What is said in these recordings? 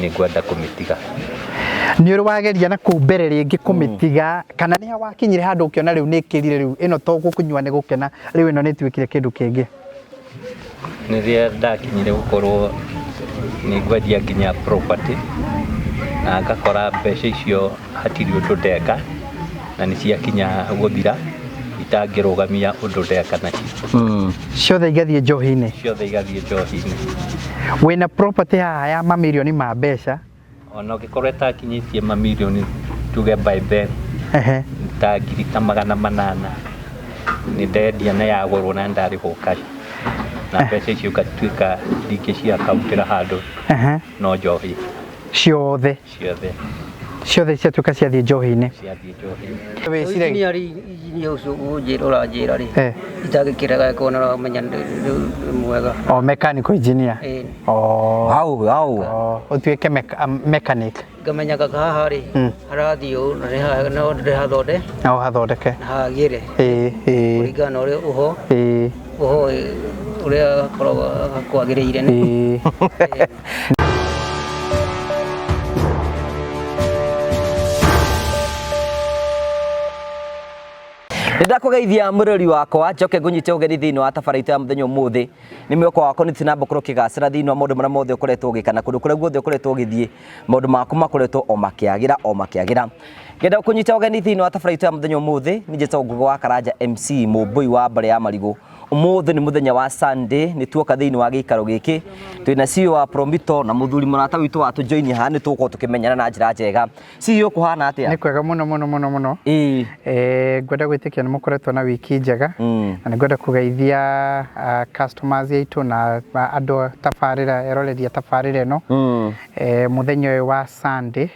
Nĩ ngwenda kũmĩtiga. Nĩ ũrĩ wageria na kũu mbere rĩngĩ kũmĩtiga kana nĩ ha wakinyire handũ ũkĩona rĩu nĩ ĩkĩrire, rĩu ĩno to gũkũnyua nĩ gũkena, rĩu ĩno nĩ ĩtuĩkire kĩndũ kĩngĩ? Rĩrĩa ndakinyire gũkorwo nĩ ngwendia nginya property na ngakora mbeca icio hatirĩ ũndũ ndeka na nĩ ciakinya gũthira itangĩrũgamia ũndũ ndeka nacio. Ciothe igathiĩ njohi-inĩ? Ciothe igathiĩ njohi-inĩ. Wĩna property haha ya mamirioni ma mbeca? Ona ũngĩkorwo ĩtakinyĩtie mamirioni, tuge by then ta ngiri ta 800 nĩ ndendia na yagũrwo na ndarĩhwo cash, na mbeca icio ngatuĩka ndingĩciakaũntĩra handũ no njohi. Ciothe? Ciothe. Ciothe ciatuĩka ciathiĩ njohi-inĩ. Ciathiĩ njohi-inĩ. Wĩciragia Engineer rĩ, engineer ũcio ũnjĩra ũranjĩra rĩ, itangĩkĩrega gĩkorwo nĩ ũramenya nĩ mwega. O mechanical engineer. Ĩĩ. O. Hau hau. O, ũtuĩke mechanic. Ngamenyaga haha rĩ, harathiĩ ũũ na nĩ haha no ndĩhathonde Na ũhathondeke. na hagĩre Ĩĩ, ĩĩ. kũringana na ũrĩa ũho ũho ũrĩa gakoragwo kwagĩrĩire nĩ. Ĩĩ. Nĩndakũgeithia mũrori wakwa, njoke ngũnyite ũgeni thĩinĩ wa tabara itũ ya mũthenya ũmũthĩ. Nĩ mwĩhoko wakwa nĩ tũnamba gũkorwo ũkĩgacĩra thĩinĩ wa maũndũ marĩa mothe ũkoretwo ũgĩka na kũndũ kũrĩa guothe ũkoretwo ũgĩthiĩ, maũndũ maku makoretwo o makĩagĩra o makĩagĩra. Ngenda gũkũnyita ũgeni thĩinĩ wa tabara itũ ya mũthenya ũmũthĩ. Niĩ njĩtagwo Ngugi wa Karanja MC, mũmbũi wa mbarĩ ya marigũ. Ũmũthĩ nĩ mũthenya wa Sunday, nĩ tuoka thĩinĩ wa gĩikaro gĩkĩ. Twĩna CEO wa Promito na mũthuri mũrata witũ wa tũjoini haha, nĩ tũgũkorwo tũkĩmenyana na njĩra njega. CEO, kũhana atĩa? Nĩ kwega mũno mũno mũno mũno. Ĩĩ. Ngwenda gwĩtĩkia nĩ mũkoretwo na wiki njega na nĩ ngwenda kũgeithia customers aitũ na andũ a tabarĩra, eroreri a tabarĩra ĩno mũthenya ũyũ wa Sunday.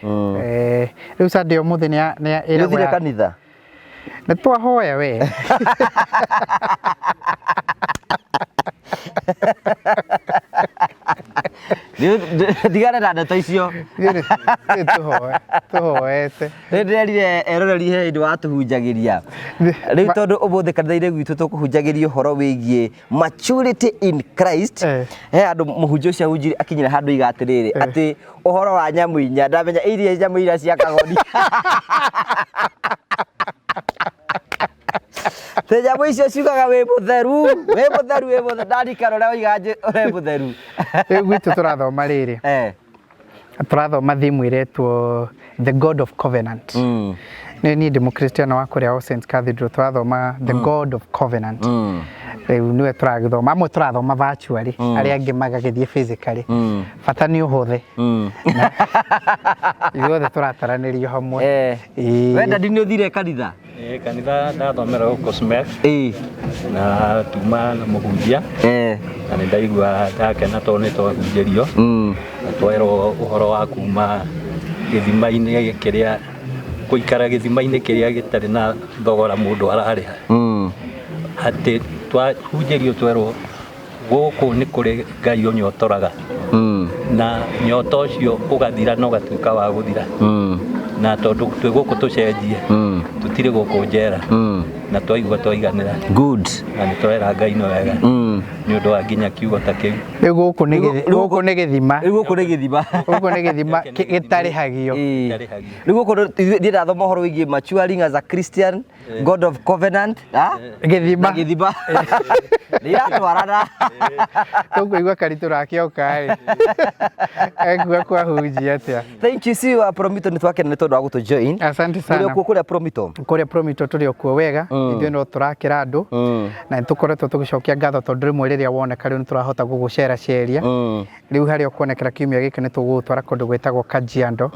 Rĩu Sunday ũmũthĩ nĩ ya- nĩ ya- Nĩ ĩragwo ũthire ya- kanitha? Nĩ twahoya we. Ndigane na ndeto icio. Nĩ tũhoete. Nĩ ndĩrerire eroreri he hĩndĩ watũhunjagĩria. Rĩu tondũ ũmũthĩ kanitha-inĩ gwitũ tũkũhunjagĩria ũhoro wĩgiĩ maturity in Christ. He handũ mũhunjia ũcio ahunjirie akinyire handũ iga atĩrĩrĩ, atĩ ũhoro wa nyamũ inya, ndamenya iria nyamũ iria cia kagoni. Te nyamũ icio ciugaga wĩ mũtheru, wĩ mũtheru, wĩ mũtheru, ndarikana ũrĩa waiga wĩ mũtheru. Rĩu gwitũ tũrathoma rĩrĩ. Tũrathoma theme ĩretwo The God of Covenant. Nĩ niĩ ndĩ mũkristiano wa kũrĩa All Saints Cathedral, tũrathoma The God of Covenant. Rĩu nĩwe tũragĩthoma, amwe tũrathoma virtually, arĩa angĩ magagĩthiĩ physically. Bata nĩ ũhũthe. Ithuothe tũrataranĩrio hamwe. Ĩĩ. Wenda ndini ũthire kanitha? Ĩĩ, kanitha ndathomera gũkũ SMEC na tuma na mũhunjia na nĩ ndaigua ndakena tondũ nĩ twahunjĩrio na twerwo ũhoro wa kuma gĩthima-inĩ kĩrĩa, gũikara gĩthima-inĩ kĩrĩa gĩtarĩ na thogora mũndũ ararĩha. Atĩ twahunjĩrio twerwo gũkũ nĩ kũrĩ Ngai ũnyotoraga na nyota ũcio ũgathira na ũgatuĩka wa gũthira, na tondũ twĩ gũkũ tũcenjie, tũtirĩ gũkũ njera na twaigua twaiganĩra. Good. Na nĩ tũrera Ngai nĩ wega nĩ ũndũ wa nginya kiugo ta kĩu. Rĩu gũkũ nĩ gũkũ nĩ gĩthima. Rĩu gũkũ nĩ gĩthima. Gũkũ nĩ gĩthima gĩtarĩhagio. Rĩu gũkũ niĩ ndathoma ũhoro wĩgiĩ maturing as a Christian, God of Covenant, ah? Gĩthima. Na gĩthima. Nĩ iratwarana. Tũkũigua karitũ rakĩoka rĩ. Ekuga kwahunjia atĩa. Thank you, see you Promito, nĩ twakena nĩ tondũ wa gũtũ join. Asante sana. Mũrĩ okuo kũrĩa Promito? Kũrĩa Promito tũrĩ okuo wega. Ithuĩ no tũrakĩra andũ. Na nĩ tũkoretwo tũgĩcokia ngatho tondũ rĩmwe rĩrĩa woneka rĩu nĩ tũrahota gũgũceraceria. Rĩu harĩa ũkuonekera kiumia gĩkĩ nĩ tũgũgũtwara kũndũ gwĩtagwo Kajiado.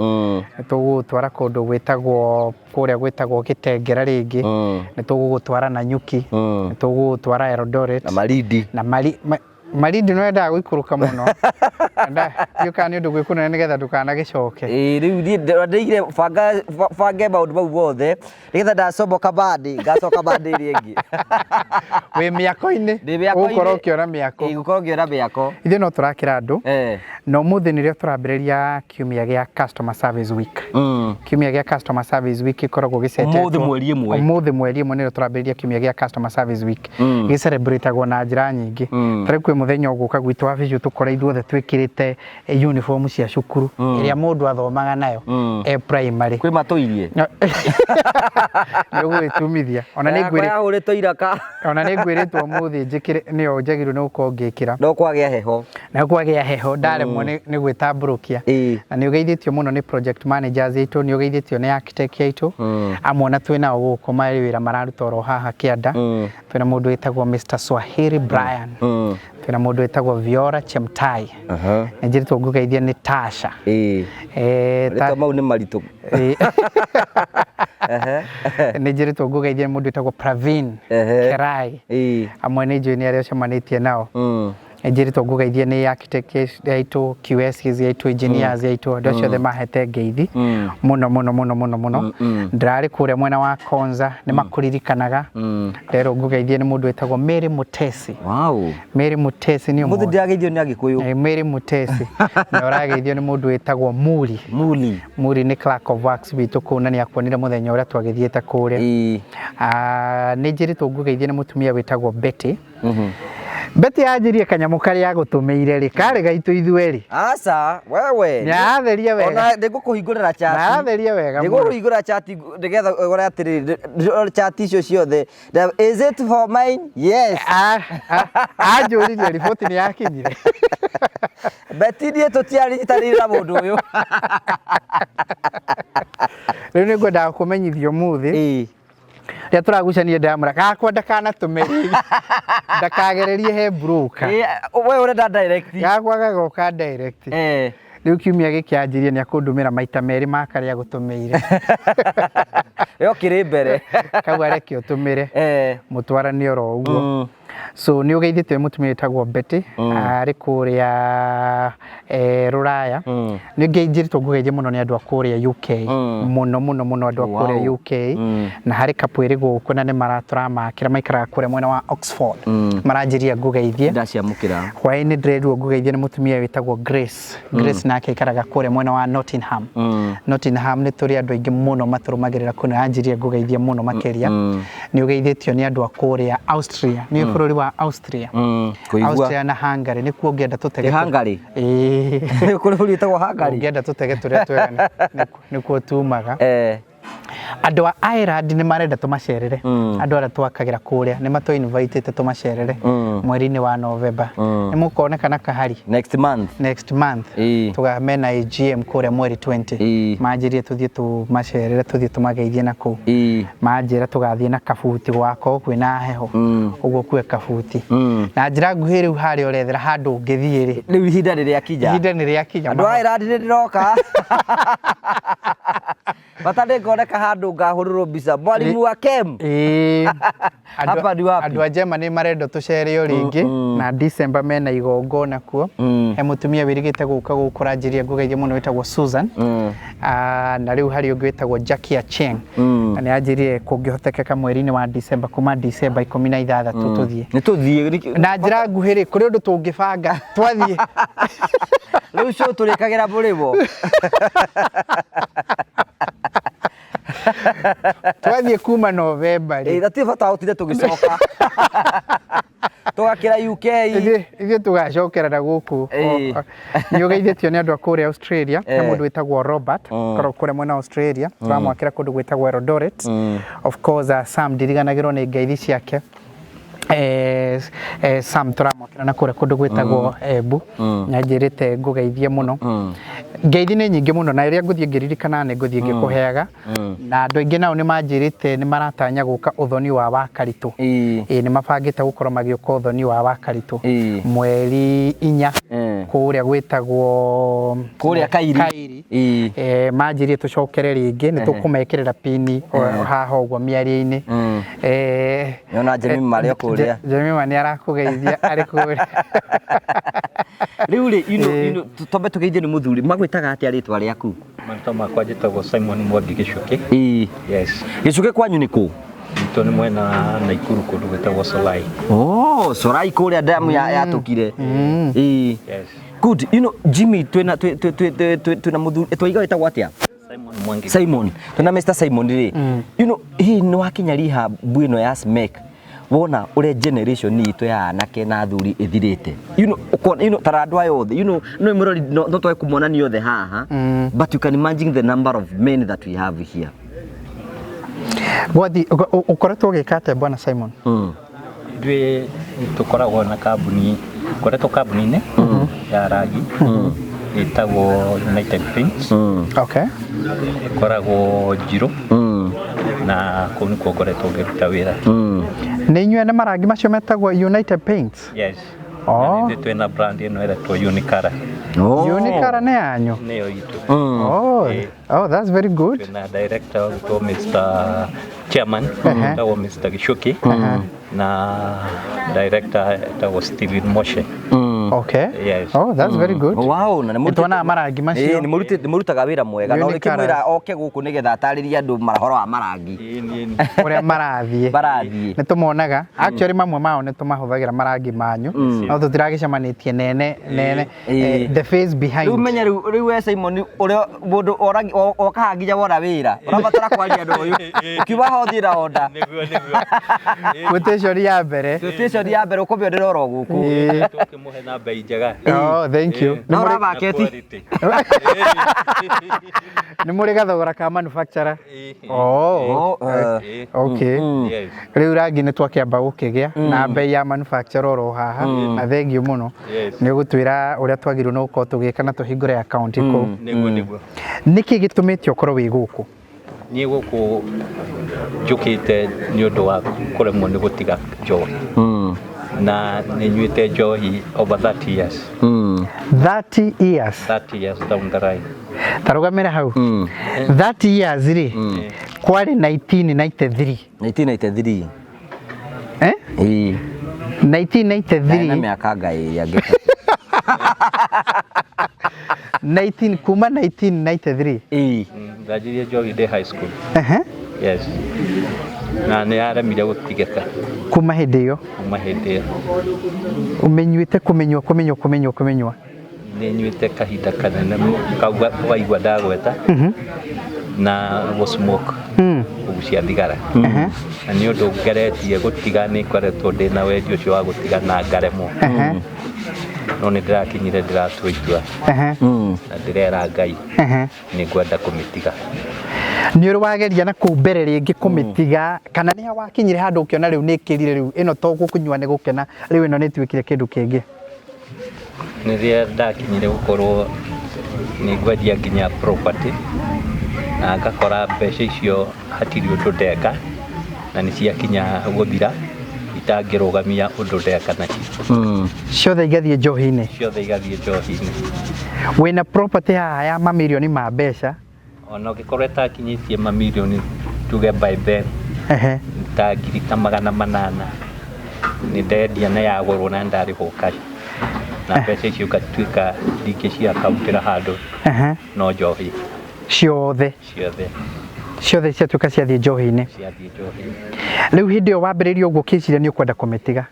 Nĩ tũgũgũtwara kũndũ gwĩtagwo kũrĩa gwĩtagwo Gĩtengera rĩngĩ. Nĩ tũgũgũtwara Nanyuki. Nĩ tũgũgũtwara Eldoret. Na Malindi. Na Malindi nĩ wendaga gũikũrũka mũno. Ndiũĩ kana nĩ ũndũ gwĩ kũnene nĩgetha ndũkanagĩcoke. Ĩĩ, rĩu niĩ ndĩire bange maũndũ mau mothe nĩgetha ndacomoka bandĩ ngacoka bandĩ ĩrĩa ĩngĩ. Wĩ mĩako-inĩ. Ndĩ mĩako-inĩ. Ũgũkorwo ũkĩona mĩako. Ĩĩ, ngũkorwo ngĩona mĩako. Ithuĩ no tũrakĩra andũ. Na ũmũthĩ nĩrĩo tũrambĩrĩria kiumia gĩa Customer Service Week. Kiumia gĩa Customer Service Week gĩkoragwo gĩcetetwo Ũmũthĩ mweri ĩmwe. Ũmũthĩ mweri ĩmwe nĩrĩo tũrambĩrĩria kiumia gĩa Customer Service Week. Gĩcerebratagwo na njĩra nyingĩ. Ta rĩu kwĩ Mũthenya ũgũka gwitũ wabici tũkore ithuothe twĩkĩrĩte uniform cia cukuru ĩrĩa mũndũ athomaga nayo e primary. Kwĩ matũirie. Nĩ ũgwĩtumithia. Ona nĩ Yakwa yahũrĩtwo iraka. Ona nĩ ngwĩrĩtwo ũmũthĩ njĩkĩre nĩyo njagĩrĩirwo nĩ gũkorwo ngĩkĩra. No kwagĩa heho. Na kwagĩa heho ndaremwo nĩ gwĩtambũrũkia. Na nĩ ũgeithĩtio mũno nĩ project managers aitũ, nĩ ũgeithĩtio nĩ architect aitũ. Amwe ona twĩ nao gũkũ marĩ wĩra mararuta oro haha kĩanda. Twĩna mũndũ wĩtagwo Mr. Swahili Brian. Twĩna mũndũ wĩtagwo Viora Chemtai. Nĩ njĩrĩtwo ngũgeithie nĩ Tasha. Marĩtwa mau nĩ maritũ. Nĩ njĩrĩtwo ngũgeithie nĩ mũndũ wĩtagwo Pravin Kerai. Amwe nĩ njũĩ nĩ arĩa ũcemanĩtie nao. Nĩ njĩrĩtwo ngũgeithie nĩ architect aitũ, QS aitũ, engineers aitũ, andũ acio othe mahete ngeithi mũno mũno mũno mũno mũno. Ndĩrarĩ kũrĩa mwena wa Konza, nĩ makũririkanaga. Nderwo ngũgeithie nĩ mũndũ wĩtagwo Mary Mutesi. Wow. Mary Mutesi nĩ Mũthĩ ũmwe. ndĩrageithio nĩ Agĩkũyũ. Mary Mutesi. Na ũrageithio nĩ mũndũ wĩtagwo Muri. Muri. Muri nĩ clerk of works witũ kũu na nĩ akuonire mũthenya ũrĩa twagĩthiĩte kũrĩa. Nĩ njĩrĩtwo ngũgeithie nĩ mũtumia wĩtagwo Betty. Betty anjirie kanyamũ karĩa agũtũmĩire rĩ, karĩ gaitũ ithuerĩ. Aca, wewe. Nĩ aratheria wega. Ona nĩngũkũhingũrĩra chat. Nĩ aratheria wega mũno. Nĩngũkũhingũrĩra chat nĩgetha ũrore atĩrĩrĩ, chat icio ciothe. Is it for mine? Yes. Anjũririe riboti nĩ yakinyire. Betty niĩ tũtiarinyitanĩire na mũndũ ũyũ. Rĩu nĩ ngwendaga kũmenyithio ũmũthĩ. Rĩrĩa tũragucania ndamũra gakwa ndakanatũme rĩngĩ, ndakagererie he broker. We ũrenda direct. Gakwa gagoka direct. Rĩu kiumia gĩkĩ anjirie nĩ akũndũmĩra maita merĩ ma karĩa agũtũmĩire. We ũkĩrĩ mbere. Kau areke ũtũmĩre. Mũtwarane oro ũguo. So nĩ ũgeithĩtio nĩ mũtumia wĩtagwo Betty, arĩ kũrĩa Rũraya. Nĩ njĩrĩtwo ngũgeithie mũno nĩ andũ a kũrĩa UK. Mũno mũno mũno andũ a kũrĩa UK. Na harĩ couple ĩrĩ gũkũ na nĩ maratũramakĩra, maikaraga kũrĩa mwena wa Oxford. Maranjĩria ngũgeithie. Ndaciamũkĩra. Hwaĩ-inĩ ndĩrerirwo ngũgeithie nĩ mũtumia wĩtagwo Grace. Grace nake aikaraga kũrĩa mwena wa Nottingham. Nottingham nĩ tũrĩ andũ aingĩ mũno matũrũmagĩrĩra kũu na anjirie ngũgeithie mũno makĩria. Nĩ ũgeithĩtio nĩ andũ a kũrĩa Austria. Nĩ bũrũri wa Austria. Kũigua. Austria na Hungary nĩkuo ũngĩenda tũtege. Nĩ Hungary? Ĩĩ. Nĩ kũrĩ bũrũri wĩtagwo Hungary? Ũngĩenda tũtege tũrĩa twega nĩkuo tumaga. Andũ a Ireland nĩ marenda tũmacerere. Andũ arĩa twakagĩra kũrĩa nĩ matũ invitĩte tũmacerere mweri-inĩ wa November. Nĩ mũkonekana Kahari. Next month. Next month. Tũgamena AGM kũrĩa mweri 20. Manjĩrire tũthiĩ tũmacerere, tũthiĩ tũmageithie na kũu. Manjĩra tũgathiĩ na kabuti gwako kwĩna heho. Ũguo kue kabuti. Na njĩra nguhĩ rĩu harĩa ũrethera handũ ũngĩthiĩ rĩ. Rĩu ihinda nĩ rĩakinya. Ihinda nĩ rĩakinya. Andũ a Ireland nĩ ndĩroka. Bata nĩ ngoneka handũ ngahũrĩrwo mbica. Mwalimu wa Kem. Hapa ni wapi? Andũ a Germany marenda tũcere o rĩngĩ na December mena igongona kuo. He mũtumia wĩrĩgĩte gũka gũkũ ũranjĩria ngũgeithie mũno wĩtagwo Susan. Na rĩu harĩ ũngĩ wĩtagwo Jackie Achieng. Na nĩ anjĩrire kũngĩhotekeka mweri-inĩ wa December kuma December 16 tũthiĩ. Nĩ tũthiĩ. Na njĩra nguhĩ rĩ, kũrĩ ũndũ tũngĩbanga twathiĩ. Rĩu show tũrĩkagĩra mũrĩmo. Twathiĩ kuma November rĩ. Hatirĩ bata wa gũtinda tũgĩcoka. Tũgakĩra UK. Ithuĩ tũgacokera na gũkũ. Nĩ ũgeithĩtio nĩ andũ a kũrĩa Australia, he mũndũ wĩtagwo Robert, koragwo kũrĩa mwena wa Australia, tũramwakĩra kũndũ gwĩtagwo Eldoret. Of course, Sam ndiriganagĩrwo nĩ ngeithi ciake. Sam tũramwakĩra na kũrĩa kũndũ gwĩtagwo Embu. Nĩanjĩrĩte ngũgeithie mũno. Ngeithi nĩ nyingĩ mũno na rĩrĩa ngũthiĩ ngĩririkana nĩ ngũthiĩ ngĩkũheaga. Na andũ aingĩ nao nĩ manjĩrĩte nĩ maratanya gũka ũthoni wa Wakaritũ. Nĩ mabangĩte gũkorwo magĩũka ũthoni wa Wakaritũ. Mweri 4 kũrĩa gwĩtagwo Kũrĩa Kairi. Kairi. Manjĩrire tũcokere rĩngĩ nĩ tũkũmekĩrĩra pini haha ũguo mĩario-inĩ. Nĩona Jemima marĩ o kũrĩa. Jemima nĩ arakũgeithia arĩ kũrĩa. Rĩu rĩ, twambe tũgeithio nĩ mũthuri. Magwĩtaga atĩa rĩtwa rĩaku? Marĩtwa makwa njĩtagwo Simon Mwangi Gĩcukĩ. Yes. Gĩcukĩ kwanyu nĩ kũ? Gwitũ nĩ mwena wa Naikuru kũndũ gwĩtagwo Solai. Oh, Solai kũrĩa damu yatũkire. Yes. Good. You know, Jimmy, twĩna mũthuri, twaiga wĩtagwo atĩa? Simon Mwangi. Simon. Twĩna Mr. Simon rĩ. You know, hihi nĩ wakinya rehab ĩno ya SMEC? Wona ũrĩa generation itũ ya anake na athuri ĩthirĩte. You know, you know tara andũ aya othe, you know, no mũrori no twage kũmonania othe haha. But you can imagine the number of men that we have here. Gwathi ũkoretwo ũgĩka atĩa bwana Simon? Ithuĩ tũkoragwo na kambuni, ngoretwo kambuni-inĩ ya rangi ĩtagwo United Paints. Okay. Ĩkoragwo Njirũ na kũu nĩkuo ngoretwo ngĩruta wĩra. Nĩ inyuĩ ene marangi macio metagwo United Paints? Yes. Oh. Na nĩ twĩna brand ĩno ĩretwo Unicara. Oh. Unicara nĩ yanyu? Nĩyo itũ. Oh. Oh, that's very good. Twĩna director witũ Mr. Chairman etagwo Mr. Gichuki na director etagwo Steven Moshe. Okay. Yes. Oh, that's very good. Wow, na nĩ Nĩtuonaga marangi macio. Ĩĩ, nĩ mũrutaga wĩra mwega. Na Unicolors. ũrĩkĩmwĩra oke gũkũ nĩgetha atarĩrie andũ ũhoro wa marangi. Ũrĩa marathiĩ. Marathiĩ. Nĩ tũmonaga. Actually mamwe mao nĩ tũmahũthagĩra marangi manyu. No tũtiragĩcemanĩtie nene nene the face behind. Rĩu menya rĩu we Simon ũrĩa mũndũ okaga nginya wona wĩra. Ũrabatara kwaria na ũyũ. Ũkiuma ho ũthiĩ na onda. Nĩguo nĩguo. Quotation ya mbere. Quotation ya mbere ũkũmĩonera oro gũkũ. Tũkĩmũhe na bei njega. Oh, thank you. Na ũramaketi. Nĩ mũrĩ gathogora ka manufacturer. Oh. Okay. Yes. Rĩu rangi nĩ twakĩamba gũkĩgĩa na bei ya manufacturer oro haha na thengiũ mũno. Yes. Nĩ ũgũtwĩra ũrĩa twagĩrĩirwo nĩ gũkorwo tũgĩka na tũhingũre account kũu. Nĩguo nĩguo. Nĩkĩ gĩtũmĩte ũkorwo wĩ gũkũ? Niĩ gũkũ njũkĩte nĩ ũndũ wa kũremwo nĩ gũtiga njohi. Na nĩ nyuĩte njohi over 30 years. 30 years. 30 years down the line. Tarũgamĩra hau. 30 years rĩ, kwarĩ 1993. 1993. Eh? Ĩĩ. 1993. Na mĩaka ngai ĩrĩ angĩka. 19 kuma 1993. Ĩĩ. Ndanjirie njohi ndĩ high school. Ehe. Yes. Na nĩ yaremire gũtigĩka. Kuma hĩndĩ ĩyo. Kuma hĩndĩ ĩyo. Ũmenyuĩte kũmenyua kũmenyua kũmenyua kũmenyua. Nĩ nyuĩte kahinda kanene kau waigua ndagweta. Na gũ smoke. Kũgucia thigara. Na nĩ ũndũ ngeretie gũtiga nĩ ngoretwo ndĩna wendi ũcio wa gũtiga na ngaremwo. No nĩ ndĩrakinyire ndĩratua itua. Na ndĩrera Ngai nĩ ngwenda kũmĩtiga. Nĩ ũrĩ wageria na kũu mbere rĩngĩ kũmĩtiga kana nĩ wakinyire handũ ũkĩona rĩu nĩ ĩkĩrire rĩu ĩno to gũkũnyua nĩ gũkena rĩu ĩno nĩ ĩtuĩkire kĩndũ kĩngĩ? Rĩrĩa ndakinyire gũkorwo nĩ ngwendia nginya property na ngakora mbeca icio hatirĩ ũndũ ndeka na nĩ ciakinya gũthira itangĩrũgamia ũndũ ndeka nacio. Ciothe igathiĩ njohi-inĩ? Ciothe igathiĩ njohi-inĩ. Wĩna property haha ya mamirioni ma mbeca? Ona ũngĩkorwo ĩtakinyĩtie mamirioni tuge by then ta ngiri ta 800 nĩ ndendia na yagũrwo na ndarĩhwo cash na mbeca icio ngatuĩka ndingĩciakaũntĩra handũ no njohi. Ciothe? Ciothe. Ciothe ciatuĩka ciathiĩ njohi-inĩ? Ciathiĩ njohi-inĩ. Rĩu hĩndĩ ĩyo wambĩrĩirie ũguo ũkĩciria nĩ ũkwenda kũmĩtiga?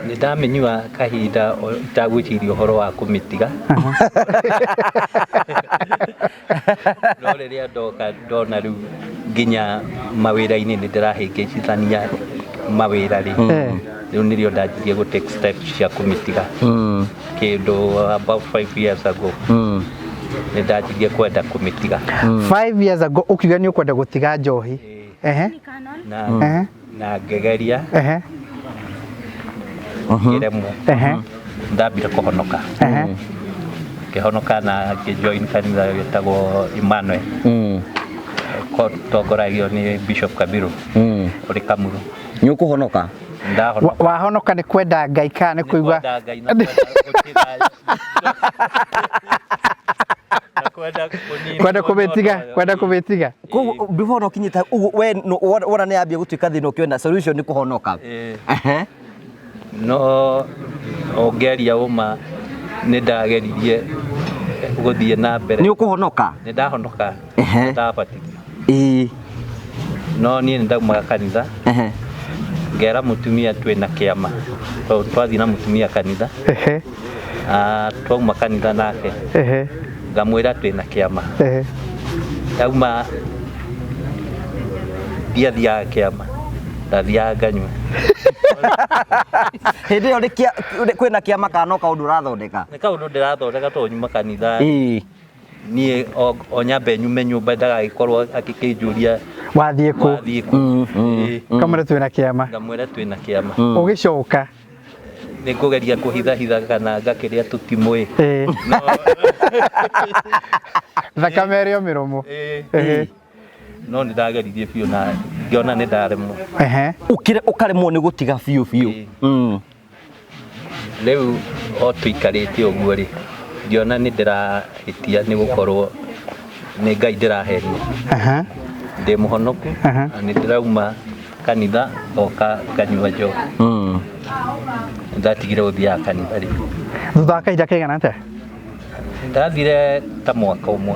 Nĩ ndamĩnyua kahinda itagwĩciria ũhoro wa kũmĩtiga. No rĩrĩa ndoka ndona rĩu nginya mawĩra-inĩ nĩ ndĩrahĩngĩcithania mawĩra rĩ. Rĩu nĩrĩo ndanjirie gũ take steps cia kũmĩtiga. Kĩndũ about 5 years ago. Nĩ ndanjirie kwenda kũmĩtiga. 5 years ago ũkiuga nĩ ũkwenda gũtiga njohi. Na ngegeria. Ngĩremwo. Ndambire kũhonoka. Ngĩhonoka na ngĩjoin kanitha wĩtagwo Emmanuel. Tongoragio nĩ Bishop Kabiru. Ũrĩ Kamuru. Nĩ ũkũhonoka? Ndahonoka. Wahonoka nĩ kwenda Ngai kana nĩ kũigua? Nĩ kwenda Ngai na kwenda gũtiga. Kwenda kũmĩtiga, kwenda kũmĩtiga. Koguo before no kinyita ũguo we wona nĩ yambia gũtuĩka thĩna ũkĩona solution nĩ kũhonoka. No ũngĩaria ũma nĩ ndageririe gũthiĩ na mbere. Nĩ ũkũhonoka? Nĩ ndahonoka. Ndabatithio. No niĩ nĩ ndaumaga kanitha. Ngera mũtumia twĩna kĩama. Twathiĩ na mũtumia kanitha. Twauma kanitha nake. Ngamwĩra twĩna kĩama. Ndauma ndiathiaga kĩama. Ndathiaga nganyua. Hĩndĩ ĩyo kwĩna kĩama kana no kaũndũ ũrathondeka? Nĩ kaũndũ ndĩrathondeka tondũ nyuma kanitha. Niĩ o nyambe nyume nyũmba ndagagĩkorwo akĩkĩnjũria wathiĩ kũ? Wathiĩ kũ? Kamwĩre twĩna kĩama. Ngamwĩra twĩna kĩama. Ũgĩcoka nĩ ngũgeria kũhithahitha kana ngakĩrĩa tũtimũĩ. Thakame ĩrĩ o mĩromo. No nĩ ndageririe biũ na ngĩona nĩ ndaremwo. Ũkaremwo nĩ gũtiga biũ biũ. Rĩu o tũikarĩte ũguo rĩ, ngĩona nĩ ndĩrahĩtia nĩ gũkorwo nĩ Ngai ndĩrahenia. Ndĩ mũhonoku na nĩ ndĩrauma kanitha ngoka nganyua njohi. Ndatigire gũthiaga kanitha rĩ. Thutha wa kahinda kaigana atĩa? Ndathire ta mwaka ũmwe.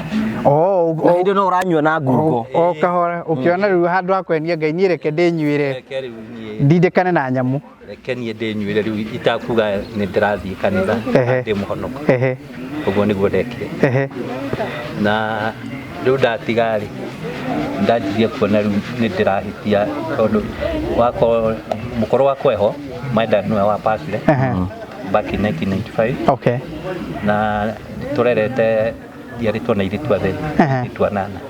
Na hĩndĩ no ũranyua na ngungo. O kahora ũkĩona rĩu handũ ha kwenia Ngai niĩ reke ndĩnyuĩre. Reke rĩu niĩ Ndindĩkane na nyamũ. Reke niĩ ndĩnyuĩre rĩu itakuga nĩ ndĩrathiĩ kanitha ndĩ mũhonoku. Ũguo nĩguo ndekire. Na rĩu ndatiga rĩ, ndanjirie kuona rĩu nĩ ndĩrahĩtia tondũ wakorwo mũkũrũ wakwa eho, my dad nĩwe wa passire back in 1995. Na tũrerete njiarĩtwo na airĩtu atheri, airĩtu anana.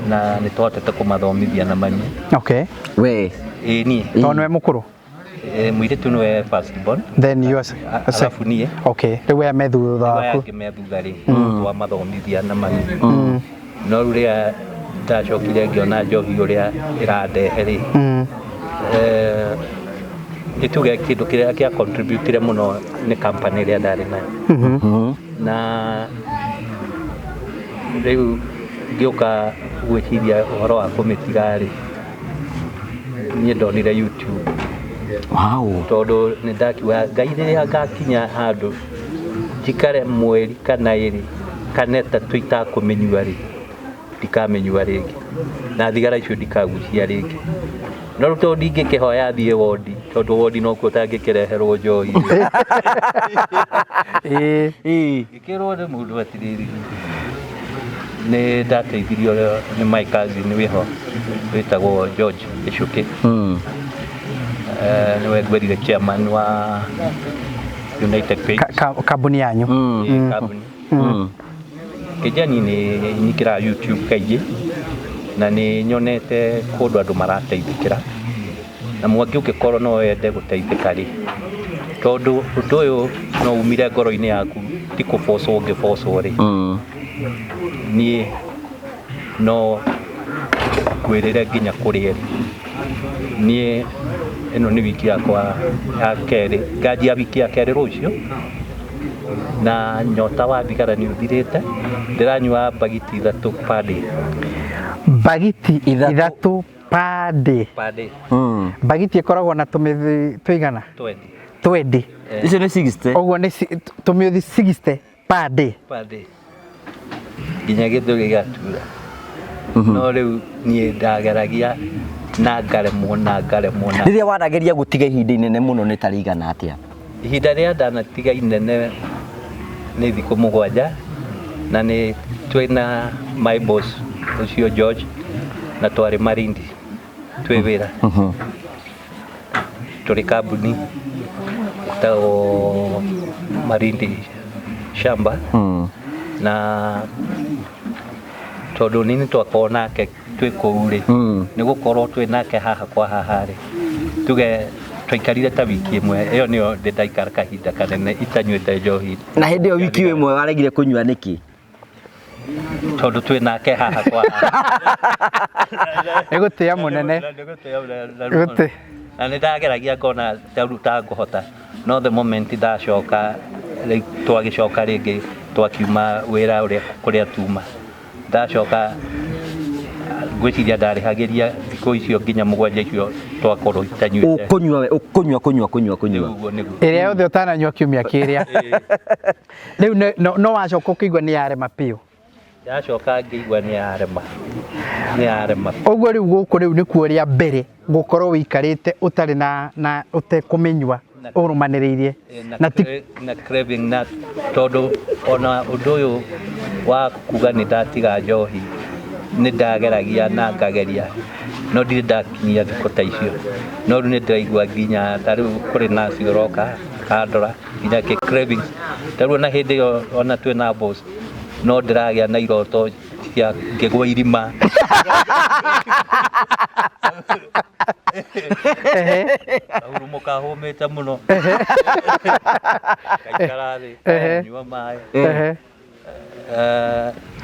Na nĩ twahotete kũmathomithia na mami. We. Ĩĩ niĩ. Tondũ nĩwe mũkũrũ? Mũirĩtu nĩwe first born. Then you are Alafu niĩ. Rĩu aya me thutha Rĩu aya waku. angĩ me thutha rĩ, twamathomithia na mami. No rĩu rĩrĩa ndacokire ngĩona njohi ũrĩa ĩrandehe rĩ, nĩ tuge kĩndũ kĩrĩa kĩa contribute mũno nĩ company ĩrĩa ndarĩ nayo. Na rĩu ngĩũka gwĩciria ũhoro wa kũmĩtiga rĩ, niĩ ndonire YouTube. Tondũ nĩ ndakiuga Ngai rĩrĩa ngakinya handũ njikare mweri kana ĩrĩ kana ĩtatũ itakũmĩnyua rĩ, ndikamĩnyua rĩngĩ na thigara icio ndikagucia rĩngĩ. No rĩu tondũ ndingĩkĩhoya thiĩ wondi, tondũ wondi nokuo ũtangĩkĩreherwo njohi. Ngĩkĩrwo nĩ mũndũ atĩrĩrĩ, nĩ ndateithirio nĩ my cousin wĩho wĩtagwo George Gĩchũkĩ. Nĩwe ngwĩrire chairman wa United Paints. Kambuni yanyu. Kambuni. Kĩnjani nĩ nyingĩraga YouTube kaingĩ na nĩ nyonete kũndũ andũ marateithĩkĩra na mwangi ũngĩkorwo no wende gũteithĩka rĩ, tondũ ũndũ ũyũ no umire ngoro-inĩ yaku, ti kũbocwo ũngĩbocwo rĩ. Niĩ no ngwĩrĩre nginya kũrĩa rĩ, niĩ ĩno nĩ wiki yakwa ya kerĩ, nganjia wiki ya kerĩ rũciũ, na nyota wa thigara nĩ ũthirĩte, ndĩranyua mbagiti ithatũ per day. Mbagiti ithatũ per day. Per day. Mbagiti ĩkoragwo na tũmĩthĩ tũigana? 20. 20. Icio nĩ 60. Ũguo nĩ tũmĩũthi 60 per day. Per day. Nginya gĩthũri gĩgatura. No rĩu niĩ ndageragia na ngaremwo na ngaremwo na Rĩrĩa wanageria gũtiga ihinda inene mũno nĩ ta rĩigana atĩa? Ihinda rĩrĩa ndanatiga inene nĩ thikũ mũgwanja, na nĩ twĩna my boss ũcio George, na twarĩ Malindi twĩ wĩra. Tũrĩ kambuni ĩtagwo Malindi Shamba. Na tondũ nini twakorwo nake twĩ kũu rĩ, nĩ gũkorwo twĩ nake haha kwa haha rĩ, tuge twaikarire ta wiki ĩmwe, ĩyo nĩyo ndĩ ndaikara kahinda kanene itanyuĩte njohi. Na hĩndĩ ĩyo wiki ĩmwe waregire kũnyua nĩkĩ? Tondũ twĩ nake haha kwa haha. Nĩ gũtĩa mũnene. Nĩ gũtĩa mũnene. Gũtĩ. Na nĩ ndageragia ngona ta rĩu ta ngũhota, no the moment ndacoka, rĩu twagĩcoka rĩngĩ twakiuma wĩra ũrĩa kũrĩa tuma, ndacoka ngwĩciria ndarĩhagĩria thikũ icio nginya mũgwanja icio twakorwo itanyuĩte. Ũkũnyua we, ũkũnyua, kũnyua, kũnyua, kũnyua. Ũguo nĩguo. Ĩrĩa yothe ũtananyua kiumia kĩrĩa. Rĩu no wacoka ũkĩigua nĩ yarema biũ. Ndacoka ngĩigua nĩ yarema. Nĩ yarema. Ũguo rĩu gũkũ rĩu nĩkuo rĩa mbere gũkorwo ũikarĩte ũtarĩ na ũtekũmĩnyua, ũrũmanĩrĩirie. Na ti Na craving na tondũ ona ũndũ ũyũ wa kuga nĩ ndatiga njohi Nĩ ndageragia na ngageria no ndirĩ ndakinyia thikũ ta icio, no rĩu nĩ ndĩraigua nginya ta rĩu kũrĩ nurse ũroka akandora nginya kĩ cravings. Ta rĩu ona hĩndĩ ĩyo ona twĩna boss no ndĩragĩa na iroto cia ngĩgwa irima. Kahurumũka hũmĩte mũno, ngaikara thĩ, nyua maĩ.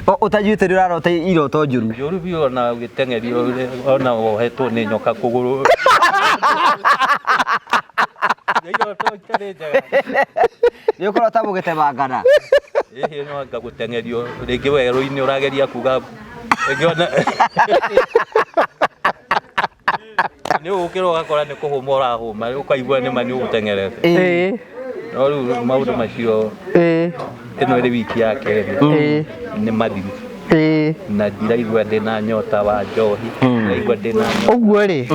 Ũtanyuĩte nĩ ũrarota iroto njũru. Njũru biũ, ona ũgĩteng'erio, ona wohetwo nĩ nyoka kũgũrũ. Nĩ iroto itarĩ njega. Nĩ ũkũrota mũgĩtemangana. Ĩhĩ, no anga gũteng'erio rĩngĩ werũ-inĩ ũrageria kuga rĩngĩ ona nĩ ũgũkĩra ũgakora nĩ kũhũma ũrahũma, ũkaigua nĩma nĩ ũgũteng'erete. No rĩu maũndũ macio ĩno ĩrĩ wiki ya kerĩ nĩ mathiru na ndiraigua ndĩna nyota wa njohi, ndiraigua ndĩna nyota. Ũguo rĩ,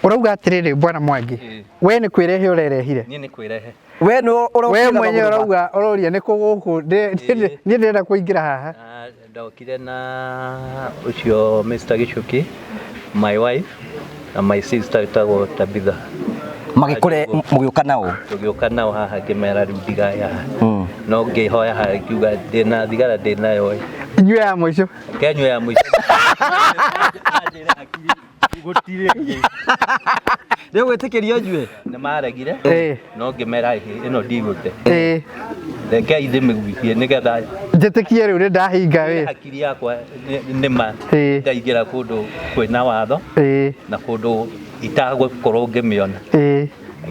ũrauga atĩrĩrĩ, Bwana Mwangi, we nĩ kwĩrehe ũrerehire? Niĩ nĩ kwĩrehe. We nĩ we mwenyewe ũrauga ũroria nĩ kũ gũkũ niĩ ndĩrenda kũingĩra haha. Na ndokire na ũcio Mr. Gichuki, my wife na my sister wĩtagwo Tabitha. Magĩkũre mũgĩũka nao. Tũgĩũka nao haha, ngĩmera rĩu ndigaya haha, no ngĩhoya haha ngiuga ndĩna thigara ndĩnayo ĩ. Inyuĩ ya mũico. Kenyua ya mũico. Anjĩra hakiri gũtirĩ ĩngĩ. Nĩ ũgwĩtĩkĩrio njue. Nĩ maregire no ngĩmera ĩhĩ ĩno ndigũte, rekei ndĩmĩgucie nĩgetha njĩtĩkie rĩu nĩ ndahinga wĩ hakiri yakwa nĩma ndaingĩra kũndũ kwĩna watho na kũndũ itagũkorwo ngĩmĩona.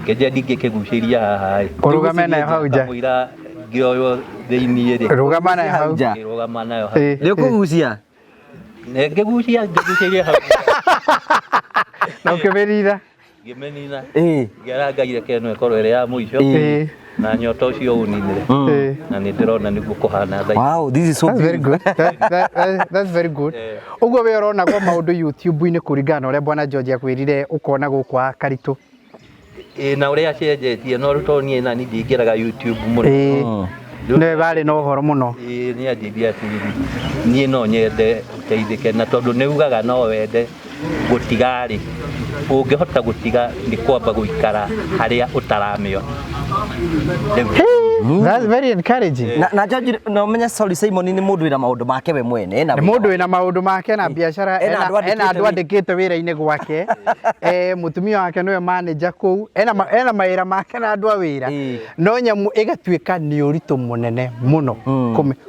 Ngĩnjia ndingĩkĩgucĩria haha ĩ. Ũrũgame nayo hau nja. Kamũira ngĩoywo thĩiniĩ rĩ. Rũgama nayo hau. Nja. Ngĩrũgama nayo hau. Nĩ ũkũgucia. Ngĩgucia, ngĩgucĩria hau. Na ũkĩmĩrira. Ngĩmĩnina. Ngĩra Ngai reke ĩno ĩkorwo ĩrĩ ya mũico na nyota ũcio ũninĩre na nĩ ndĩrona nĩguo kũhana thaa ici. Wow, this is so That's very beautiful. good. That's very good. Ũguo we ũronagwo maũndũ YouTube-inĩ kũringana na ũrĩa Bwana George akwĩrire ũkona gũkũ wa Karitũ. Ĩ, na ũrĩa acenjetie no rĩu tondũ niĩ nani ndingĩraga YouTube mũno. Nĩwe warĩ na ũhoro mũno. Ĩ, nĩ anjĩrie atĩrĩrĩ, niĩ no nyende ũteithĩke na tondũ nĩ ugaga no wende gũtiga rĩ, ũngĩhota gũtiga nĩ kwamba gũikara harĩa ũtaramĩona. Rĩu That's very encouraging. Na George, na ũmenye, sorry, Simon nĩ mũndũ wĩna maũndũ make we mwene. Ena Nĩ wĩra mũndũ wake. wĩna maũndũ make na biacara. Ena andũ Ena andũ andĩkĩte. Andĩkĩte wĩra-inĩ gwake. Mũtumia wake nĩwe manager kũu, ena mawĩra make na andũ a wĩra, no nyamũ ĩgatuĩka nĩ ũritũ mũnene mũno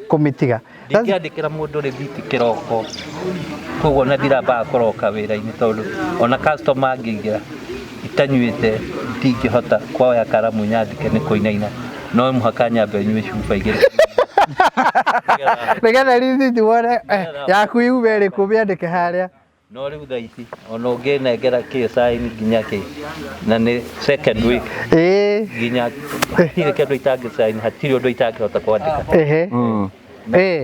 kũmĩtiga. Ndingĩandĩkĩra mũndũ rĩthiti kĩroko, koguo ona ndirambaga kũroka wĩra-inĩ tondũ ona customer angĩingĩra itanyuĩte ndingĩhota kuoya karamu nyandĩke, nĩ kũinaina, no mũhaka nyambe nyue cuba igĩrĩ. Nĩgetha rĩthiti wone yaku yume ĩrĩkũ ũmĩandĩke harĩa. No rĩu thaa ici ona ũngĩnengera kĩ sign nginya kĩ na nĩ second week nginya hatirĩ kĩndũ itangĩ sign, hatirĩ ũndũ itangĩhota kwandĩka.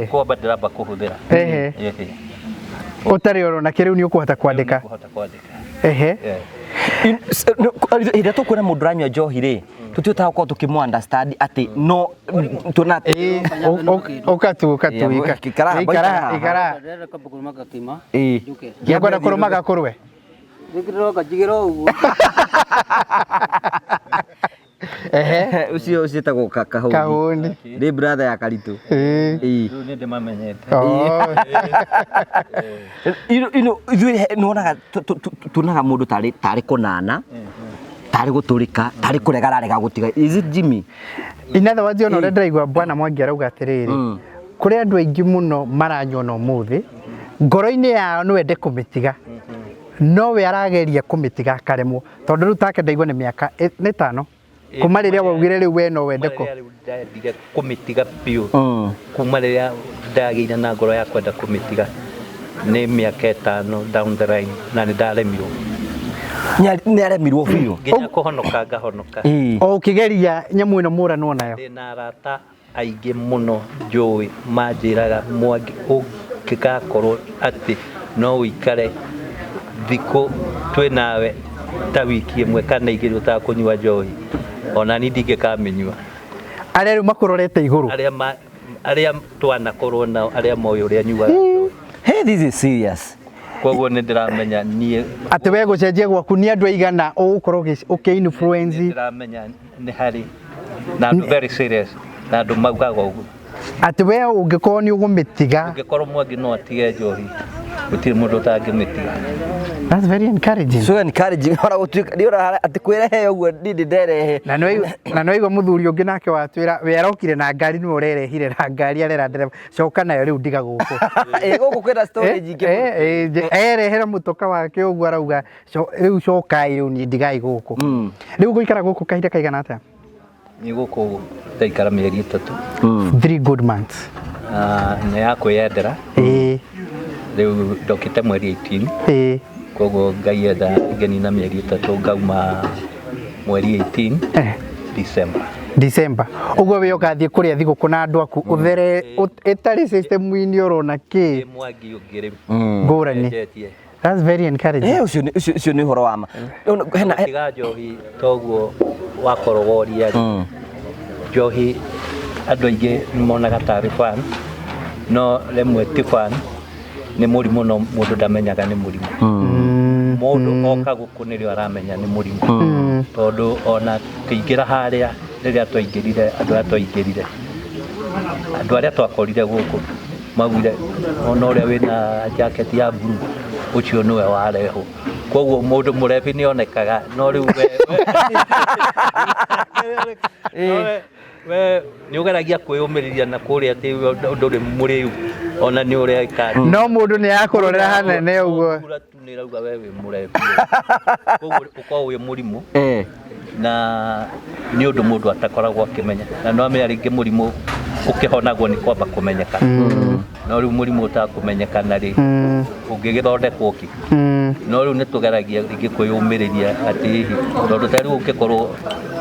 Kwamba ndĩramba kũhũthĩra. Ehe. Ũtarĩ orona kĩrĩu nĩ ũkũhota kwandĩka. Kũhota kwandĩka. Hĩndĩ ĩrĩa tũkuona mũndũ ũranyua njohi rĩ, tũtihotaga gũkorwo tũkĩmũ understand atĩ no tuona Ũkatu ũkatu. Ikara, Ikara, ikara. Ndĩrenda kwamba kũrũma gakima. Njuke. Nĩkwenda kũrũma gakũrwe. Ndĩroka njigĩra ũguo. Ũcio ũciĩtagwo kahũni. Kahũni. Nĩ brother ya Karitũ. Rĩu nĩ ndĩmamenyete. Ino ithuĩ nĩwonaga tuonaga mũndũ tarĩ kũnana, tarĩ gũtũrĩka, tarĩ kũrega ararega gũtiga. Is it Jimmy? In other words, ona ũrĩa ndĩraigua Bwana Mwangi arauga atĩrĩrĩ, kũrĩ andũ aingĩ mũno maranyua na ũmũthĩ ngoro-inĩ yao no ende kũmĩtiga, no we arageria kũmĩtiga akaremwo, tondũ rĩu take ndaigua nĩ mĩaka nĩ 5 kuma rĩrĩa waugire rĩu we no wende Kuma rĩrĩa rĩu ndendire kũmĩtiga biũ, kuma rĩrĩa ndagĩire na ngoro ya kwenda kũmĩtiga nĩ mĩaka 5 down the line na nĩ ndaremirwo. Nĩ aremirwo biũ. Nginya kũhonoka ngahonoka. O ũkĩgeria nyamũ ĩno mũranwo nayo. Ndĩna arata aingĩ mũno njũĩ manjĩraga, "Mwangi, ũngĩgakorwo atĩ no ũikare thikũ twĩ nawe ta wiki 1 kana 2 ũtakũnyua njohi, ona ni ndingĩkamĩnyua." Arĩa rĩu makũrorete igũrũ. Arĩa twanakorwo nao, arĩa moĩ ũrĩa nyuaga njohi. This is serious. Koguo nĩ ndĩramenya niĩ Atĩ we gũcenjia gwaku nĩ andũ aigana ũgũkorwo ũkĩ influence. Nĩ ndĩramenya nĩ harĩ na andũ very serious na andũ maugaga ũguo. Atĩ we ũngĩkorwo nĩ ũgũmĩtiga. Ũngĩkorwo Mwangi no atige njohi, gũtirĩ mũndũ ũtangĩmĩtiga. That's very encouraging. So encouraging ona gũtuĩka nĩ ũrona atĩ kwĩrehe ũguo ndindi nderehe. Na nĩ waigua mũthuri ũngĩ nake watwĩra we arokire na ngari nĩwe ũrerehire na ngari arera ndereba coka nayo rĩu ndiga gũkũ. Gũkũ kwĩna storage ingĩ. Erehera mũtoka wake ũguo arauga rĩu cokai rĩu niĩ ndigai gũkũ. Rĩu gũikara gũkũ kahinda kaigana atĩa? Nĩ gũkũ ndaikara mĩeri 3. 3 good months. Nĩ ya kwĩyendera. Rĩu ndokĩte mweri 18. Koguo Ngai enda ngenina mĩeri 3 ngauma mweri 18 December. December. Ũguo we ũgathiĩ kũrĩa thigũkũ na andũ aku ũthere ĩtarĩ system-inĩ ũrona kĩ. Mwangi ũngĩ rĩu. Ngũrani. That's very encouraging. Ũcio nĩ ũhoro wa ma. Tiga njohi toguo wakorwo woria. Njohi andũ aingĩ monaga tarĩ fun, no rĩmwe ti fun, nĩ mũrimũ no mũndũ ndamenyaga nĩ mũrimũ. Mũndũ oka gũkũ nĩrĩo aramenya nĩ mũrimũ. Tondũ ona kĩingĩra harĩa rĩrĩa twaingĩrire, andũ arĩa twaingĩrire, andũ arĩa twakorire gũkũ maugire ona ũrĩa wĩna jacket ya blue ũcio nĩwe warehwo. Koguo mũndũ mũrebi nĩ onekaga, no rĩu we nĩ ũgeragia kwĩyũmĩrĩria na kũrĩa atĩ ndũrĩ mũrĩu ona nĩ ũreka. No mũndũ nĩ akũrorera hanene ũguo. Nĩ rauga we wĩ mũrebi. Koguo ũkoragwo wĩ mũrimũ. Na nĩ ũndũ mũndũ atakoragwo akĩmenya. Na no amenya rĩngĩ mũrimũ ũkĩhonagwo nĩ kwamba kũmenyeka. No rĩu mũrimũ ũtakũmenyekana rĩ, ũngĩgĩthondekwo kĩ? No rĩu nĩ tũgeragia rĩngĩ kwĩyũmĩrĩria atĩ hihi tondũ ta rĩu ũngĩkorwo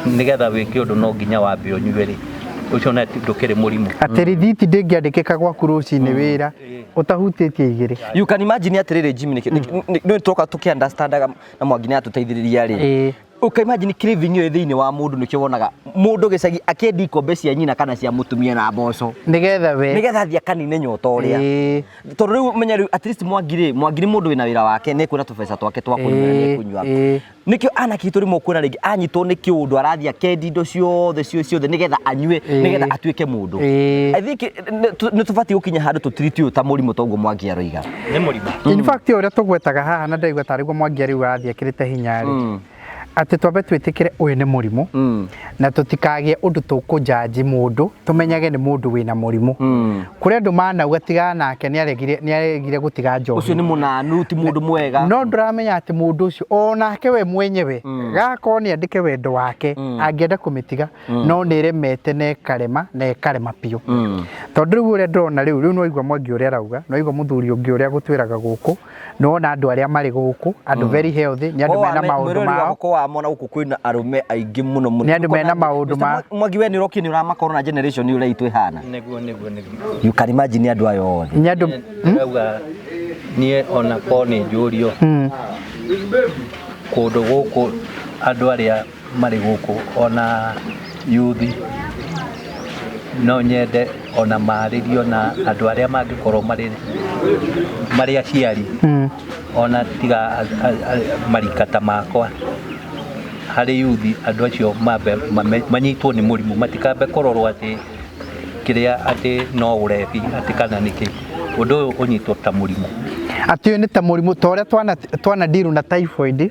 nĩgetha wĩke ũndũ no nginya wambe ũnyue rĩ, ũcio na ndũkĩrĩ mũrimũ. Atĩ rithiti ndĩngĩandĩkĩka gwaku rũcinĩ wĩra ũtahutĩtie igĩrĩ. You can imagine atĩrĩrĩ Jimmy, nĩ tũroka tũkĩ understandaga na Mwangi nĩ atũteithĩrĩria rĩ. Ũka imagine craving ĩyo thĩinĩ wa mũndũ nĩkĩo wonaga mũndũ gĩcagi akĩendia ikombe cia nyina kana cia mũtumia na mboco. Nĩgetha we. Nĩgetha athiĩ akanine nyota ũrĩa. Tondũ rĩu menya rĩu at least Mwangi rĩ, Mwangi nĩ mũndũ wĩna wĩra wake, nĩ ekuona tũbeca twake twa kũnyua na nĩ ekũnyua. Nĩkĩo anake aitũ rĩmwe ũkuona rĩngĩ anyitwo nĩ kĩũndũ arathiĩ akendia indo ciothe ciothe nĩgetha anyue, nĩgetha atuĩke mũndũ. I think nĩ tũbatiĩ gũkinya handũ tũtiriti ũyũ ta mũrimũ toguo Mwangi aroiga. Nĩ mũrimũ. In fact ũrĩa tũgwetaga haha na ndaigua tarĩ guo Mwangi rĩu arathiĩ ekĩrĩte hinya rĩ. Atĩ twambe twĩtĩkĩre ũyũ nĩ mũrimũ na tũtikagĩe ũndũ tũkũnjanji mũndũ tũmenyage nĩ mũndũ wĩna mũrimũ. Kũrĩ andũ manauga tigana nake nĩaregire gũtiga njohi. Ũcio nĩ mũnanu ti mũndũ mwega. No ndũramenya atĩ mũndũ ũcio onake we mwenyewe gakorwo nĩ andĩke wendo wake angĩenda kũmĩtiga no nĩ ĩremete na ĩkarema na ĩkarema biũ. Tondũ rĩu ũrĩa ndĩrona rĩu rĩu nĩwaigua Mwangi ũrĩa arauga, nĩwaigua mũthuri ũngĩ ũrĩa gũtwĩraga gũkũ, nĩwona andũ arĩa marĩ gũkũ, andũ very healthy, nĩ andũ mena maũndũ mao. Ko wa mona gũkũ kwĩna arũme aingĩ mũno mũno. Nĩ andũ mena maũndũ mao. Mwangi we nĩ ũrokire nĩ ũramakorwo na generation ũrĩa itũ ĩhana. Nĩguo nĩguo nĩguo. You can imagine andũ aya othe. Nĩ andũ ndĩrauga niĩ ona korwo nĩ njũrio kũndũ gũkũ andũ arĩa marĩ gũkũ ona youth no nyende ona marĩrio na andũ arĩa mangĩkorwo marĩ aciari ona tiga marika ta makwa harĩ youth andũ acio mambe manyitwo nĩ mũrimũ matikambe kũrorwo atĩ kĩrĩa atĩ no ũrebi atĩ kana nĩkĩ ũndũ ũyũ ũnyitwo ta mũrimũ. Atĩ ũyũ nĩ ta mũrimũ ta ũrĩa twana deal na typhoid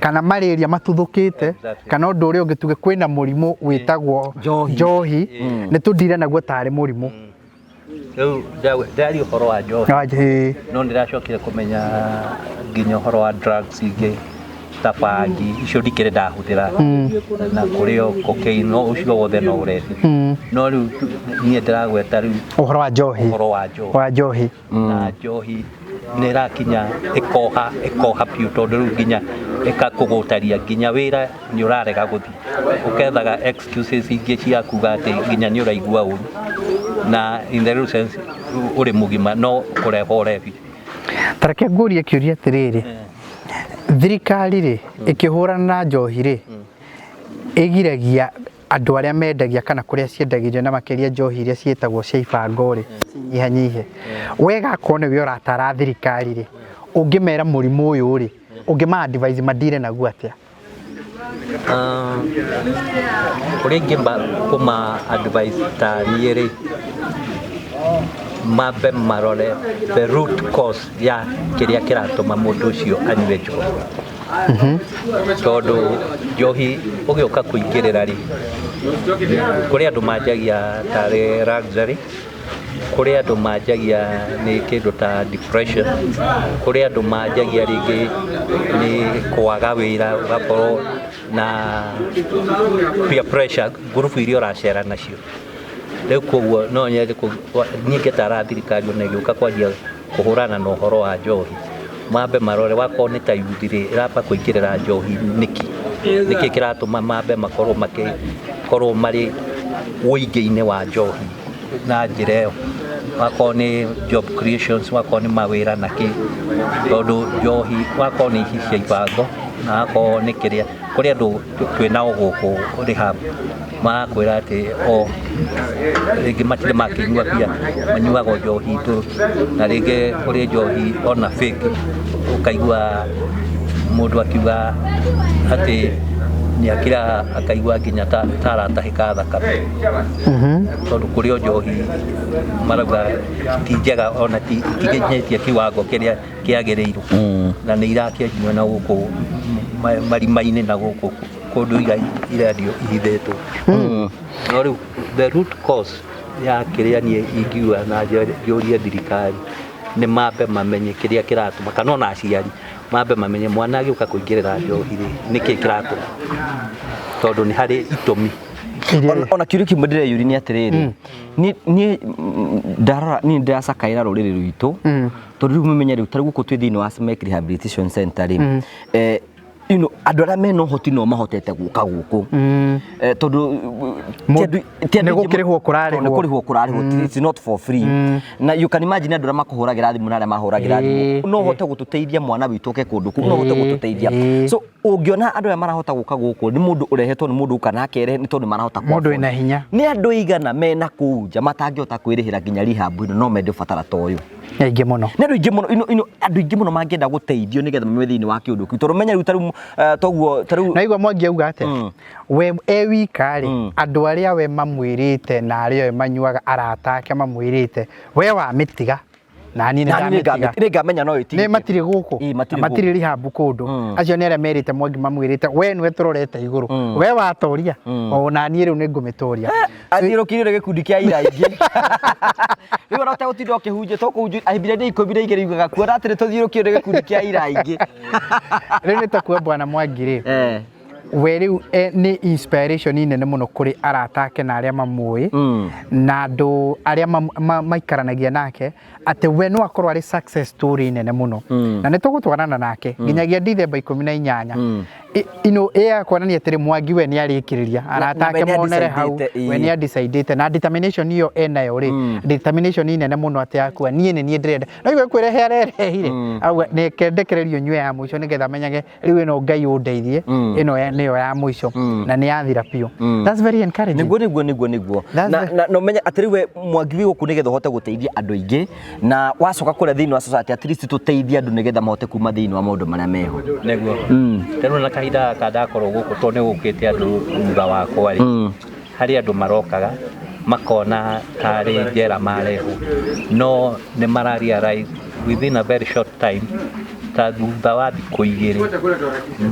kana malaria matuthũkĩte kana ũndũ ũrĩa ũngĩ tuge kwĩna mũrimũ wĩtagwo njohi nĩ tũndire naguo tarĩ mũrimũ. Rĩu ndaria ũhoro wa njohi no ndĩracokire kũmenya nginya ũhoro wa drugs ingĩ ta bangi icio ndikĩrĩ ndahũthĩra na kũrĩo cocaine no ũcio wothe no ũrebi no rĩu niĩ ndĩragweta rĩu ũhoro wa njohi ũhoro wa njohi na njohi nĩ ĩrakinya ĩkoha ĩkoha biũ tondũ rĩu nginya ĩkakũgũtaria nginya wĩra nĩ ũrarega gũthiĩ ũkethaga excuses ingĩ cia kuga atĩ nginya nĩ ũraigua ũru na in the real sense ũrĩ mũgima no kũreha ũrebi. Ta reke ngũrie kĩũria atĩrĩrĩ, thirikari rĩ ĩkĩhũrana na njohi rĩ ĩgiragia Andũ arĩa mendagia kana kũrĩa ciendagĩrio na makĩria njohi iria ciĩtagwo cia ibango rĩ, cinyihanyihe. We gakorwo nĩwe ũratara thirikari rĩ, ũngĩmera mũrimũ ũyũ rĩ, ũngĩma advise madire naguo atĩa? Ũrĩa ingĩamba kũma advise ta niĩ rĩ, mambe marore the root cause ya kĩrĩa kĩratũma mũndũ ũcio anyue njohi. Tondũ njohi ũgĩũka kũingĩrĩra rĩ, kũrĩ andũ manjagia tarĩ luxury, kũrĩ andũ manjagia nĩ kĩndũ ta depression, kũrĩ andũ manjagia rĩngĩ nĩ kwaga wĩra ũgakorwo na peer pressure, ngurubu iria ũracera nacio. Rĩu koguo no nyende niĩ ngĩtara thirikari ona ĩgĩũka kwanjia kũhũrana na ũhoro wa njohi, mambe marore wakorwo nĩ ta yuthi rĩ, ĩramba kũingĩrĩra njohi nĩkĩ? Nĩkĩ kĩratũma mambe makorwo makĩkorwo marĩ ũingĩ-inĩ wa njohi na njĩra ĩyo? Wakorwo nĩ job creations, wakorwo nĩ mawĩra na kĩ, tondũ njohi wakorwo nĩ ici cia ibango na wakorwo nĩ kĩrĩa, kũrĩ andũ twĩ nao gũkũ rehab marakwĩra atĩ o rĩngĩ matirĩ makĩnyua bia, manyuaga o njohi ndũrũ, na rĩngĩ kũrĩ njohi ona fake, ũkaigua mũndũ akiuga atĩ nĩ akira akaigua nginya ta aratahĩka thakame, tondũ kũrĩ o njohi marauga ti njega ona itikinyĩtie kiwango kĩrĩa kĩagĩrĩirwo, na nĩ irakĩendio na gũkũ marima-inĩ na gũkũ kũndũ irendio ihithĩtwo. No rĩu the root cause ya kĩrĩa niĩ ingiuga na njũrie thirikari nĩ mambe mamenye kĩrĩa kĩratũma, kana ona aciari mambe mamenye mwana agĩũka kũingĩrĩra njohi rĩ, nĩkĩ kĩratũma, tondũ nĩ harĩ itũmi. Ona kĩũria kĩmwe ndĩreyũria nĩ atĩrĩrĩ, niĩ ndarora niĩ ndĩracakaĩra rũrĩrĩ rwitũ, tondũ rĩu mũmenye rĩu ta rĩu gũkũ twĩ thĩinĩ wa Smek Rehabilitation Center rĩ, you know, andũ arĩa mena ũhoti no mahotete gũka gũkũ, tondũ nĩ gũkĩrĩhwo kũrarĩhwo. Nĩ kũrĩhwo kũrarĩhwo, it's not for free. Na you can imagine andũ arĩa makũhũragĩra thimũ na arĩa mahũragĩra thimũ, no ũhote gũtũteithia mwana witũ oke kũndũ kũu, no ũhote gũtũteithia. So ũngĩona andũ aya marahota gũka gũkũ nĩ mũndũ ũrehetwo nĩ mũndũ kana akerehe nĩ tondũ marahota Mũndũ wĩna hinya. Nĩ andũ aigana mena kũu nja matangĩhota kwĩrĩhĩra nginya rehab ĩno no mende ũbatara ta ũyũ? Nĩ aingĩ mũno. Nĩ andũ aingĩ mũno, ino andũ aingĩ mũno mangĩenda gũteithio nĩgetha maume thĩinĩ wa kĩũndũ kĩu, tondũ menya rĩu ta rĩu toguo ta rĩu Na igua Mwangi auga atĩa? We e wika rĩ, andũ arĩa we mamwĩrĩte na arĩa we manyuaga arata ake mamwĩrĩte, we wamĩtiga na niĩ nĩ ndamĩtiga. Nĩ ngamenya no ĩtigĩke. Nĩ matirĩ gũkũ. Matirĩ Matirĩ rehab kũndũ. Acio nĩ arĩa merĩte Mwangi mamwĩrĩte we nĩwe tũrorete igũrũ. We watoria. O na niĩ rĩu nĩ ngũmĩtoria. Athiũrũkĩirio nĩ gĩkundi kĩa ira ingĩ. Rĩu ona ũtegũtinda ũkĩhunjia, tũkũhunjia Ahibirania 12 yugaga kuona atĩrĩ tũthiũrũkĩirio nĩ gĩkundi kĩa ira ingĩ. Rĩu nĩ ta kuga Bwana Mwangi rĩ, we rĩu nĩ inspiration nene mũno kũrĩ arata ake na arĩa mamũĩ na andũ arĩa maikaranagia nake, atĩ we no akorwo arĩ success story nene mũno. Na nĩ tũgũtwarana nake nginyagia Dithemba 18. Ino ĩ kuonania atĩrĩ Mwangi we nĩ arĩkĩrĩria arata ake monere hau, we nĩ adecidĩte na determination ĩyo enayo rĩ, determination nene mũno atĩ akua niĩ nĩ niĩ ndĩrenda no igwe kwĩrehe arerehire auga neke ndekererio nyue ya mũico nĩgetha menyage rĩu ĩno Ngai ũndeithie, ĩno nĩyo ya mũico na nĩ yathira biũ. That's very encouraging. Nĩguo nĩguo nĩguo nĩguo. Na na ũmenye atĩ rĩu we Mwangi wĩ gũkũ nĩgetha ũhote gũteithia andũ aingĩ, na wacoka kũrĩa thĩinĩ wa society at least tũteithie andũ nĩgetha mahote kuma thĩinĩ wa maũndũ marĩa meho. Nĩguo. Rĩu na kahinda gaka ndakorwo gũkũ tondũ nĩ gũkĩte andũ thutha wakwa rĩ, harĩ andũ marokaga makona tarĩ njera marehwo, no nĩ mara realize within a very short time, ta thutha wa thikũ igĩrĩ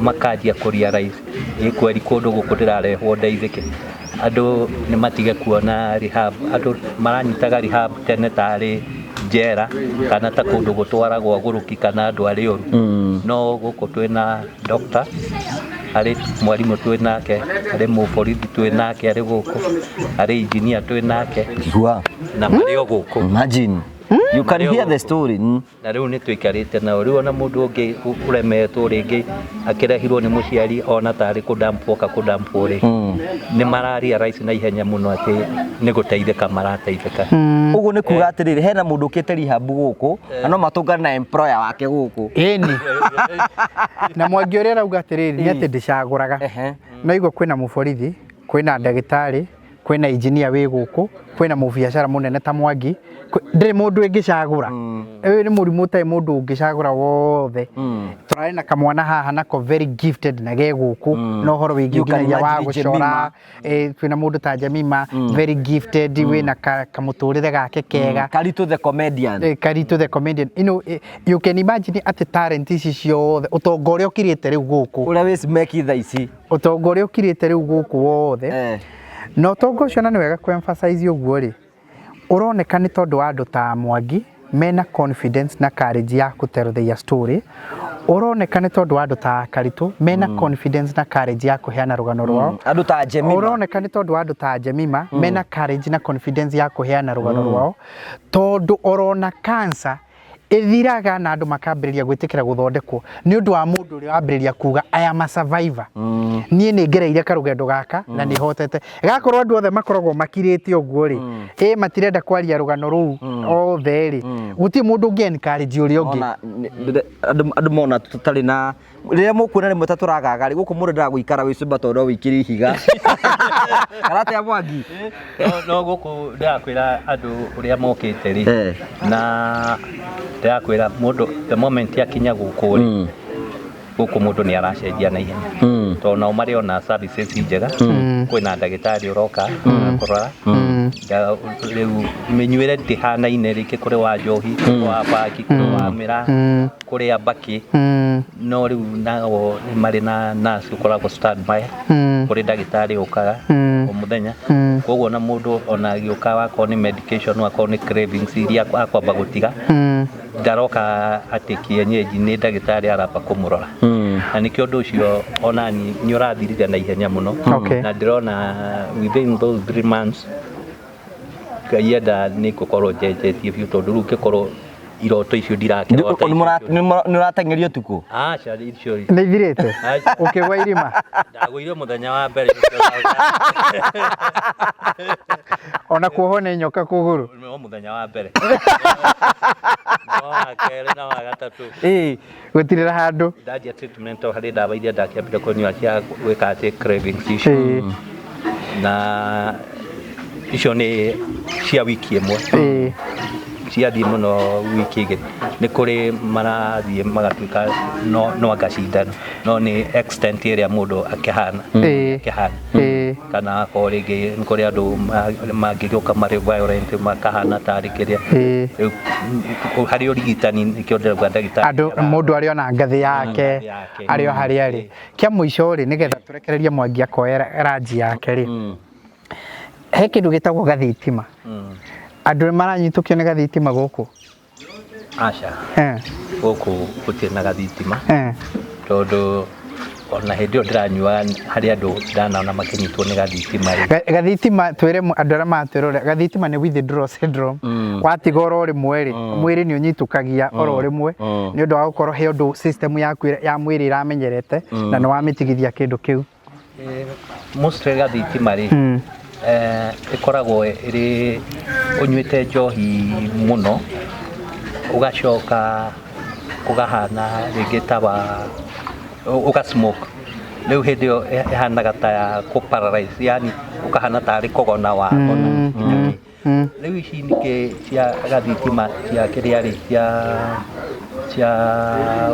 makanjia kũ realize ĩ kweri kũndũ gũkũ ndĩrarehwo ndeithĩke. Andũ nĩ matige kuona rehab, andũ maranyitaga rehab tene tarĩ njera kana ta kũndũ gũtwaragwo agũrũki kana andũ arĩa oru, no gũkũ twĩna doctor, harĩ mwarimũ twĩ nake, harĩ mũborithi twĩ nake arĩ gũkũ, harĩ engineer twĩ nake, na marĩ o gũkũ. Imagine. You can hear the story. Na rĩu nĩ tũikarĩte nao. Rĩu ona mũndũ ũngĩ ũremetwo rĩngĩ akĩrehirwo nĩ mũciari ona tarĩ kũdampwo oka kũdampwo rĩ, nĩ mara realize na ihenya mũno atĩ nĩ gũteithĩka marateithĩka. Ũguo nĩ kuga atĩrĩrĩ, hena mũndũ ũkĩte rehab gũkũ na no matũngane na employer wake gũkũ. Ĩni. Na Mwangi ũrĩa arauga atĩrĩrĩ nĩ atĩ ndĩcagũraga. No igua kwĩna mũborithi, Kwĩna ndagĩtarĩ, kwĩna engineer wĩ gũkũ, kwĩna mũbiacara mũnene ta Mwangi, ndĩrĩ mũndũ ĩngĩcagũra. Ũyũ nĩ mũrimũ ũtarĩ mũndũ ũngĩcagũra wothe. Tũrarĩ na kamwana haha nako very gifted na ge gũkũ na ũhoro wĩgiĩ You can nginyagia wa imagine gũcora. Jemima. Twĩna mũndũ ta Jemima, very gifted, wĩna kamũtũrĩre gake kega. Karitu the comedian. Karitu the comedian. You know, you can imagine atĩ talent ici ciothe, ũtonga ũrĩa ũkirĩte rĩu gũkũ. Ũrĩa wĩ Smeki thaa ici. Ũtonga ũrĩa ũkirĩte rĩu gũkũ wothe. Na ũtonga ũcio na nĩ wega kũ emphasize ũguo rĩ, ũroneka nĩ tondũ wa andũ ta Mwangi mena confidence na courage ya kũ tell their story. Ũroneka nĩ tondũ wa andũ ta Karitũ mena confidence na courage ya kũheana rũgano rwao. Andũ ta Jemima. Ũroneka nĩ tondũ wa andũ ta Jemima mena courage na confidence ya kũheana rũgano rwao. Tondũ orona cancer ĩthiraga na andũ makambĩrĩria gwĩtĩkĩra gũthondekwo nĩ ũndũ wa mũndũ ũrĩa wambĩrĩria kuga I am a survivor. Niĩ nĩ ngereire karũgendo gaka na nĩ hotete. Gakorwo andũ othe makoragwo makirĩte ũguo rĩ, ĩ matirenda kwaria rũgano rũu othe rĩ, gũtirĩ mũndũ ũngĩ encourage ũrĩa ũngĩ. Ona, andũ mona tũtarĩ na rĩrĩa mũkuona rĩmwe ta tũragaga rĩ, gũkũ mũndũ endaga gũikara wĩcumba tondũ no wĩikĩrie ihiga. Kana atĩa Mwangi? No gũkũ ndĩrakwĩra andũ ũrĩa mokĩte rĩ, na ndĩrakwĩra mũndũ the moment akinya gũkũ rĩ, gũkũ mũndũ nĩ aracenjia na ihenya. Tondũ nao marĩ ona services njega, kwĩna ndagĩtarĩ ũroka kũrora. Rĩu mĩnyuĩre ndĩhanaine rĩngĩ, kũrĩ wa njohi, kũrĩ wa bangi, kũrĩ wa mĩraa, kũrĩ a mbakĩ. No rĩu nao nĩ marĩ na nurse ũkoragwo standby, kũrĩ ndagĩtarĩ ũkaga o mũthenya. Koguo ona mũndũ ona agĩũka wakorwo nĩ medication, wakorwo nĩ cravings iria akwamba gũtiga, ndaroka atĩ kienyeji, nĩ ndagĩtarĩ aramba kũmũrora. Na nĩkĩo ũndũ ũcio onani nĩ ũrathirire na ihenya mũno. Na ndĩrona within those 3 months Ngai enda nĩ ngũkorwo njenjetie biũ, tondũ rĩu ngĩkorwo iroto icio ndirakĩrota. Nĩ ũrateng'erio ũtukũ? Aca, icio Nĩ ithirĩte? Aca. Ũkĩgwa irima? Ndagũire mũthenya wa mbere. Ona kuohwo nĩ nyoka kũgũrũ? No mũthenya wa mbere. No wa kerĩ na wa gatatũ. Gũtirĩra handũ. Ndanjia treatment o harĩ ndawa iria ndakĩambire kũnyua cia gwĩka atĩ cravings icio. Na icio nĩ cia wiki ĩmwe. Ciathiĩ mũno wiki igĩrĩ. Nĩ kũrĩ marathiĩ magatuĩka no anga cindano. No nĩ extent ĩrĩa mũndũ akĩhana. Akĩhana. Kana akorwo rĩngĩ nĩ kũrĩ andũ mangĩgĩũka marĩ violent makahana tarĩ kĩrĩa. Rĩu, harĩ ũrigitani nĩkĩo ndĩrauga ndagĩtarĩ. Andũ, mũndũ arĩ ona ngathĩ yake, Ngathĩ yake. arĩ o harĩa arĩ. Kĩa mũico rĩ, nĩgetha tũrekererie Mwangi akoe ranji yake rĩ, he kĩndũ gĩtagwo gathitima. Andũ nĩ maranyitũkio nĩ gathitima gũkũ? Aca. Gũkũ gũtirĩ na gathitima. Tondũ ona hĩndĩ ĩyo ndĩranyua harĩ andũ ndanona makĩnyitwo nĩ gathitima rĩ. Gathitima twĩre andũ arĩa maratwĩrorera, gathitima nĩ withdrawal syndrome. Watiga oro rĩmwe rĩ, mwĩrĩ nĩ ũnyitũkagia oro rĩmwe nĩ ũndũ wa gũkorwo he ũndũ system yaku ya mwĩrĩ ĩramenyerete na nĩ wamĩtigithia kĩndũ kĩu. Mostly gathitima rĩ, ĩkoragwo ĩrĩ ũnyuĩte njohi mũno, ũgacoka ũgahana rĩngĩ ta wa ũga smoke. Rĩu hĩndĩ ĩyo ĩhanaga ta ya kũ paralyze, yani ũkahana tarĩ kũgona wagona nginya kĩ. Rĩu ici ningĩ cia gathitima cia kĩrĩa rĩ, cia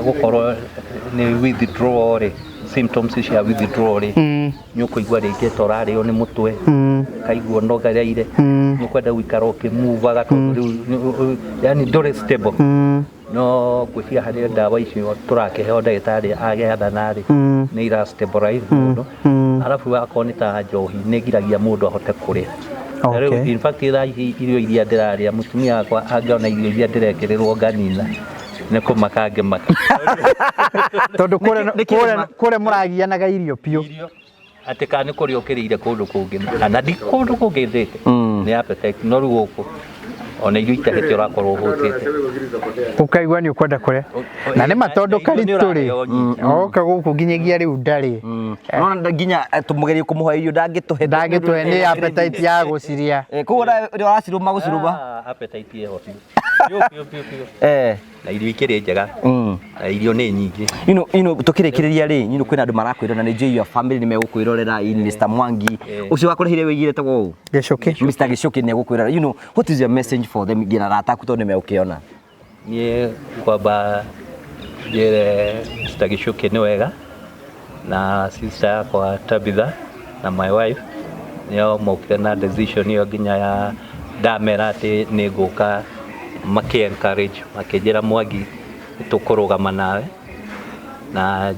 gũkorwo nĩ withdrawal rĩ, symptoms cia withdrawal rĩ, nĩ ũkũigua rĩngĩ ta ũrarĩo nĩ mũtwe, ũkaigua ũnogereire, nĩ ũkwenda gũikara ũkĩmuvaga tondũ rĩu yani ndũrĩ stable. No ngwĩciria harĩ ndawa icio tũrakĩheo ndagĩtarĩ agĩathana rĩ, nĩ ira stabilize mũndũ. Arabu akorwo nĩ ta njohi nĩ ĩgiragia mũndũ ahote kũrĩa. Na rĩu, in fact, thaa ici irio iria ndĩrarĩa, mũtumia wakwa angĩona irio iria ndĩrekĩrĩrwo nganina, nĩ kũmaka angĩmaka. Tondũ kũrĩa mũragianaga irio biũ. Irio. Atĩ kana nĩ kũrĩa ũkĩrĩire kũndũ kũngĩ, na ndi kũndũ kũngĩ ndĩte, nĩ appetite, no rĩu gũkũ ona irio itahĩte ũrakorwo ũhũtĩte. Ũkaigua nĩ ũkwenda kũrĩa. Na nĩ ma tondũ Karitũ rĩ, oka gũkũ nginyagia rĩu ndarĩ. No nginya tũmũgerie kũmũhe irio ndangĩtũhe. Ndangĩtũhe nĩ appetite ya gũciria. Koguo ũracirũma gũcirũma. Appetite ĩho biũ. Biũ biũ biũ biũ. Na irio ikĩrĩ njega. Na irio nĩ nyingĩ. Tukĩrĩkĩrĩria rĩ, kwĩna andũ marakwĩrora na nĩ njũĩ your family nĩ megũkwĩrorera, Mr. Mwangi. Ũcio wakũrĩhire wĩigire tagwo ũ? Gĩcũkĩ. Mr. Gĩcũkĩ nĩ egũkwĩrora. What is your message for them nginya arata aku tondũ nĩ megũkĩona? Niĩ ngwamba njĩre Mr. Gĩcũkĩ nĩ wega na sister yakwa Tabitha na my wife nĩo mokire na decision ĩyo nginya ya ndamera atĩ nĩ ngũka, makĩ encourage, makĩnjĩra Mwangi tũkũrũgama nawe, na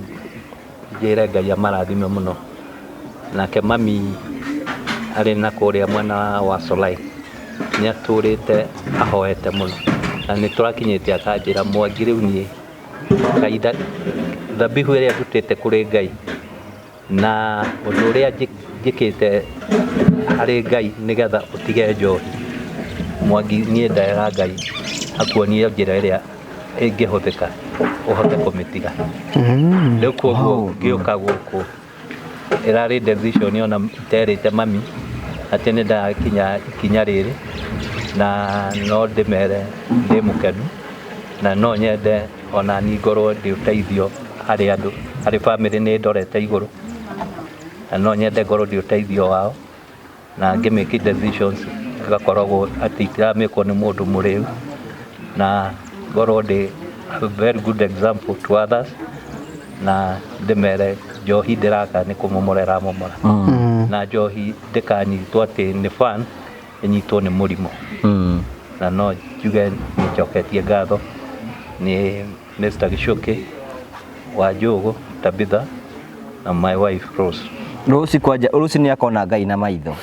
njĩre Ngai amarathime mũno. Nake mami arĩ na kũrĩa mwena wa Solai nĩ atũrĩte ahoete mũno, na nĩ tũrakinyĩte akanjĩra Mwangi rĩu niĩ kahinda thabihu ĩrĩa ndutĩte kũrĩ Ngai na ũndũ ũrĩa njĩkĩte harĩ Ngai nĩgetha ũtige njohi, Mwangi niĩ ndera Ngai akuonie njĩra ĩrĩa ĩngĩhũthĩka ũhote kũmĩtiga. Rĩu koguo ngĩũka gũkũ ĩrarĩ decision ona iterĩte mami atĩ nĩ ndakinya ikinya rĩrĩ, na no ndĩmere ndĩ mũkenu na no nyende ona niĩ ngorwo ndĩ ũteithio harĩ andũ, harĩ family nĩ ndorete igũrũ, na no nyende ngorwo ndĩ ũteithio wao, na ngĩ make decisions ngakoragwo atĩ itiramĩkwo nĩ mũndũ mũrĩu, na ngorwo ndĩ a very good example to others, na ndĩmere njohi ndĩraka nĩ kũmomora ĩramomora, na njohi ndĩkanyitwo atĩ nĩ fun, ĩnyitwo nĩ mũrimũ. Na no njuge nĩnjoketie ngatho nĩ Mr. Gĩcũkĩ wa Njũgũ, Tabitha na my wife Rose. Rose kwanja, Rose nĩ akona Ngai na maitho.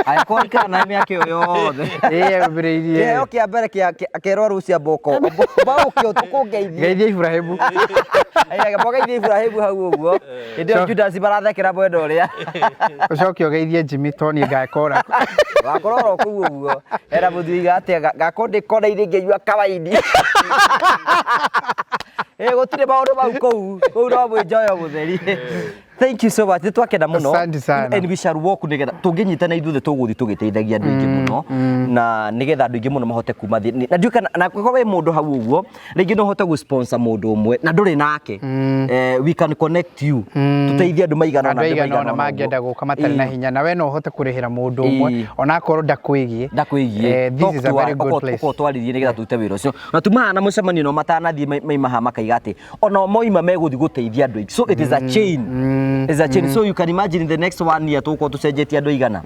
Angĩkorwo ikara na mĩaka ĩyo yothe. Ĩĩ, ambĩrĩirie. Kĩheo kĩa mbere kĩerwo Rose amboko. Mba ũke ũtũkũngeithie. Geithia Ibrahimu. Aya, mbogeithie Ibrahimu hau ũguo. Hĩndĩ ĩyo Judas marathekera mwena ũrĩa. Ũcoke ũgeithie Jimmy tondũ niĩ ngakora. Wakorwo oro kũu ũguo. Era mũthuri atĩa ngakorwo ndĩ kona-inĩ ngĩnyua kawaini. Gũtirĩ maũndũ mau kũu. Kũu no mwĩnjoyo mũtheri. Thank you so much. Nĩtwakena mũno. Asante sana. And we shall walk nĩgetha tũngĩnyitana ithuothe tũgũthiĩ tũgĩteithagia andũ aingĩ mũno, na nĩgetha andũ aingĩ mũno mahote kuma thĩ. Na ndiũĩ kana na korwo wĩ mũndũ hau ũguo rĩngĩ no ũhote gũ-sponsor mũndũ ũmwe na ndũrĩ nake, we can connect you, tũteithie andũ maigana ũna, andũ aigana ũna mangĩenda gũka matarĩ na hinya, na we no ũhote kũrĩhĩra mũndũ ũmwe onakorwo ndakwĩgiĩ. Ndakwĩgiĩ. This is a very good place. Ũkorwo twarĩrie nĩgetha tũrute wĩra ũcio, na tumaha na mũcemanio no matanathiĩ maima haha makaiga atĩ ona moima megũthiĩ gũteithia andũ aingĩ, so it is a chain. It's a chain, so you can imagine in the next one year tũgũkorwo tũcenjetie andũ aigana.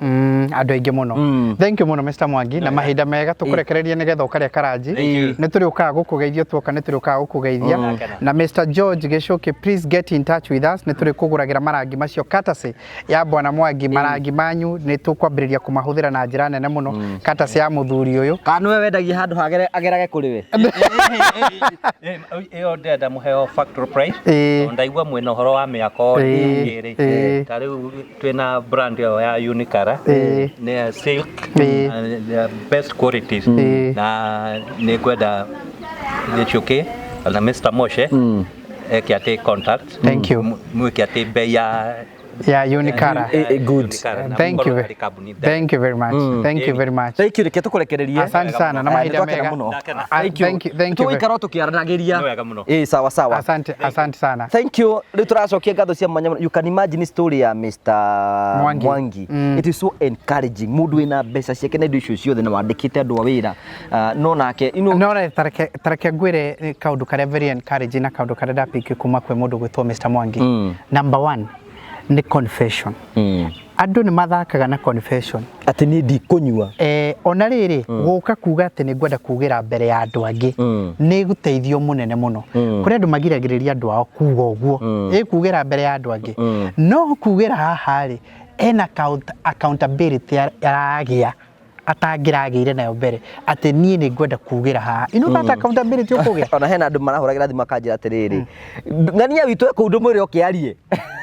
Andũ aingĩ mũno. Thank you mũno Mr. Mwangi, na mahinda mega tũkũrekererie nĩgetha ũkarĩa karanji. Nĩ tũrĩũkaga gũkũgeithia tuoka, nĩ tũrĩũkaga gũkũgeithia. Na Mr. George Gĩcũkĩ, please get in touch with us, nĩ tũrĩkũgũragĩra marangi macio courtesy ya Bwana Mwangi. Marangi manyu nĩ tũkwambĩrĩria kũmahũthĩra na njĩra nene mũno, courtesy ya mũthuri ũyũ. Kana nĩwe wendagia handũ hagere agerage kũrĩ we. Ĩyo ndĩrenda mũheo factory price. Tondũ ndaigua mwĩna ũhoro wa mĩako ĩrĩ ta rĩu twĩna brand ĩyo ya Unicolor, nĩ ya silk, the best qualities, na nĩ ngwenda Gĩchũkĩ na Mr. Moshe eke atĩ contact. Thank you. Mwĩke atĩ bei ya ya Unicolor. Good. Thank you. Thank you very much. Thank you very much. Thank you, reke tũkũrekererie. Asante sana na mahinda mega. Mũno. Thank you. Thank you. Tũgũikara o tũkĩaranagĩria. Nĩ wega mũno. Ĩĩ, sawa sawa. Asante, asante sana. Thank you. Rĩu tũracokia ngatho cia mwanya mũno. You can imagine story ya Mr. Mwangi. Mwangi. It is so encouraging. Mũndũ wĩna mbeca ciake na indo icio ciothe na wandĩkĩte andũ a wĩra. No nake No tareke ngwĩre kaũndũ karĩa very encouraging na kaũndũ karĩa ndapiki kuma kwĩ mũndũ gwĩtwo Mr. Mwangi. Number one nĩ confession. Andũ nĩ mathakaga na confession. Atĩ niĩ ndikũnyua. Ona rĩrĩ gũka kuga atĩ nĩ ngwenda kugĩra mbere ya andũ angĩ nĩ gũteithio mũnene mũno. Kũrĩ andũ magiragĩrĩria andũ ao kuga ũguo, ĩ kugĩra mbere ya andũ angĩ, no kugĩra haha rĩ ena accountability aragĩa atangĩragĩire nayo mbere, atĩ niĩ nĩ ngwenda kugĩra haha. You know that accountability ũkũgĩa. Ona hena andũ marahũragĩra thimũ makanjĩra atĩrĩrĩ, ng'ania witũ e kũu, ndũmwĩre oke arie.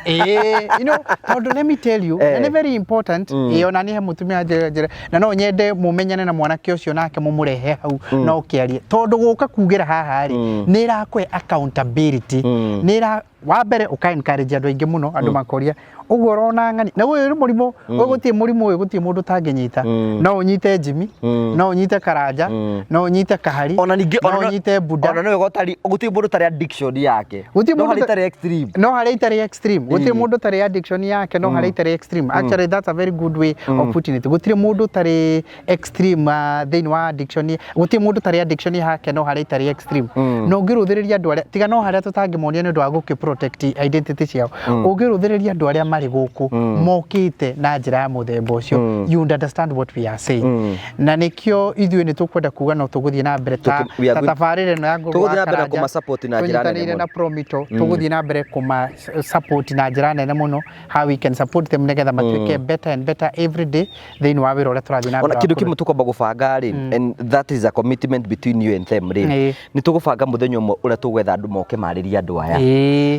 Ĩĩ, you know, tondũ let me tell you, na nĩ very important, ĩĩ, ona niĩ he mũtumia njĩra njĩra, na no nyende mũmenyane na mwanake ũcio nake mũmũrehe hau no ũkĩarie, tondũ gũka kugĩra haha rĩ, nĩ ĩrakũhe accountability, nĩ ĩra wa mbere ũka encourage andũ aingĩ mũno, andũ makoria ũguo ũrona ng'ani na ũyũ nĩ mũrimũ, ũyũ gũtirĩ mũrimũ, ũyũ gũtirĩ mũndũ ũtangĩnyita, no ũnyite Jimmy, no ũnyite Karanja, no ũnyite Kahari, Ona ningĩ no ũnyite Buda. Ona nĩwe gũtarĩ, gũtirĩ mũndũ ũtarĩ addiction yake. Gũtirĩ No mũndũ harĩa ĩtarĩ extreme. No harĩa itarĩ extreme, gũtirĩ mũndũ ũtarĩ addiction yake, no harĩa itarĩ extreme. Actually, that's a very good way of putting it. Gũtirĩ mũndũ ũtarĩ extreme thĩinĩ wa addiction, gũtirĩ mũndũ ũtarĩ addiction yake, no harĩa itarĩ extreme. Na ũngĩrũthĩrĩria andũ arĩa, tiga no harĩa tũtangĩmonia nĩ ũndũ wa gũkĩ protect identity ciao, ũngĩrũthĩrĩria andũ arĩa marĩ gũkũ mokĩte na njĩra ya mũthemba ũcio, you would understand what we are saying. Na nĩkĩo ithuĩ nĩ tũkwenda kuga no tũgũthiĩ na mbere ta We are ta tabarĩra ĩno ya Ngũgũ Tũgũthiĩ wa na mbere na Karanja, kũma-support na njĩra nene tũnyitanĩire mũno. na Promito, tũgũthiĩ na mbere kũma support na njĩra nene mũno, how we can support them nĩgetha matuĩke better and better every day thĩinĩ wa wĩra ũrĩa tũrathiĩ na Ona mbere wa kindu kũruta. kimwe tukwamba gubanga ri, and that is a commitment between you and them ri, ni tugubanga muthenya umwe uria tugwetha andu moke maririe andu aya,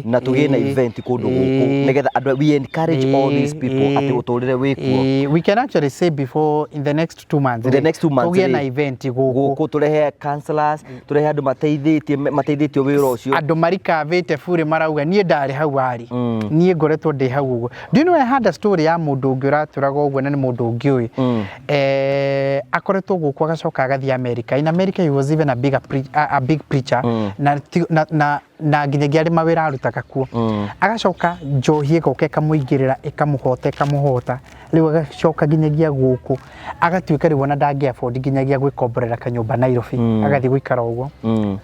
na tugie na event kundu guku, nigetha andu, we encourage all these people ati uturire wikuo. We can actually say before, in the next 2 months In the rĩ, next 2 months tũgĩe rĩ, na event gũkũ. Gũkũ tũrehe counselors, tũrehe andũ mateithĩtio wĩra ũcio. Andũ marikavĩte burĩ marauga niĩ ndarĩ hau arĩ, niĩ ngoretwo ndĩ hau ũguo. Do you know I had a story ya mũndũ ũngĩ ũratũraga ũguo, na nĩ mũndũ ũngĩ ũĩ, akoretwo gũkũ agacoka agathiĩ America. In America he was even a big preacher, na nginyagia arĩ mawĩra arutaga kuo. Agacoka njohi ĩgoka ĩkamũingĩrĩra, ĩkamũhota, ĩkamũhota, rĩu agacoka nginyagia gũkũ agatuĩka rĩu ona ndangĩ afford nginyagia gwĩkomborera kanyũmba Nairobi, agathiĩ gũikara ũguo.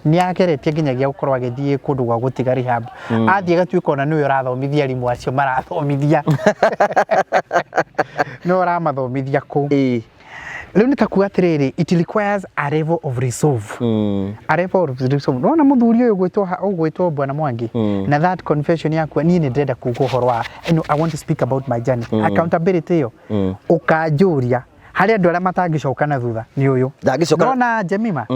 Nĩ ageretie nginyagia gũkorwo agĩthiĩ kũndũ gwa gũtiga rehab, athiĩ agatuĩka ona nĩwe ũrathomithia arimũ acio marathomithia, nĩwe ũramathomithia kũu. Rĩu nĩ ta kuga atĩrĩrĩ, it requires a level of resolve, a level of resolve. Nona mũthuri ũyũ ũgwĩtwo Bwana Mwangi, na that confession yakwa, niĩ nĩ ndĩrenda kuga ũhoro wa, I want to speak about my journey. Accountability ĩyo ũkanjũria harĩ andũ arĩa matangĩcoka na thutha nĩ ũyũ. Ndangĩcoka. Nona Jemima,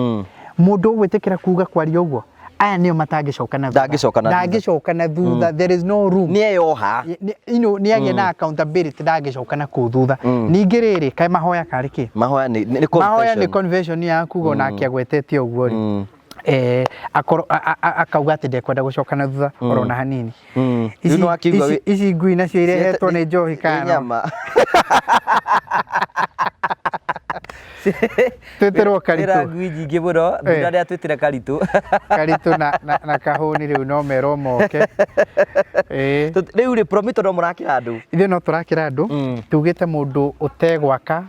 mũndũ ũgwĩtĩkĩra kuga kwaria ũguo, aya nĩo matangĩcoka na thutha. Ndangĩcoka na thutha. Ndangĩcoka na thutha, there is no room. Nĩ eyoha. Nĩ agĩa na accountability, ndangĩcoka na kũu thutha. Ningĩ rĩrĩ, kaĩ mahoya karĩ kĩ? Mahoya nĩ Mahoya nĩ confession. Confession ya kuga onake agwetete ũguo rĩ, akorwo akauga atĩ ndekwenda gũcoka na thutha oro na hanini. Rĩu nĩwakĩigua Ici ngui nacio irehetwo nĩ njohi nĩ kana nyama. Twĩtĩrwo Wĩra Karitũ. Ngui nyingĩ mũno thutha rĩa twĩtĩre Karitũ. Karitũ na kahũni rĩu no merwo moke. Rĩu rĩ, Promito no mũrakĩra andũ? Ithuĩ no tũrakĩra andũ, tugĩte mũndũ ũtegwaka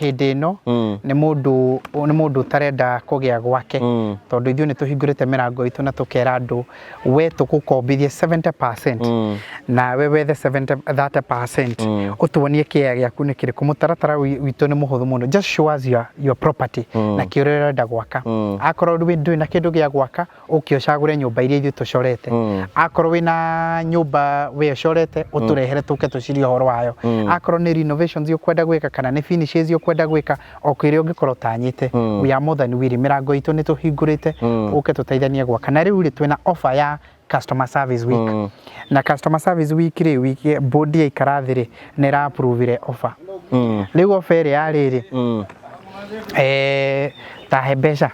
hĩndĩ ĩno nĩ mũndũ ũtarenda kũgĩa gwake, tondũ ithuĩ nĩ tũhingũrĩte mĩrango itũ na tũkera andũ, we tũgũkombithia 70% nawe wethe 70 30%, ũtuonie kĩea gĩaku nĩ kĩrĩkũ. Mũtaratara witũ nĩ mũhũthũ mũno, just show us your property na kĩũrĩa ũrenda gwaka. Akorwo ndũrĩ na kĩndũ gĩa gwaka, ũke ũcagũre nyũmba iria ithuĩ tũcorete. Akorwo wĩna nyũmba we ũcorete, ũtũrehere tũke tũcirie ũhoro wayo. Akorwo nĩ renovations ũkwenda gwĩka kana nĩ finishes ũkwenda gwĩka, o kĩrĩa ũngĩkorwo ũtanyĩte, we are more than willing. Mĩrango itũ nĩ tũhingũrĩte, ũke tũteithanie gwaka. Na rĩu rĩ, twĩna offer ya customer service week, na customer service week rĩ, wiki board yaikara thĩ rĩ, nĩ ĩra approve offer. Rĩu offer ĩrĩa yarĩ rĩ, tahe mbeca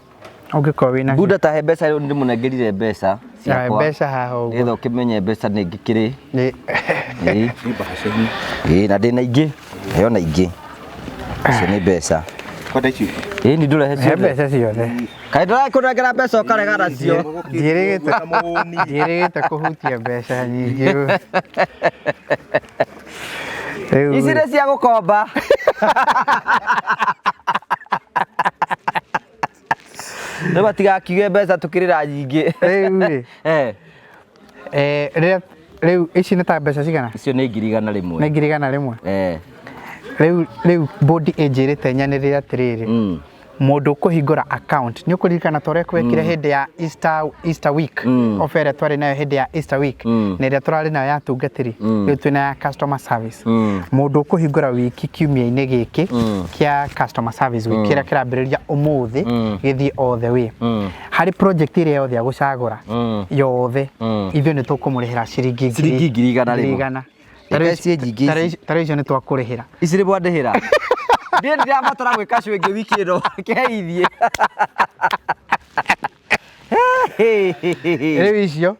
ũngĩkorwo wĩna. Buda, tahe mbeca. Rĩu ndĩmũnengerire mbeca ciakwa. Mbeca haha ũguo. Nĩgetha ũkĩmenye mbeca nĩ ngĩkĩrĩ. Nĩ Ĩĩ, na ndĩna ingĩ, heo na ingĩ, icio nĩ mbeca. Kwenda icio? Ĩĩ, nĩ ndũrehe He ciothe. mbeca ciothe. Kaĩ ndũrakũnengera mbeca ũkarega nacio? Ndiĩrĩgĩte kũhutia mbeca nyingĩ rĩu. Ici nĩ cia gũkomba. Rĩu matigakiuge mbeca tũkĩrĩra nyingĩ. Rĩu rĩ, rĩrĩa rĩu ici nĩ ta mbeca cigana? Icio nĩ 100,000. Nĩ 100,000? Rĩu board ĩnjĩrĩte nyanĩrĩre atĩrĩrĩ, Mũndũ ũkũhingũra account, nĩ ũkũririkana ta ũrĩa kwekire hĩndĩ ya Easter week, offer ĩrĩa twarĩ nayo hĩndĩ ya Easter week, na ĩrĩa tũrarĩ nayo ya tungatĩri, rĩu twĩna ya customer service. Mũndũ ũkũhingũra wiki kiumia-inĩ gĩkĩ kĩa customer service week, kĩrĩa kĩrambĩrĩria ũmũthĩ gĩthiĩ all the way, harĩ project ĩrĩa yothe agũcagũra yothe, ithuĩ nĩ tũkũmũrĩhĩra ciringi Ciringi 100,000. 100,000. Reke ciĩ nyingĩ ici. Tarĩu icio nĩ twakũrĩhĩra. Ici nĩ mwandĩhĩra. Niĩ ndĩrabatara gwĩka show ĩngĩ wiki ĩno. Keithie. Rĩu icio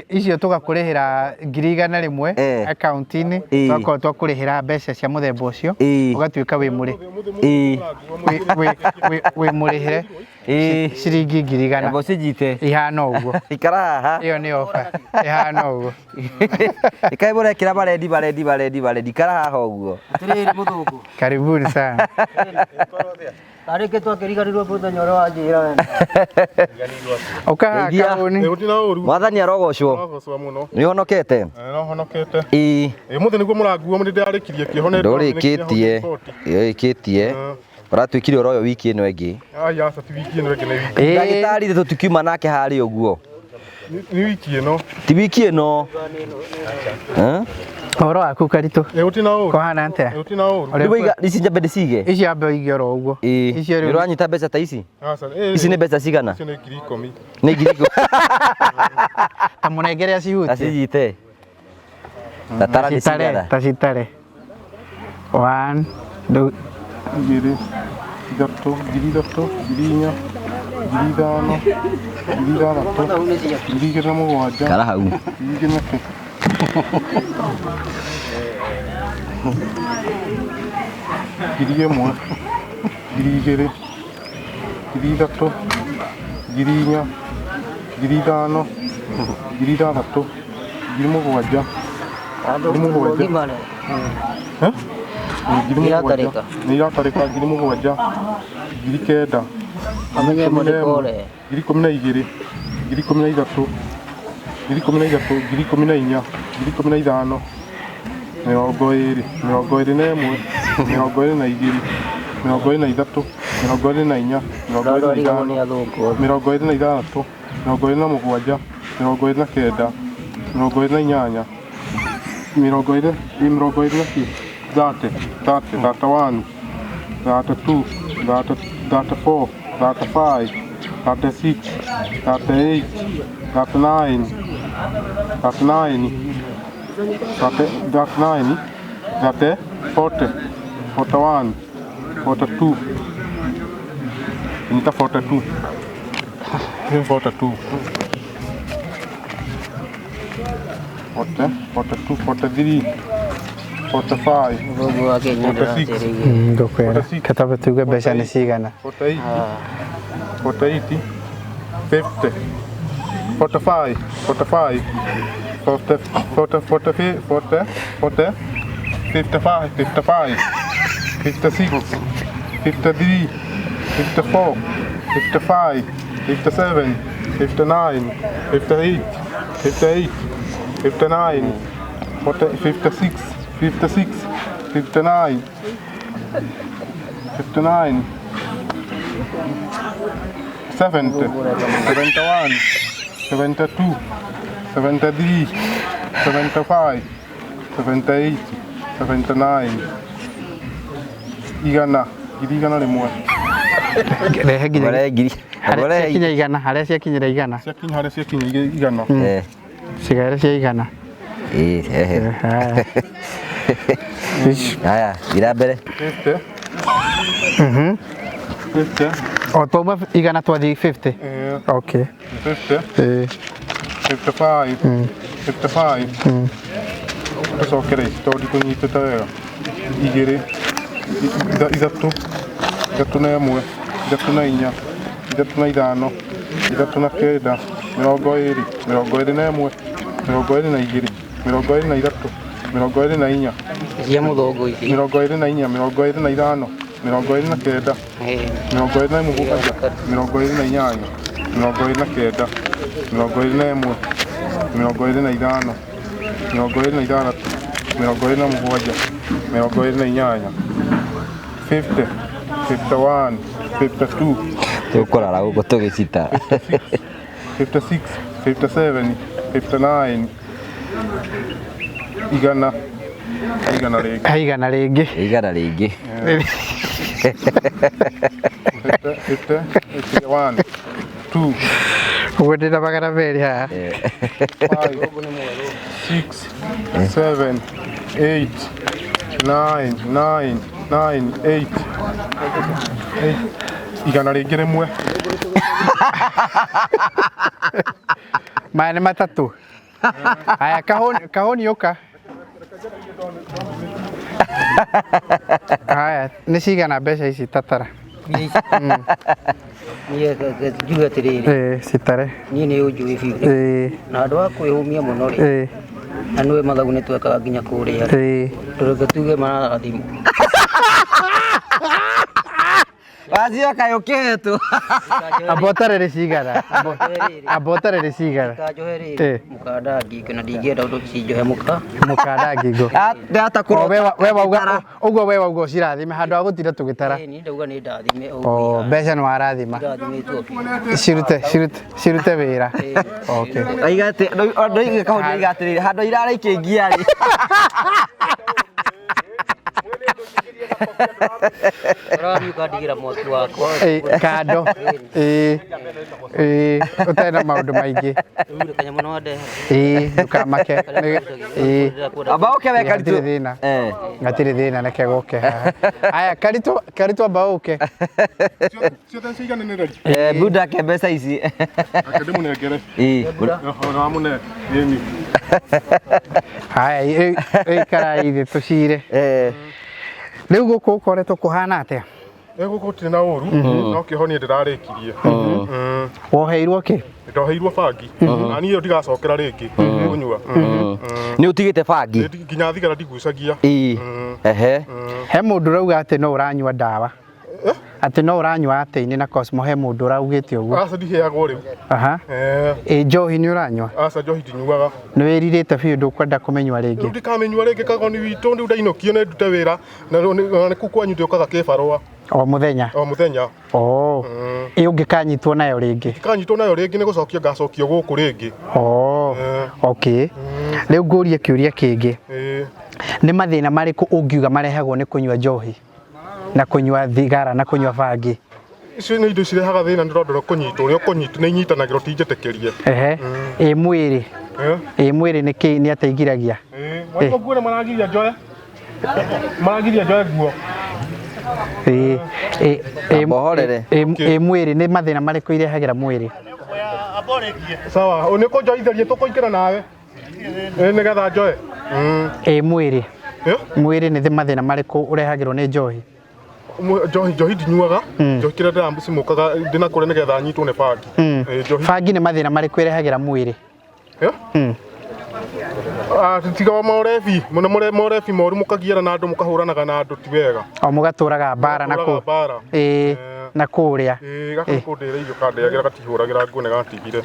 icio tũgakũrĩhĩra 100,000 akaunti-inĩ, tũgakorwo twakũrĩhĩra mbeca cia mũthemba ũcio, ũgatuĩka wĩ mũrĩ wĩ mũrĩhĩre ciringi 100,000. Amba ũcinyite. Ihana ũguo. Ikara haha. Ĩyo nĩ ofa ihana ũguo. Ikaĩ mũrekĩra marendi marendi marendi marendi. Ikara haha ũguo. Atĩrĩrĩ mũthũngũ. Karibuni sana. Tarĩkĩ twakĩriganĩrwo mũthenya ũrĩa wanjĩra we. Ũkaha Ngeithia. kabuni. Gũtirĩ na ũru. Mwathani arogocwo. Arogocwo mũno. Nĩ ũhonokete? No honokete. Ĩĩ. Ũmũthĩ nĩguo mũranguo nĩ ndĩrarĩkirie kĩoho nĩ Ndũrĩkĩtie. Ũrĩkĩtie. Ũratuĩkire ũroyo wiki ĩno ĩngĩ. Ai aca ti wiki ĩno ĩngĩ nĩ wiki. Ndagĩtarĩ ithe tũtikiuma nake harĩa ũguo. Nĩ wiki ĩno. Ti wiki ĩno. Eh? Ũhoro waku Karitũ? Gũtirĩ na ũru. Kũhana atĩa? Gũtirĩ na ũru. Ũrĩa Rĩu waiga ici njambe ndĩcige? Ici ambe ũige oro ũguo. Ĩĩ. Icio Nĩ rĩu ũranyita mbeca ta ici? Aca. Ici nĩ mbeca cigana? Icio nĩ 10,000. Nĩ 10,000. Ta mũnengere acihutie. Acinyite. Tatara nĩ Citare, cigana? ta citare. 1 2 2 3 3,000 4,000 5,000 6,000 7,000 Kara hau. 2,400. 1,000 2,000 3,000 4,000 5,000 6,000 7,000 Andũ 7,000. ngima Eh? 7,000. Iratarĩka. Nĩ iratarĩka 7,000 9,000 Amenye mũrĩkore. 12,000 13,000 13,000 14,000 15,000 21 22 23 24 25 26 27 29 28 20 20 30 30 31 32 34 35 36 38 39 39 39 30 40 41 42 Nita 42 42 40 42 43 45 Mũthũngũ wa Kenya ndĩracereire. Ngũkwĩra. Katabe tuge mbeca nĩ cigana. 48 48 50 45 45 40 40 40 40 40 55 55 56 53 54 55 57 59 58 58 59 40 56 56 59 59 70 71 72 73 75 78 79 igana 100,000. Rehe nginya Ngore ngiri. harĩa Ngore ciakinya igana, harĩa ciakinyĩra igana. Ciakinya harĩa ciakinya igana. Eh. Cigare cia igana. Eh, eh. Haya, gira mbere. 50 50 O twauma igana twathiĩ 50. Okay. 50 Eh. 55 55 tũcokere ici tondũ ndikũnyitĩte wega. 2 3 31 34 35 39 20 21 22 23 24 Cia mũthũngũ ici. 24 25 29 27 28 21 25 26 27 28 50 51 52, Tũkũrara gũkũ tũgĩcita. 56, 57, 59, igana, igana rĩngĩ. Igana rĩngĩ. Igana rĩngĩ. 50, 51, 2, Ũguo ndĩna 200 haha. 5, 6, 7, 8, 9, 9, 9, 8, 8, igana rĩngĩ rĩmwe. Maya nĩ matatũ. Haya, kahũni, kahũni ũka. Haya, nĩ cigana mbeca ici tatara? Niĩ njuge atĩrĩrĩ, Ĩĩ, citare. niĩ nĩ ũnjũĩ biũ. Ĩĩ, Na handũ ha kwĩhũmia mũno rĩ, ĩĩ, na nĩwe mathabu nĩ twekaga nginya kũrĩa rĩ, ĩĩ. tũreke tuge mararathimwo. Wacio kaĩ ũkĩhetwo. Amba ũtare nĩ cigana. Amba ũtare nĩ cigana. Kanjohe Eh. rĩ, mũkanda ngingo na ndingĩenda ũndũ cinjohe mũka. Mũkanda ngingo. Ndatakurwo. O, we wauga ũguo, we wauga ũcirathime handũ ha gũtinda tũgĩtara. Ĩĩ, niĩ ndauga nĩ ndathime O, ũguo. mbeca nĩ warathima. Ndathimĩtwo biũ. Cirute, cirute, cirute wĩra. Okay. Oiga atĩ ndoiga kahũni oiga atĩrĩrĩ handũ irara ikĩngia rĩ. Ũrathiĩ ũkandigĩra mwaki wakwa. Ĩĩ, kando. Ĩĩ, ĩĩ, ũtarĩ na maũndũ maingĩ. Rĩu rĩ, kanyamũ no wandehere. Ĩĩ, ndũkamake. Ĩĩ. Amba ũke we Ĩĩ, Karitũ. hatirĩ thĩna. Eh. Hatirĩ thĩna, reke gũke haha. Aya, Karitũ, Karitũ amba ũke. Ciothe ciigananĩre. Eh, Buda ke mbeca ici. Reke ndĩmũnengere. Ĩĩ. Ona wamũne. Ĩni. Haya, ĩikarai thĩ tũcire. Eh. Rĩu gũkũ ũkoretwo kũhana atĩa? Gũkũ gũtirĩ na ũru, no kĩoho niĩ ndĩrarĩkirie. Woheirwo kĩ? Ndoheirwo bangi. Na niĩ ĩyo ndigacokera rĩngĩ kũnyua. Nĩ ũtigĩte bangi. Nginya thigara ndigucagia. Ĩĩ. Ehe. He mũndũ ũrauga atĩ no ũranyua ndawa. Atĩ no ũranyua atĩ-inĩ na Cosmo, he mũndũ ũraugĩte ũguo. Aca ndiheagwo rĩu. Aha. Eh, Ĩ njohi nĩ ũranyua? aca njohi ndinyuaga. Nĩ wĩrirĩte biũ ndũkwenda kũmĩnyua Rĩu rĩngĩ? ndikamĩnyua rĩngĩ kagoni witũ, rĩu ndainũkio nĩ ndute wĩra na nĩ kũu kwanyu ndĩũkaga kĩbarũa O mũthenya? o mũthenya. Oh. Ĩ ũngĩkanyitwo nayo rĩngĩ? Kanyitwo nayo rĩngĩ nĩ gũcokio ngacokio gũkũ rĩngĩ. Oh. Okay. Rĩu ngũrie kĩũria kĩngĩ. Ĩĩ. Nĩ mathĩna marĩkũ ũngiuga marehagwo nĩ kũnyua njohi na kũnyua thigara na kũnyua bangi? Icio nĩ indo cirehaga thĩna nĩ tondũ kũnyitwo ũrĩa ũkũnyitwo nĩ inyitanagĩrwo ti njĩtĩkĩrie. Ehe. Ĩ mwĩrĩ. Eh? Ĩ mwĩrĩ nĩ kĩ nĩ atĩa igiragia? Ĩĩ. Mwaigua nguo nĩ maragiria njoe. Maragiria njoe nguo. Ĩ ĩ ĩ Amba ũhorere. Ĩ mwĩrĩ nĩ mathĩna marĩkũ irehagĩra mwĩrĩ? Sawa, nĩ kũnjoitheria tũkũingĩra nawe. Ĩĩ nĩgetha njoe. Ĩ mwĩrĩ. Eh? Mwĩrĩ nĩ mathĩna marĩkũ ũrehagĩrwo nĩ njohi? Njohi njohi ndinyuaga. Njohi kĩrĩa ndĩramũcimũkaga ndĩna kũrĩa nĩgetha nyitwo nĩ bangi. Ĩĩ njohi. Bangi nĩ mathĩna marĩkũ ĩrehagĩra mwĩrĩ? Eh? Ah, tiga morebi, mũno morebi moru mũkagiana na andũ mũkahũranaga na andũ ti wega. O mũgatũraga mbara na Mũgatũraga kũ mbara. Ĩĩ na kũrĩa. Ĩĩ gaka nĩkũndĩra irio kandĩagĩra gatihũragĩra nguo nĩ gatigire.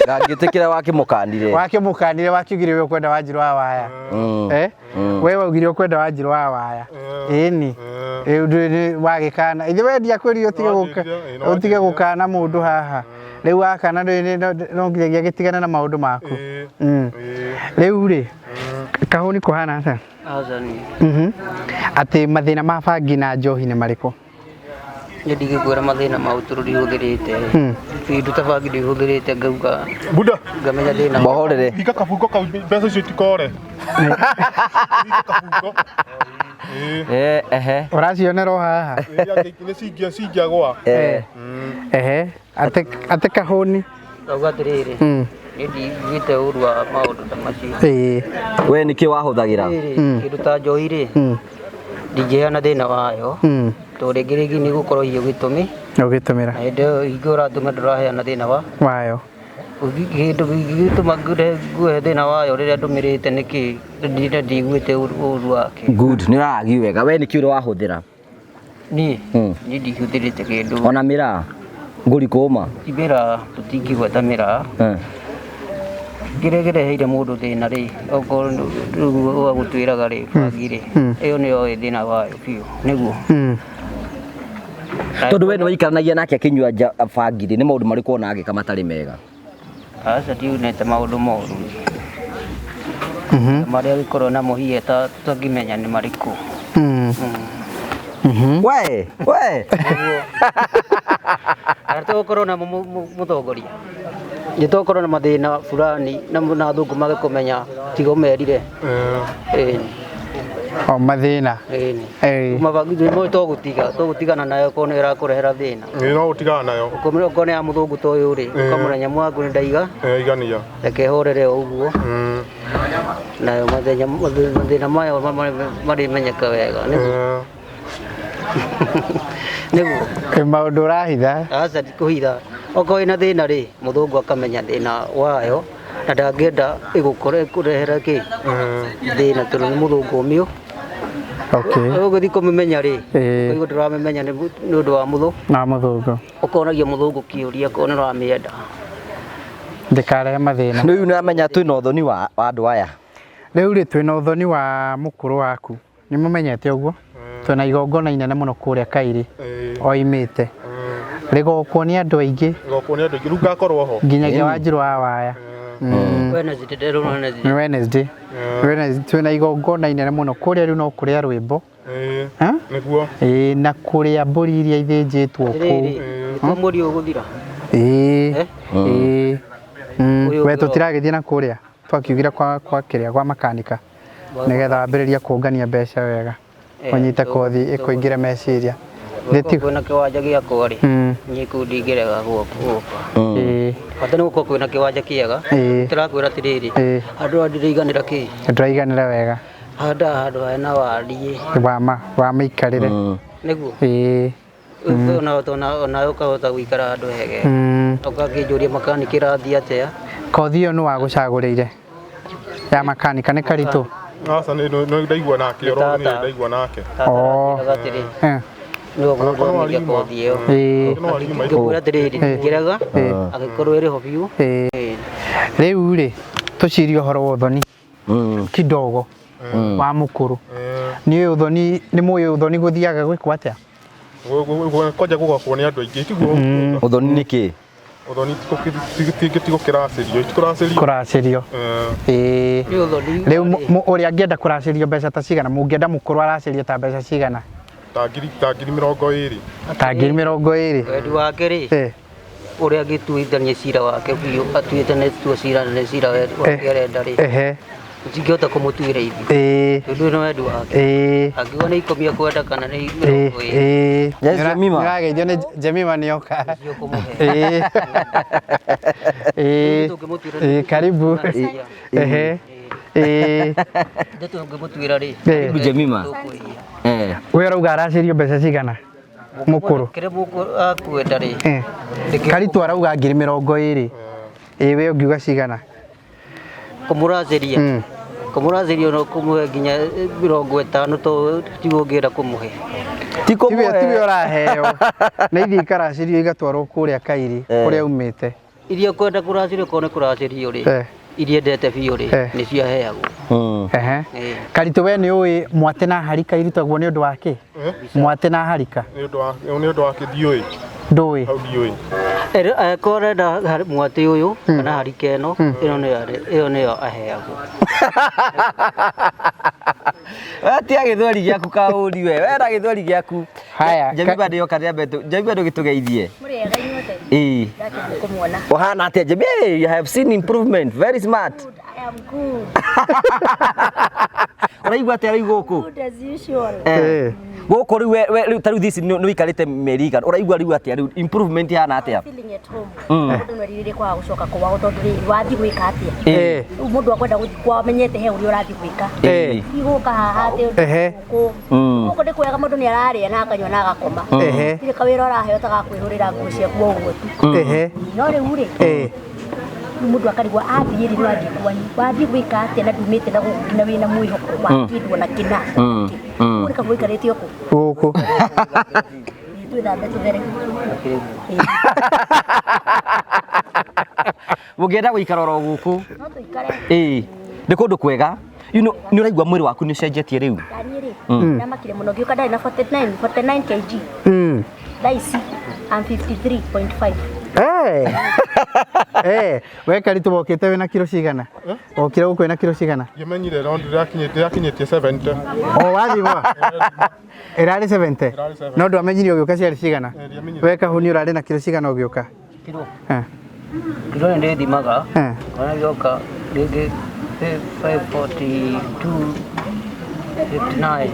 Ngangĩtĩkĩra wakĩmũkanire. Wakĩmũkanire wakiugire we ũkwenda Wanjirũ wa waya. Eh? We waugire ũkwenda Wanjirũ wa waya. Ĩni. Rĩu ndũrĩ wagĩkana. Ithe we ndiakwĩrire ũtige gũka Nĩwanjĩrire, ĩĩ, ũtige gũkana mũndũ haha. Rĩu wakana no nginyagia gĩtigane na maũndũ maku. Ĩĩ. Mm. Ĩĩ. Rĩu rĩ, kahũni kũhana atĩa? Aca niĩ. Mhm. Atĩ mathĩna ma bangi na njohi nĩ marĩkũ? Niĩ ndingĩkwĩra mathĩna mau tondũ ndihũthĩrĩte. Kĩndũ ta bangi ndihũthĩrĩte ngauga Buda, ngamenya thĩna. Mohorere. hinga kabungo kau mbeca icio itikore. Hinga kabungo. Ĩĩ. Eh, ehe. Ũracionera o haha? Ĩĩ, nĩ cingĩagũa. Eh. Ehe. Atĩ atĩ kahũni. Ngauga atĩrĩrĩ, niĩ ndiguĩte ũru wa maũndũ ta macio. Ĩĩ. We nĩkĩ wahũthagĩra? Rĩrĩ, kĩndũ ta njohi rĩ, ndingĩheana thĩna wayo tondũ rĩngĩ rĩngĩ nĩ gũkorwo hihi ũgĩtũmĩ Ũgĩtũmĩra na hĩndĩ ĩyo hingo ũratũmĩra ndũraheana thĩna wa wayo. Kĩndũ gĩgĩtũma nguhe thĩna wayo rĩrĩa ndũmĩrĩte nĩkĩ ndiguĩte ũru wake. Good, nĩ ũraragi wega. We nĩkĩ ũrĩa wahũthĩra? Niĩ niĩ ndihũthĩrĩte kĩndũ. Ona mĩraa. Ngũri kũma. Ti mĩraa, tũtingĩgweta mĩraa. Eh. Kĩrĩa kĩreheire mũndũ thĩna rĩ, okorwo rĩu ũgagũtuĩraga rĩ, bangi rĩ, ĩyo nĩyo ĩ thĩna wayo biũ, nĩguo. Tondũ we nĩ waikaranagia nake akĩnyua bangi rĩ, nĩ maũndũ marĩkũ wona agĩka matarĩ mega? Aca, ndiunĩte maũndũ moru marĩa gĩkorwo na mũhiĩ tangĩmenya nĩ marĩkũ. We we Kana tũgũkorwo na mũtongoria, nĩ tũgũkorwo na mathĩna fulani na athũngũ mage kũmenya tiga ũmerire. Ĩni. O mathĩna. Ĩni. Ĩĩ. Mabangi tũgũtiga, tũgũtigana nayo korwo nĩ ĩrakũrehera thĩna. Ĩĩ, no ũtigana nayo. Ũkũmenya okorwo nĩ ya mũthũngũ ta ũyũ rĩ, ũkamũra nyamũ yaku nĩ ndaiga. Igania. Reke ĩhorere o ũguo. Nayo mathĩna mayo marĩmenyeka wega. Nĩguo. Nĩguo. Kwĩ maũndũ ũrahitha. Aca, ndikũhitha. Okorwo ĩna thĩna rĩ, mũthũngũ akamenya thĩna wayo na ndangĩenda ĩgũkore ĩkũrehere kĩ thĩna tondũ nĩ mũthũngũ ũmĩũ. Okay. Ũgũthiĩ kũmĩmenya rĩ, Ĩĩ. ũkaigua ndũramĩmenya nĩ ũndũ wa mũthũ. Na mũthũngũ. Ũkonagia mũthũngũ kĩũria okorwo nĩ ũramĩenda. Ndĩkarehe mathĩna. Rĩu nĩ ũramenya twĩna ũthoni wa andũ aya. Rĩu rĩ, twĩna ũthoni wa mũkũrũ waku. Nĩ mũmenyete ũguo? Twĩna igongona inene mũno kũrĩa Kairĩ. Oimĩte. Rĩgokwo nĩ andũ aingĩ. Rĩgokwo nĩ andũ aingĩ. Rĩu ngakorwo ho. Nginyagia Wanjirũ wa Waya. Wednesday, ndĩrona Wednesday. Nĩ Wednesday. Wednesday twĩna igongona inene mũno kũrĩa rĩu no kũrĩa rwĩmbo. Ha? Nĩguo. Ĩĩ, na kũrĩa mbũri iria ithĩnjĩtwo kũu. Atĩrĩrĩ, nĩkuo mweri ũyũ ũgũthira. Ĩĩ. Ĩĩ. Ũyũ We ũngĩ tũtiragĩthiĩ na kũrĩa. Twakiugire kwa kĩrĩa kwa makanika. Nĩgetha wambĩrĩrie kũngania mbeca wega. Ũnyite kothi ĩkũingĩre meciria. Gũkorwo kwĩna kĩwanja gĩakwa rĩ, niĩ kũu ndingĩrega gũka. Ĩĩ. Bata nĩ gũkorwo kwĩna kĩwanja kĩega. Ĩĩ. Ndĩrakwĩra atĩrĩrĩ, Ĩĩ. handũ haha ndĩraiganĩra kĩ? Ndũraiganĩra wega. Handa handũ hena wariĩ. Wa mĩikarĩre. Nĩguo. Ĩĩ. Ona ũkahota gũikara handũ hegega. Ũgakĩnjũria makanika ĩrathiĩ atĩa? Kothi ĩyo nĩ wagũcagũrĩire ya makanika nĩ Karitũ? Aca, nĩ ndaigua nake, oro nĩ ndaigua nake. Tata aranjĩraga atĩrĩ, nĩwe ũgũthomithia kothi ĩyo. Ngĩmwĩra atĩrĩrĩ, ndingĩrega angĩkorwo ĩrĩ ho biũ. Rĩu rĩ, tũcirie ũhoro wa ũthoni kidogo wa mũkũrũ. Nĩ ũthoni, nĩ mũĩ ũthoni gũthiaga gwĩkwo atĩa? Kwanja gũgakwo nĩ andũ aingĩ, tiguo? Ũthoni nĩ kĩ? Ũthoni ti gũkĩracĩrio, ti kũracĩrio. Kũracĩrio. Ĩĩ. Nĩ ũthoni. Rĩu ũrĩa angĩenda kũracĩrio mbeca ta cigana? Mũngĩenda mũkũrũ aracĩrio ta mbeca cigana? Ta 20,000. Ta 20,000. Wendi wake rĩ, ũrĩa angĩtuithania cira wake biũ, atuĩte nĩ tua cira nĩ cira wake arenda rĩ, tũtingĩhota kũmũtuĩra ithuĩ. Tondũ nĩ wendi wake. Angiuga nĩ 10 akwenda kana nĩ 20. Yes, Jemima. Nĩũrageithio nĩ Jemima nĩoka. Ĩĩ. Ĩĩ, karibu. Ehe. Ĩĩ. Ithuĩ tũngĩmũtuĩra rĩ, Karibu Jemima. We ũrauga aracĩrio mbeca cigana? Mũkũrũ. Kĩrĩa akwenda rĩ, Karitũ arauga 20,000. Ĩĩ, we ũngiuga cigana? Kũmũracĩria. Kũmũracĩria no kũmũhe nginya 50 to tiguo ũngĩenda kũmũhe. Ti kũmũhe. Tiwe ũraheo. Na ithiĩ ikaracĩrio igatwarwo kũrĩa Kairi, kũrĩa umĩte. Iria ũkwenda kũracĩrio korwo nĩ kũracĩrio rĩ, iria endete biũ rĩ, nĩcio aheagwo. Karitũ, we nĩ ũĩ mwate na harika irutagwo nĩ ũndũ wa kĩ? Mwate na harika. Nĩ ũndũ wa kĩ? Ndiũĩ. Ndũĩ. Hau ndiũĩ. Angĩkorwo arenda mwatĩ ũyũ kana harika ĩno, ĩyo nĩyo aheagwo. We tia gĩthweri gĩaku kaũri we. We na gĩthweri gĩaku. Haya. Jemima nĩoka nĩambe Jemima ndũgĩtũgeithie. Mũrĩega inyuothe. Ĩĩ. Ndakena kũmuona. Ũhana atĩa Jemima? Hey, you have seen improvement. Very smart. I am good. Ũraigua atĩa rĩu gũkũ? Good as usual. Gũkũ rĩu we rĩu ta rĩu this nĩ ũikarĩte mĩeri igana. Ũraigua rĩu atĩa rĩu improvement ihana atĩa? Feeling at home. Mũndũ no erirĩrie kwaga gũcoka kwao tondũ rĩrĩ wathiĩ gwĩka atĩa? Rĩu mũndũ akwenda gũthiĩ kwao amenyete he ũrĩa ũrathiĩ gwĩka. Ti gũka haha atĩ ũndũ gũkũ. Gũkũ nĩ kwega, mũndũ nĩ ararĩa na akanyua na agakoma. Gũtirĩ kawĩra ũraheo ta ga kwĩhũrĩra nguo ciaku o ũguo tu. No rĩu rĩ, rĩu mũndũ akarigwo athiĩ rĩ, nĩwathiĩ kwanyu, wathiĩ gwĩka atĩa na ndumĩte na gũkũ nginya wĩna mwĩhoko wa kĩndũ ona kĩna. Ũguo nĩ kaba ũikarĩte o kũ? Gũkũ. Twĩthambe tũthere. Mũngĩenda gũikara oro gũkũ? No tũikare. Ĩĩ. Nĩ kũndũ kwega. You know, nĩ ũraigua mwĩrĩ waku nĩ ũcenjetie rĩu? Ndaniĩ rĩ, ndamakire mũno ngĩũka ndarĩ na 49 kg. Thaa ici I'm 53.5. Eh. Eh, we Karitũ wokĩte wĩna kiro cigana? Wokire gũkũ wĩna kiro cigana? Ngĩmenyire no ndĩrakinyĩtie 70. O wathima? Ĩrarĩ 70? Ĩrarĩ 70. No ndwamenyire ũgĩũka ciarĩ cigana? Eh, ndiamenyire. We Kahuni ũrarĩ na kiro cigana ũgĩũka? Kiro. Eh. Kiro nĩ ndĩthimaga. Eh. Ona gĩoka rĩngĩ 542 59.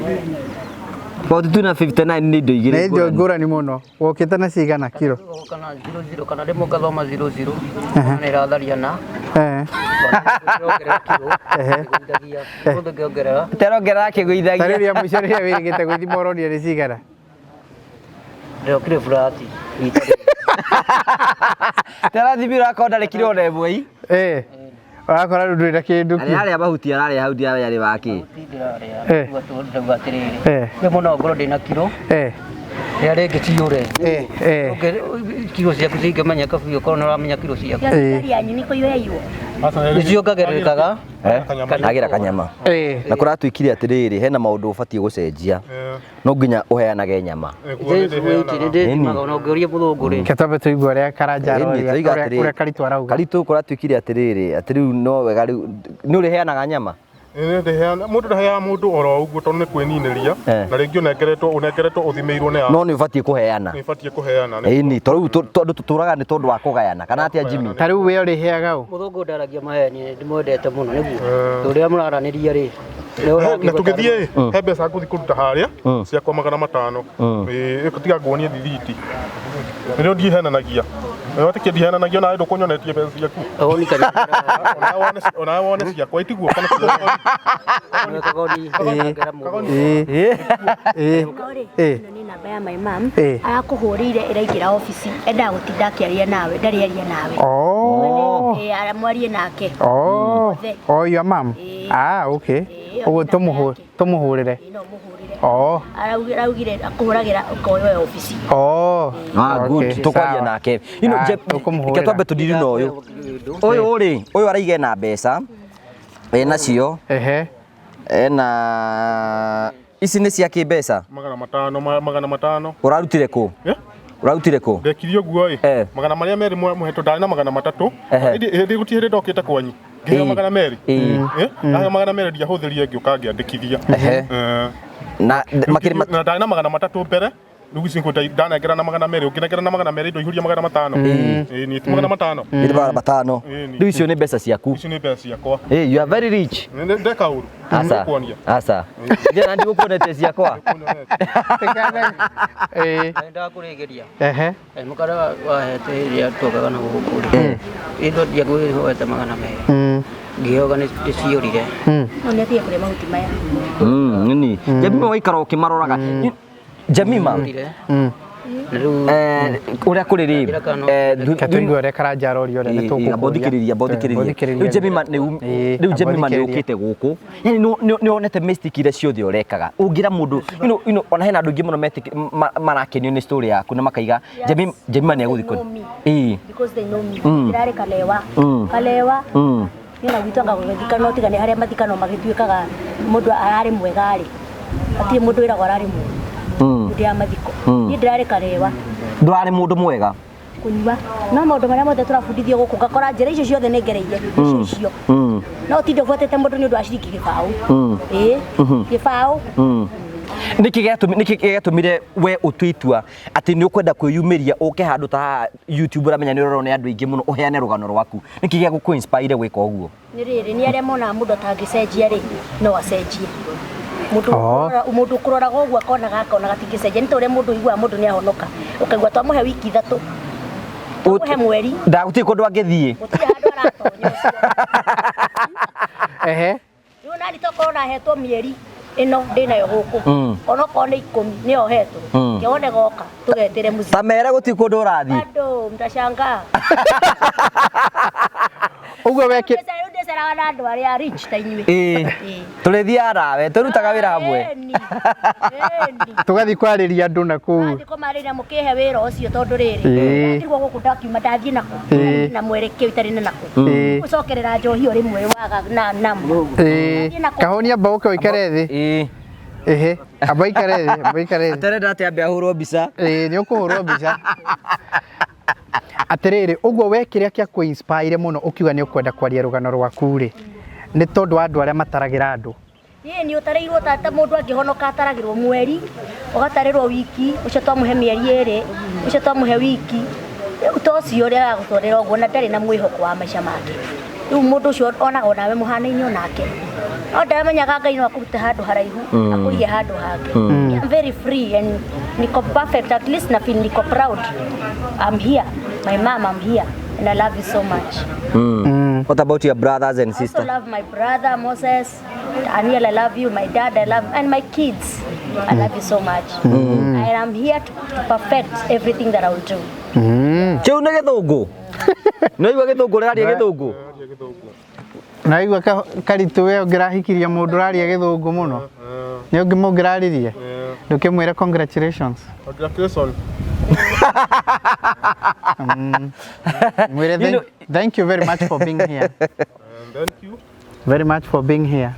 42 na 59 nĩ indo igĩrĩ Nĩ indo ngũrani mũno. Wokĩte na cigana kiro? Kana 00 kana rĩmwe ngathoma 00 kana ĩratharia na Eh. ĩrongerera kiro Ehe. ĩgũithagia mũndũ ngĩongerera Terongerera Ta rĩu akĩgũithagia. rĩa mũico rĩrĩa wĩrĩgĩte gwĩthima ũronire nĩ cigana? ndĩrokire burati rita rĩmwe. Terathimire akorwo ndarĩ kiro ona ĩmwe i. Eh. Ũrakora rĩu ndũrĩ na kĩndũ Arĩa arĩa mahuti ararĩa hau ndiramenya nĩ wakĩ. Mahuti ndĩrarĩa Eh. ndauga ndauga atĩrĩrĩ Eh. rĩmwe no ngorwo ndĩna kiro Eh. rĩrĩa rĩngĩ ciyũre Eh. Eh. Kiro ciaku cingĩmenyeka biũ korwo nĩ ũramenya kiro ciaku Ya thirikari yanyu nĩ kũiywo. nĩciongererekaga Eh? Kana- Agĩra kanyama. Eh. Na kũratuĩkire atĩrĩrĩ hena maũndũ ũbatiĩ gũcenjia. No nginya ũheanage nyama. nĩ ndĩthimaga ona ũngĩũria mũthũngũ rĩ Reke twambe tũigue ũrĩa Karanja Ĩni, aroria, tũiga ũrĩa atĩrĩrĩ. ũrĩa Karitũ arauga. Karitũ kũratuĩkire atĩrĩrĩ atĩ rĩu no wega rĩu nĩ ũrĩheanaga nyama. Mũndũ ndaheaga mũndũ oro ũguo tondũ nĩ kwĩninĩria Eh. na rĩngĩ ũnengeretwo ũnengeretwo ũthimĩirwo nĩ No nĩ ũbatiĩ kũheana. nĩ ũbatiĩ kũheana. Ĩni to rĩu tondũ tũtũraga nĩ tondũ wa kũgayana kana atĩa Jimmy? Ta rĩu we ũrĩheaga ũ? mũthũngũ ndaragia maheni nĩ ndĩmwendete mũno nĩguo tondũ rĩrĩa mũraranĩria rĩ Na tũgĩthiĩ ĩ, he mbeca ngũthiĩ kũruta harĩa ciakwa 500. Ĩĩ, tiga nguonie thithiti. Nĩrĩo ndihenanagia. Wetĩkia ndihenanagia nawe ndũkũnyonetie mbeca ciaku. Kagoni kana Onawe wone ciakwa itiguo kana kagoni ngera mũndũ Eh. Eh. No rĩ, Eh. ĩno nĩ namba ya my mum. Eh. Arakũhũrĩire ĩraingĩra obici. Endaga gũtinda akĩaria nawe, ndarĩ aria nawe. Oh. Eh, aramwarie nake. Oh. Othe. Oh, your mom. Eh. Ah, okay. Eh, Ũguo namba yake. tũmũhũrĩre. Eh, no ũmũhũrĩre. Oh. Araugire akũhũragĩra ũkoyoe obici. Oh. Ah, good. Okay, Tũkwaria sawa. nake. You know, Ah, Jeff, tũkũmũhũrĩra. reke twambe tũndiri na ũyũ. Ũyũ rĩ, ũyũ araiga ena mbeca. Ena cio, Ehe. ena ici nĩ cia kĩ mbeca? 500 500. Ũrarutire kũ? Eh? Ũrarutire kũ? Ndekire ũguo ĩ Eh. 200 mũhetwo ndarĩ na 300. Ehe. Hĩndĩ gũtirĩ hĩndĩ ndokĩte kwanyu. Ngĩheo Ĩ. 200. Ĩ. Eh? Ndaheo 200 ndiahũthĩrire ngĩũka ngĩandĩkithia. Ehe. Eh. Na makĩrĩ Na ndarĩ na 300 mbere rĩu ici ndanengera na 200 ũngĩnengera na 200 indo ihũria 500. Ĩ ni ti 500. Nĩ 500. Ĩni. Rĩu icio nĩ mbeca ciaku. Ici nĩ mbeca ciakwa. Hey, you are very rich. Nĩ ndeka ũru. Asa. Nĩkuonia. Asa. Njĩra na ndigũkuonetie ciakwa. Eh. ndakũrĩgĩria Ehe. mũkara wahete ĩrĩa tuokaga na gũkũ rĩ indo ndiakwĩhoete 200 ngĩhoga nĩ ciũrire No nĩ atige kũrĩa mahuti maya. Nini. Jemima waikara ũkĩmaroraga. Jemima. Ciũrire na rĩu Eh, ũrĩa kũrĩ rĩ. Eh, Reke tũigue ũrĩa Karanja aroria ũrĩa nĩ tũkũkũria. Bothikĩrĩria, bothikĩrĩria. Rĩu Jemima nĩ rĩu Jemima nĩ ũkĩte gũkũ. Yaani nĩ wonete mistake iria ciothe ũrekaga. Ũngĩra mũndũ, you know, ona hena andũ aingĩ mũno marakenio nĩ story yaku na makaiga Jemima Jemima nĩ egũthiĩ They know kũ. me. Ĩĩ. Because they know me. Ndĩrarĩ kalewa. Kalewa. Nĩ ona gwitũ anga gũgĩthika no tiga nĩ harĩa mathikano magĩtuĩkaga mũndũ ararĩ mwega rĩ. Hatirĩ mũndũ wĩragwo ararĩ mũũru. Hĩndĩ ya mathiko. Niĩ ndĩrarĩ kalewa. Ndũrarĩ mũndũ mwega. Kũnyua. No maũndũ marĩa mothe tũrabundithio gũkũ ngakora njĩra icio ciothe nĩ ngereire. Icio icio. No ũtinde ũbuatĩte mũndũ nĩ ũndũ wa ciringi gĩbaũ. Ĩĩ. Gĩbaũ. Nĩkĩ gĩatũmire we ũtue itua atĩ nĩ ũkwenda kwĩyumĩria ũke handũ ta haha YouTube ũramenya nĩ ũrorwo nĩ andũ aingĩ mũno ũheane rũgano rwaku nĩkĩ gĩa gũkũ inspire gwĩka ũguo? Nĩ rĩrĩ nĩ arĩa monaga mũndũ atangĩcenjia rĩ no acenjie. Mũndũ mũndũ ũkũroraga ũguo akonaga akona gatingĩcenjia nĩ ta ũrĩa mũndũ ũiguaga mũndũ nĩ ahonoka ũkaigua twamũhe wiki ithatũ twamũhe mweri Ndagũtirĩ kũndũ angĩthiĩ. gũtirĩ handũ aratonya ũcio. Ehe. Rĩu nani tokorwo nahetwo mĩeri ĩno ndĩnayo gũkũ onokorwo nĩ 10 nĩyo hetwo kĩone goka tũgetĩre mũciĩ Ta mere gũtirĩ kũndũ ũrathiĩ. bado mtashangaa. Ũguo wekĩ Rĩu ndĩceraga na andũ arĩa rich ta inyuĩ. Ĩĩ. Tũrĩthiaga nawe tũrutaga wĩra hamwe. Ĩni. Ĩni. tũgathiĩ kwarĩria andũ na kũu. Nathiĩ kũmarĩria mũkĩhe wĩra ũcio tondũ rĩrĩ Ĩĩ. ndirwo gũkũ ndakiuma ndathiĩ nakũ Ĩĩ. na mwerekeo itarĩ na nakũ Ĩĩ. gũcokerera njohi o rĩmwe waga na namu Ĩĩ. Kahũni amba ũke ũikare thĩ. Ĩĩ. Ehe, amba ikare thĩ, amba ikare thĩ. Atarenda atĩ ambe ahũrwo mbica. Ĩĩ, nĩ ũkũhũrwo mbica. Atĩrĩrĩ, ũguo we kĩrĩa kĩa kũ inspire mũno ũkiuga nĩ ũkwenda kwaria rũgano rwaku rĩ, nĩ tondũ wa andũ arĩa mataragĩra andũ. Ĩĩ nĩ ũtarĩirwo ta ta mũndũ angĩhonoka ataragĩrwo mweri, ũgatarĩrwo wiki, ũcio twamũhe mĩeri ĩrĩ, ũcio twamũhe wiki. Rĩu ta ũcio ũrĩa aragũtwarĩra ũguo na ndarĩ na mwĩhoko wa maica make. Rĩu mũndũ ũcio onaga onawe mũhanaine onake. No ndamenyaga Ngai no akũrute handũ haraihu, akũige handũ hangĩ. I'm very free and niko perfect, at least na feel niko proud. I'm here. My mom, I'm here. And I love you so much. What about your brothers and I also sisters? love my brother Moses. Daniel, I love you. My dad, I love, and my kids. I love you so much. And I'm here to perfect everything that I will do. Kĩu nĩ gĩthũngũ. Nĩ waigua gĩthũngũ ũraria gĩthũngũ? Naigua Karitũ we ũngĩrahikirie mũndũ ũraria gĩthũngũ mũno. Nĩ ũngĩ mũngĩraririe? Ndũkĩmwĩre congratulations. Congratulations. Mwĩre thank you very much for being here. And thank you. Very much for being here.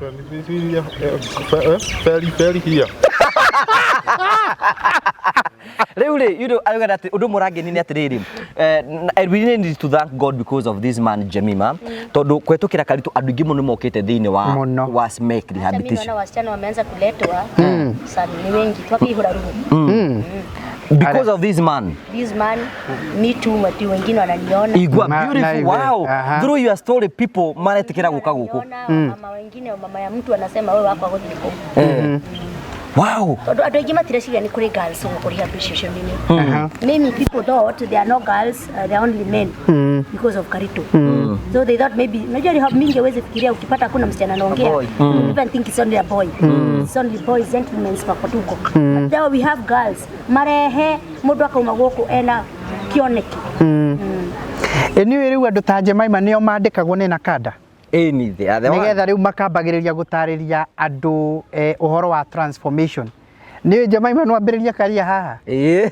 Very, very here. Rĩu rĩ, you know, arauga atĩ ũndũ ũmwe ũrangenia nĩ atĩrĩrĩ, I really need to thank God because of this man Jemima, tondũ kũhetũkĩra Karitũ andũ aingĩ mũno nĩmokĩte thĩinĩ wa Mũno. wa SMEC Hata mimi rehabilitation. naona wasichana wameanza kuletwa sana, ni wengi twakihura ruhu. Because of this man. This man, me too, watu wengine wananiona. Igua Na beautiful, iwe. wow. Aha. Through your story people maretĩkĩra gũka gũkũ. Wananiona, mama wengine, mama ya mtu anasema wewe wako agũthiĩ kũ. Wow. Tondũ andũ aingĩ matireciria nĩ kũrĩ girls gũkũ rehabilitation-inĩ. Many people thought there are no girls, there are only men because of Karito. So they thought maybe, unajua rehab mingi huwezi fikiria ukipata hakuna msichana anaongea. boy. You even think it's only a boy. It's only boys, gentlemen wako tuko. But there we have girls. Marehe mũndũ akauma gũkũ ena kĩoneki. Anyway, rĩu andũ ta Jemima nĩo mandĩkagwo nĩ Nakada. Ĩni they are the one. Nĩgetha rĩu makambagĩrĩria gũtarĩria andũ ũhoro wa transformation. Nĩ Jemima no ambĩrĩria karia haha? Ĩĩ.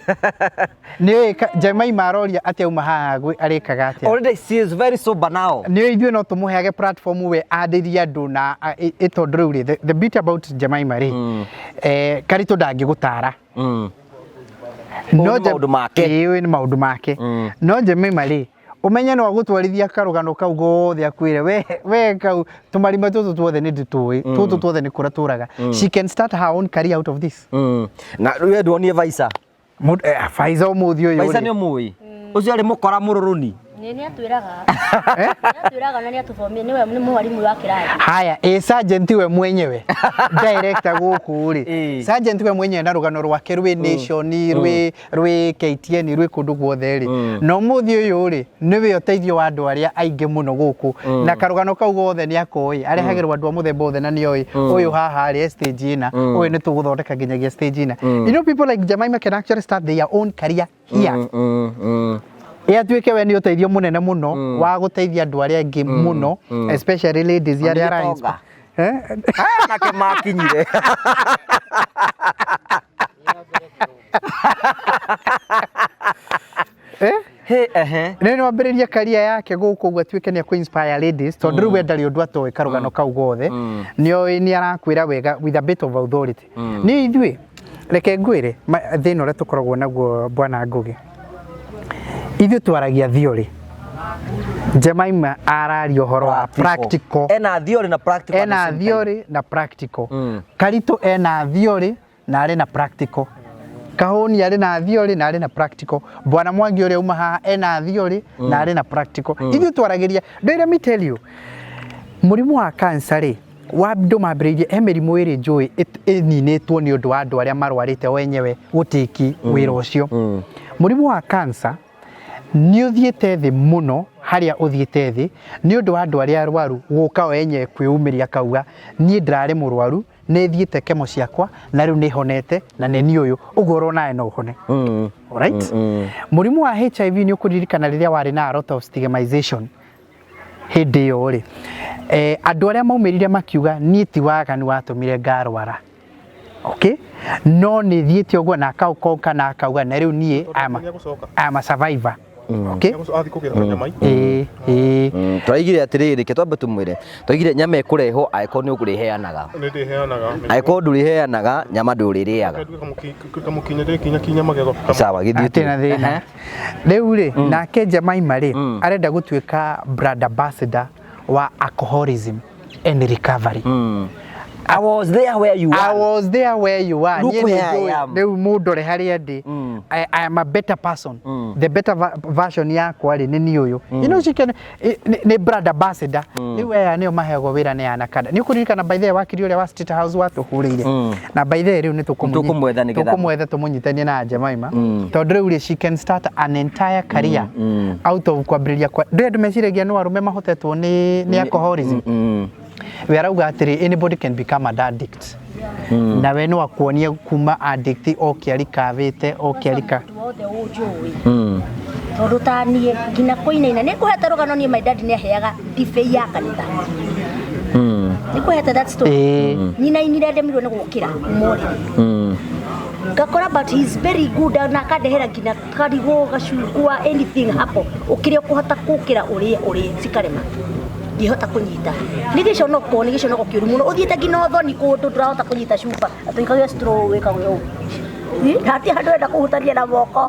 Nĩ Jemima aroria atĩ auma haha arĩkaga atĩa? Already she is very sober now. Nĩ ithuĩ no tũmũheage platform we andĩrie andũ na tondũ rĩu rĩ, the beauty about Jemima rĩ, Karitũ ndangĩgũtara. No nĩ maũndũ make. Ĩĩ, nĩ maũndũ make. No Jemima rĩ, ũmenye no agũtwarithia karũgano kau gothe akwĩre we kau tũmarima tũtũ tuothe nĩ ndĩtũĩ, tũtũ tuothe nĩ kũra tũraga. She can start her own career out of this. Na we nduonie Faisa. Faisa ũmũthĩ ũyũ Faisa rĩ. nĩ ũmũĩ? Ũcio arĩ mũkora mũrũrũni. Nĩ nĩatwĩraga. Nĩatwĩraga na nĩatũthomire, nĩwe nĩ mwarimũ wa kĩrathi. Haya, ĩ sergeant we mwenyewe director gũkũ rĩ, sergeant we mwenyewe na rũgano rwake rwĩ Nation, rwĩ KTN, rwĩ kũndũ guothe rĩ, na ũmũthĩ ũyũ rĩ nĩwe ũteithio wa andũ arĩa aingĩ mũno gũkũ, na karũgano kau gothe nĩ akoĩ, arehagĩrwo andũ a mũthemba othe na nĩoĩ ũyũ haha rĩ stage ĩna, ũyũ nĩ tũgũthondeka nginyagia stage ĩna. You know, people like Jemima can actually start their own career here. Ĩ atuĩke we nĩ ũteithio mũnene mũno wa gũteithia andũ arĩa angĩ mũno, especially ladies arĩa ara Gĩtonga. Eh? Aya nake makinyire. Eh? He, ehe. Nĩ no ambĩrĩrie career yake gũkũ ũguo atuĩke nĩ akũ inspire ladies, tondũ rĩu we ndarĩ ũndũ atoĩ karũgano kau gothe, nĩoĩ nĩ arakwĩra wega with a bit of authority. Nĩ ithuĩ reke ngwĩre thĩna ũrĩa tũkoragwo naguo bwana Ngũgĩ, ithuĩ twaragia theory, Jemima araria ũhoro wa practical. Ena theory na practical at the Ena same time. theory na practical. Karitũ ena theory na arĩ na practical. Kahũni arĩ na theory na arĩ na practical. Bwana Mwangi ũrĩa uma haha ena theory na arĩ na practical. Ithuĩ twaragĩria, let me tell you, mũrimũ wa cancer rĩ, wa andũ mambĩrĩirie, he mĩrimũ ĩrĩ njũĩ ĩninĩtwo nĩ ũndũ wa andũ arĩa marwarĩte wenyewe gũtĩki wĩra ũcio. Mũrimũ wa cancer nĩ ũthiĩte thĩ mũno, harĩa ũthiĩte thĩ nĩ ũndũ wa andũ arĩa arwaru gũka wenyewe kwĩyumĩria akauga niĩ ndĩrarĩ mũrwaru, nĩ thiĩte kemo ciakwa na rĩu nĩ honete na nĩ niĩ ũyũ, ũguo ũrona no ũhone. Alright? Mũrimũ wa HIV nĩ ũkũririkana rĩrĩa warĩ na a lot of stigmatization hĩndĩ ĩyo rĩ, andũ arĩa maumĩrire makiuga niĩ ti waganu watũmire ngarwara. Okay? No nĩ thiĩte ũguo na akaukonka na akauga na rĩu niĩ I'm a survivor. Okay. Athiĩ kũgĩra kanyama. Ĩĩ, ĩĩ. Tũraigire atĩrĩrĩ, reke twambe tũmwĩre. Tũraigire nyama ĩkũrehwo angĩkorwo nĩ ũkũrĩheanaga. Nĩ ndĩheanaga. Angĩkorwo ndũrĩheanaga, nyama ndũrĩrĩaga. Kamũkinya ndĩkinya kinya magego. Sawa, gĩthiĩ Hatirĩ na thĩna. Rĩu rĩ, nake Jemima rĩ, arenda gũtuĩka brand ambassador wa alcoholism and recovery. I was there where you I are. was there where you are. Look Niĩ where I nĩnjũĩ. am. Rĩu mũndore harĩa ndĩ. I am a better person. The better version yakwa rĩ nĩ niĩ ũyũ. You know she can nĩ brand ambassador. Rĩu aya nĩo maheagwo wĩra nĩ anakanda. Nĩ ũkũririkana by the way wakiri ũrĩa wa State House watũhũrĩire. Na by the way rĩu nĩ Tũkũmwetha nĩgetha- tũkũmwetha tũmũnyitanie na Jemima. Tondũ rĩu rĩ she can start an entire career out of kwambĩrĩria kwa ndũĩ andũ meciragia no arũme mahotetwo nĩ alcoholism. We arauga atĩrĩ, anybody can become an addict. Na we no akuonie kuma addict oke arikavĩte oke arika Mũndũ wothe ũnjũĩ tondũ ta niĩ nginya kũinaina nĩ ngũhete rũgano niĩ my dad nĩ aheaga ndibei ya kanitha. Nĩ ngũhete that story. Nyinainire ndemirwo nĩ gũkĩra kuma ũrĩrĩ ngakora, but he is very good na akandehera nginya karigũ, gacungwa, anything hapo ũkĩrĩa ũkũhota gũkĩra ũrĩe ũrĩe cikarema ndihota kũnyita nĩ gĩconoko, nĩ gĩconoko kĩũru mũno ũthiĩte nginya ũthoni kũndũ ndũrahota kũnyita cuba atũikagia straw wĩkagwo ũũ hati handũ enda kũhutania na moko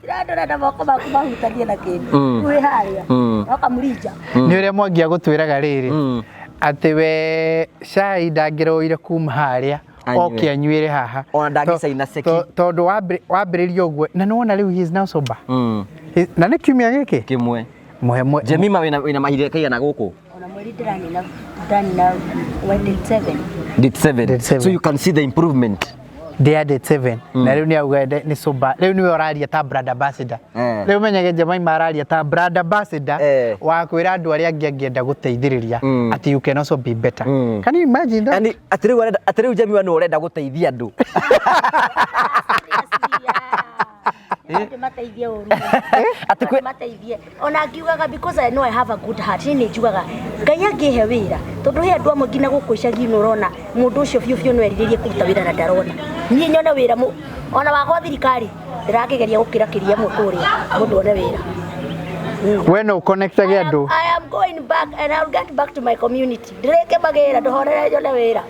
tira ndũrenda moko maku mahutanie na kĩndũ wĩ harĩa no kamũrinja. Nĩ ũrĩa mwangia gũtwĩraga rĩrĩ atĩ we cai ndangĩroire kuma harĩa Anyue. oke anyuĩre haha. Ona ndangĩcaina ceki. Tondũ wambĩrĩria ũguo na nĩwona rĩu he is now sober. Na nĩ kiumia gĩkĩ Kĩmwe. Mũhe Jemima wĩna mahinda kaigana gũkũ? Ona mweri ndĩranina ndanina wa date 7. Date 7. Date 7. So you can see the improvement. Ndĩ ya date 7 na rĩu nĩ auga nĩ sober. Rĩu nĩwe ũraria ta brand ambassador. Rĩu menyage Jemima araria ta brand ambassador wa kwĩra andũ arĩa angĩ angĩenda gũteithĩrĩria atĩ you can also be better. Can you imagine that? Yani atĩ rĩu arenda atĩ rĩu Jemima nĩ ũrenda gũteithia andũ. Mateithie ũru. Atĩ mateithie ona ngiugaga because I know I have a good heart. Niĩ nĩ njugaga Ngai angĩhe wĩra tondũ he andũ amwe nginya gũkũ icagi-inĩ ũrona mũndũ ũcio biũ biũ no erirĩrie kũruta wĩra na ndarona. Niĩ nyone wĩra ona wakwa thirikari ndĩrakĩgeria gũkĩra kĩria ĩmwe kũrĩa mũndũ one wĩra. We no ũconnectage andũ. I am going back and I'll get back to my community. Ndĩrĩke mawĩra ndũhorere nyone wĩra.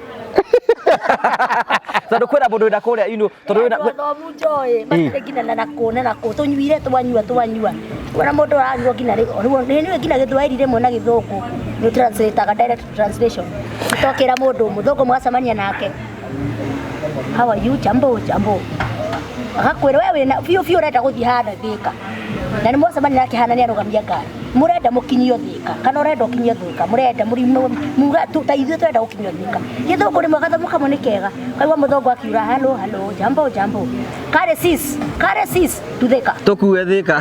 Tondũ kwĩna mũndũ wĩna kũrĩa tondũ wĩna Andũ athomu njoĩ matirĩ nginya na nakũ na nakũ tũnyuire twanyua twanyua wona mũndũ aranyua nginya rĩ rĩu nĩ nginya gĩthwaĩri rĩmwe na gĩthũngũ nĩ translate direct translation tokĩra mũndũ mũthũngũ mũgacemania nake, "How are you?" "Jambo, jambo." Agakwĩra we wĩna biũ biũ ũrenda gũthiĩ hana Thĩka na nĩ mwacemania nake hana nĩ arũgamia ngari mũrenda mũkinyio Thĩka kana ũrenda ũkinyio Thĩka mũrenda mũrimo muga ta ithuĩ tũrenda gũkinyio Thĩka. Gĩthũngũ rĩmwe gathomo kamwe nĩ kega kaigua mũthũngũ akiura, "Hello, hello, jambo, jambo, kare sis, kare sis to Thĩka." Tũkue Thĩka.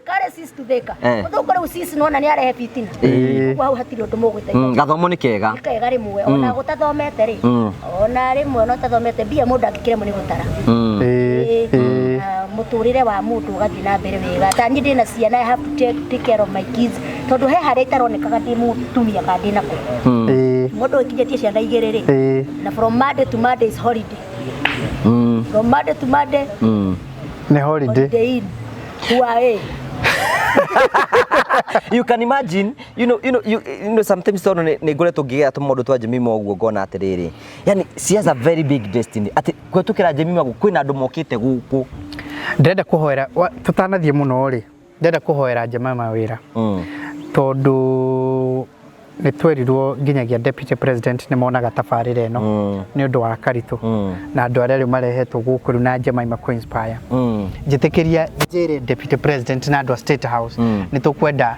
Kare sis to Thĩka. Eh. Mũthũngũ rĩu sis nona nĩ arehe fitina. Ĩĩ. Ũguo hau hatirĩ ũndũ mũgwĩteithia. Gathomo nĩ kega. Nĩ kega rĩmwe ona gũtathomete rĩ ona rĩmwe ona ũtathomete mbia mũndũ angĩkĩremwo nĩ gũtara. Ĩĩ, ĩĩ. Na mũtũrĩre wa mũndũ ũgathiĩ na mbere wega. Ta niĩ ndĩna ciana, I have to take care of my kids tondũ he harĩa itaronekaga ndĩ mũtumia kana ndĩ nako. Mũndũ ũkinyĩtie ciana igĩrĩ rĩ na from Monday to Monday is holiday, from Monday to Monday. Nĩ holiday. Holiday in huae. You can imagine sometimes tondũ nĩ ngoretwo ngĩgera tũmaũndũ twa Jemima ũguo ngona atĩrĩrĩ, yani she has a very big destiny atĩ kũhetũkĩra Jemima kwĩna andũ mokĩte gũkũ. Ndĩrenda kũhoera tũtanathiĩ mũno rĩ, ndĩrenda kũhoera Jemima wĩra tondũ nĩ twerirwo nginyagia deputy president nĩ monaga tabarĩra ĩno nĩ ũndũ wa Karitũ na andũ arĩa rĩu marehetwo gũkũ rĩu na Jemima kũ inspire. Njĩtĩkĩria njĩre deputy president na andũ a State House nĩ tũkwenda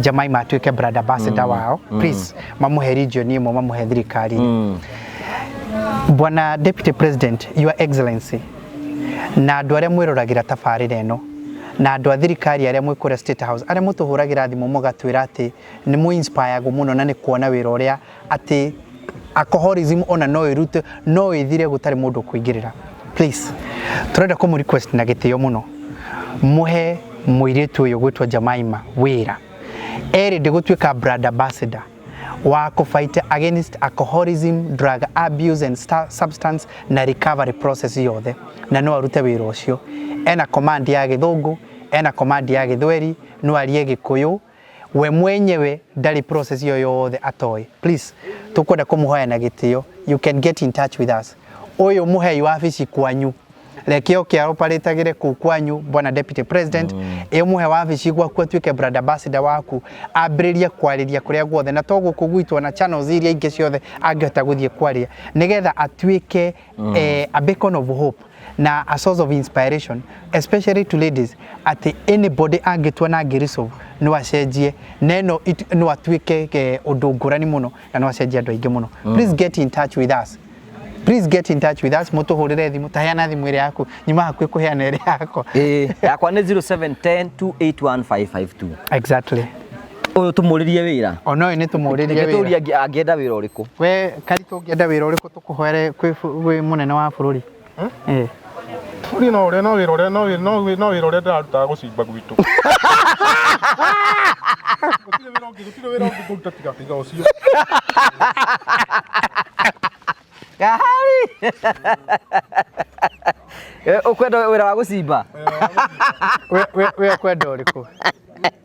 Jemima atuĩke brand ambassador wao. Please mamũhe region ĩmwe, mamũhe thirikari-inĩ. Bwana deputy president, your excellency, na andũ arĩa mwĩroragĩra tabarĩra ĩno na andũ a thirikari arĩa mwĩ kũrĩa State House arĩa mũtũhũragĩra thimũ mũgatwĩra atĩ nĩ mũ inspireagwo mũno na nĩ kuona wĩra ũrĩa atĩ alcoholism ona no ĩrute no ĩthire gũtarĩ mũndũ kũingĩrĩra, please tũrenda kũmũ request na gĩtĩo mũno mũhe mũirĩtu ũyũ gwĩtwo Jemima wĩra erĩ ndĩ gũtuĩka brand ambassador. Wa kũ fight against alcoholism, drug abuse and substance na recovery process yothe, na no arute wĩra ũcio. Ena command ya Gĩthũngũ, ena command ya Gĩthweri, no arie Gĩkũyũ. We mwenyewe ndarĩ process iyo yothe atoĩ. Please, tũkwenda kũmũhoya na gĩtĩo, you can get in touch with us. Ũyũ mũhei wabici kwanyu, reke oke aoparatagĩre kũu kwanyu. Bwana Deputy President, ĩ mũhe wabici gwaku, atuĩke brand ambassador waku, ambĩrĩrie kwarĩria kũrĩa guothe, na to gũkũ gwitũ, na channels iria ingĩ ciothe angĩhota gũthiĩ kwaria, nĩgetha atuĩke a beacon of hope na a source of inspiration, especially to ladies, atĩ anybody angĩtua na angĩresolve no acenjie na ĩno no atuĩke ũndũ ngũrani mũno na no acenjie andũ aingĩ mũno. Please get in touch with us. Please get in touch with us, mũtũhũrĩre thimũ. Taheana thimũ ĩrĩa yaku, nyuma hakuhĩ kũheana ĩrĩa yakwa. Ĩĩ, yakwa nĩ 0710 281 552. Exactly. Ũyũ tũmũrĩrie wĩra. Ona ũyũ nĩ tũmũrĩrie Reke tũrie wĩra. Angĩenda wĩra ũrĩkũ. We Karitũ, ũngĩenda wĩra ũrĩkũ tũkũhoere kwĩ mũnene wa bũrũri? Ĩĩ. Niĩ no ũrĩa no wĩra ũrĩa no wĩra no wĩra no wĩra ũrĩa ndĩrarutaga gũcimba gwitũ. Gũtirĩ wĩra ũngĩ, gũtirĩ wĩra ũngĩ ngũruta tiga ũcio. Kahari. Ũkwenda wĩra wa gũcimba? We ũkwenda ũrĩkũ?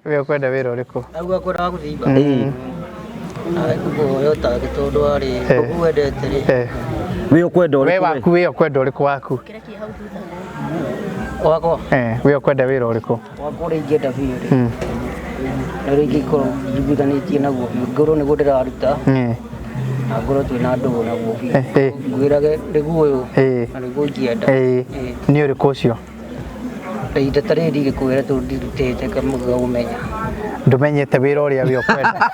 We ũkwenda wĩra ũrĩkũ? Auga kwenda wa gũcimba. Kũhoya ũtangĩ tondũ warĩ ũguo wendete rĩ. Wĩ ũkwenda We ũrĩkũ? Waku, we ũkwenda ũrĩkũ waku? Kĩrĩa kĩ hau thutha. Wakwa. We ũkwenda wĩra ũrĩkũ? Wakwa ũrĩa ingĩenda biũ rĩ. Na ũrĩa ingĩkorwo njiguithanĩtie naguo biũ, ngorwo nĩguo ndĩraruta na ngorwo twĩna ndũgũ naguo biũ. Ngwĩrage nĩguo ũyũ na nĩguo ingĩenda. Nĩ ũrĩkũ ũcio? Ihinda ta rĩrĩ ndingĩkwĩra tondũ ndirutĩte ngaũmenya. Ndũmenyete wĩra ũrĩa we ũkwenda?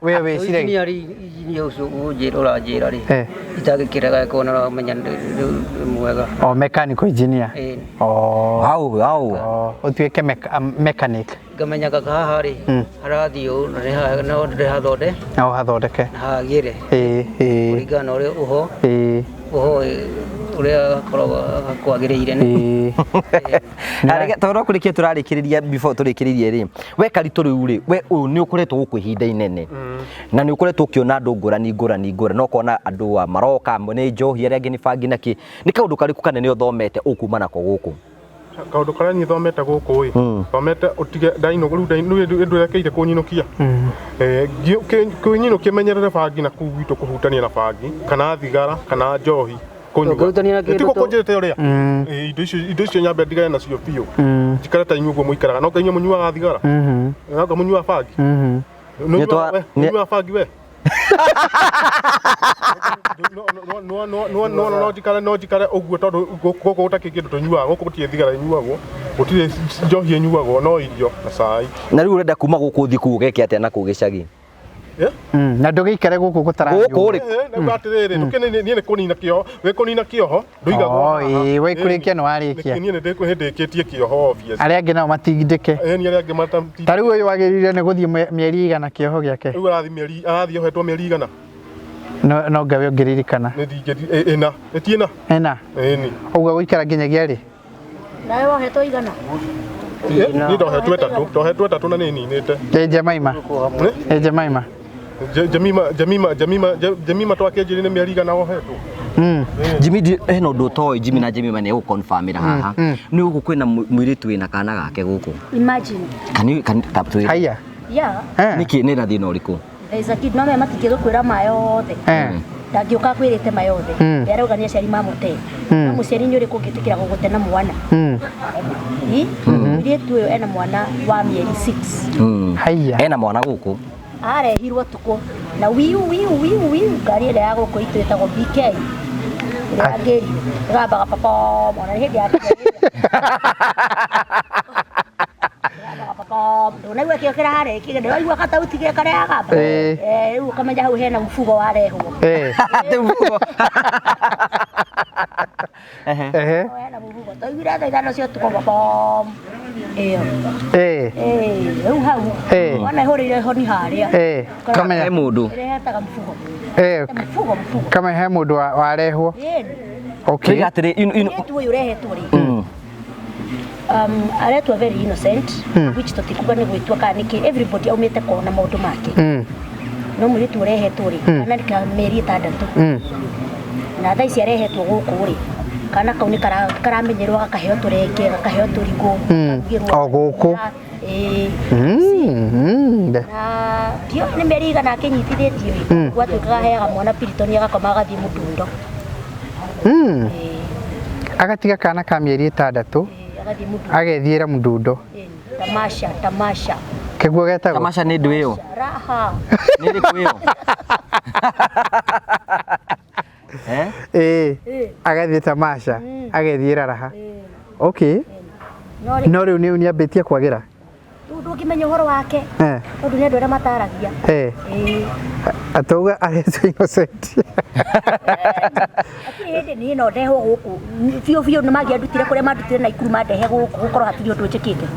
We wĩciragia Engineer engineer ũcio ũnjĩra ũranjĩra rĩ, itangĩkĩrega korwo nĩ ũramenya nĩ mwega. O mechanical engineer? Ĩĩ. Oh. Hau hau. Oh, ũtuĩke mechanic. Ngamenyaga haha rĩ, harathiĩ ũũ na nĩ haha no ndĩhathonde Na ũhathondeke na hagĩre ĩĩ ĩĩ kũringana na ũrĩa ũho ũho ũrĩa hakoragwo kwagĩrĩire nĩ. Na tondũ kũrĩkia tũrarĩkĩrĩria, before tũrĩkĩrĩrie rĩ, we Karitũ, rĩu rĩ, we ũyũ nĩ ũkoretwo gũkũ ihinda inene na nĩ ũkoretwo ũkĩona andũ ngũrani ngũrani ngũrani, no ũkona andũ a maroka, amwe nĩ njohi, arĩa angĩ nĩ bangi na kĩ. Nĩ kaũndũ karĩkũ kanene ũthomete ũkuma nako gũkũ? Kaũndũ karĩa niĩ thomete gũkũ ĩ, thomete ũtige ndainũ rĩu rĩu ndũrekeire kũnyinũkia. Kwĩnyinũkia, menyerere bangi na kũu gwitũ kũhutania na bangi kana thigara kana njohi kũnyua. Ũngĩhutania na kĩndũ Tiguo kũnjĩrĩte ũrĩa indo icio nyambe ndigane nacio biũ, njikare ta inyuĩ ũguo mũikaraga. No inyuĩ mũnyuaga thigara? No anga mũnyuaga bangi? Nĩũnyuaga bangi we? No njikare ũguo tondũ gũkũ gũtakĩ kĩndũ tũnyuaga. Gũkũ gũtirĩ thigara ĩnyuagwo, gũtirĩ njohi ĩnyuagwo, no irio na cai. Na rĩu ũrenda kuma gũkũ ũthiĩ kũu ũgeke atĩa na kũu gĩcagi? Na ndũgĩikare gũkũ gũtaranyuo. Gũkũ rĩ? Nauga atĩrĩrĩ, niĩ nĩ kũnina kĩoho, wĩ kũnina kĩoho ndũigagwo. Oh, ĩĩ, we kũrĩkia nĩ warĩkia. Niĩ nĩ ndĩkĩtie kĩoho obvious. Arĩa angĩ nao matigindĩke. Ĩĩ, arĩa angĩ mata Ta rĩu ũyũ wagĩrĩire nĩ gũthiĩ mĩeri igana kĩoho gĩake? Rĩu arathiĩ mĩeri, arathiĩ ohetwo mĩeri igana. No ngawe ũngĩririkana. Nĩ ndingĩ ĩna, ĩti ĩna. Ĩna. Ĩni. Ũguo gũikara nginyagia rĩ? Nawe wohetwo igana? Niĩ ndohetwo ĩtatũ, ndohetwo ĩtatũ na nĩ ninĩte. Ĩ Jemaima? Ĩ Jemaima? Jemima, Jemima, Jemima, Jemima twakĩnjĩri nĩ mĩeri igana wohetwo. Jimmy, hena ũndũ ũtoĩ Jimmy na Jemima nĩ egũconfirmĩra haha. Nĩ gũkũ kwĩna mũirĩtu wĩna kana gake gũkũ. Imagine. Can ta twĩre. Haya. Yeah. Nĩkĩ nĩ na thĩna ũrĩkũ? There is a kid, no me matingĩgũkwĩra ma yothe. Ndangĩũka akwĩrĩte ma yothe. Arauga nĩ aciari mamũte. No mũciari nĩ ũrĩkũ ũngĩtĩkĩra gũgũte na mwana? Ĩ? Mũirĩtu ũyũ ena mwana wa mĩeri 6. Haya. Ena mwana gũkũ. Arehirwo tukũ na wiu wiu wiu wiu, ngari ĩrĩa ya gũkũ itũ ĩtagwo BK, ĩrĩa ya ngĩri ĩgambaga papa mwana nĩ hĩndĩ ya ĩgambaga papa, ndũnaigua kĩo kĩrarĩ ndũraigua katauti ge karĩa gagamba. Rĩu ũkamenya hau hena mũbugo warehwo. Atĩ mũbugo. Hena mũbugo twaiguire thaa 5 cia ũtukũ papa ĩyo. Rĩu hau wana ĩhũrĩire honi harĩa. Kamenya He mũndũ. Ĩrehetaga mũbugo. Mũbugo, mũbugo. Kamenya he mũndũ warehwo. Okay. Tuiga atĩrĩ Mũirĩtu ũyũ ũrehetwo rĩ, aretwo very innocent, which tũtikuga nĩ gwĩtua kana nĩkĩ, everybody aumĩte kona maũndũ make. No mũirĩtu ũrehetwo rĩ, kana nĩ ka mĩeri 6. Na thaa ici arehetwo gũkũ rĩ, kana kau nĩ karamenyerwo gakaheo tũrenge, gakaheo tũrigũ, karugĩrwo. O gũkũ? Ĩĩ. Na ndiũĩ nĩ mĩeri igana akĩnyitithĩtio ĩ, gwatuĩkaga aheaga mwana piritoni agakoma agathiĩ mũdundo. Agatiga kana ka mĩeri 6 agethiĩra mũdundo. Tamasha, tamasha. Kĩguo getagwo? Tamasha nĩ ndũ ĩyo? Raha. Nĩ ĩrĩkũ ĩyo? Ĩĩ. Agathiĩ tamasha, agethiĩra raha. Okay. No rĩu nĩ ambĩtie kwagĩra? Rĩu ndũngĩmenya ũhoro wake. Tondũ nĩ andũ arĩa mataragia. Atauga aretwo innocent. Hatirĩ hĩndĩ niĩ no ndehwo gũkũ. Biũ biũ nĩ mangĩandutire kũrĩa mandutire Naikuru mandehe gũkũ gũkorwo hatirĩ ũndũ njĩkĩte.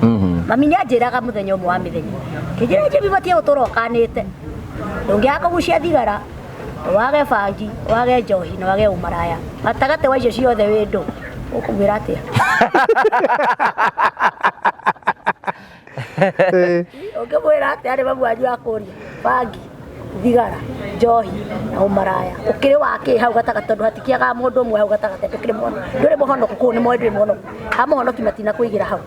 Mami nĩ anjĩraga mũthenya ũmwe wa mĩthenya. Kĩnjĩra Jimmy matige gũtũra ũkanĩte. Ndũngĩaga kũgucia thigara, wage bangi, wage njohi na wage ũmaraya. Gatagatĩ wa icio ciothe wĩ ndũ. Ũkũmwĩra atĩa? Ũngĩmwĩra atĩa nĩ mamu wanyu akũria bangi, thigara, njohi na ũmaraya. Ũkĩrĩ wa kĩ hau gatagatĩ tondũ hatikĩagaga mũndũ ũmwe hau gatagatĩ ndũkĩrĩ mũhonoku. Ndũrĩ mũhonoku kũu nĩ moĩ ndũrĩ mũhonoku. Ha mũhonoki matinakũigĩra hau.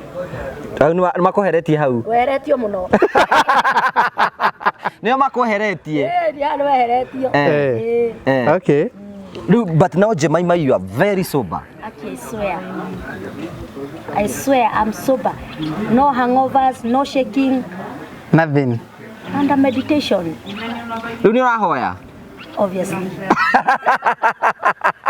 Hau nĩ makweheretie hau. Weheretio mũno. Nĩo makweheretie. Ĩĩ nĩ weheretio. Okay. Rĩu but now Jemima you are very sober. Aki, I swear. I swear I'm sober. No hangovers, no shaking. Nothing. Under meditation. Rĩu nĩ ũrahoya? Obviously.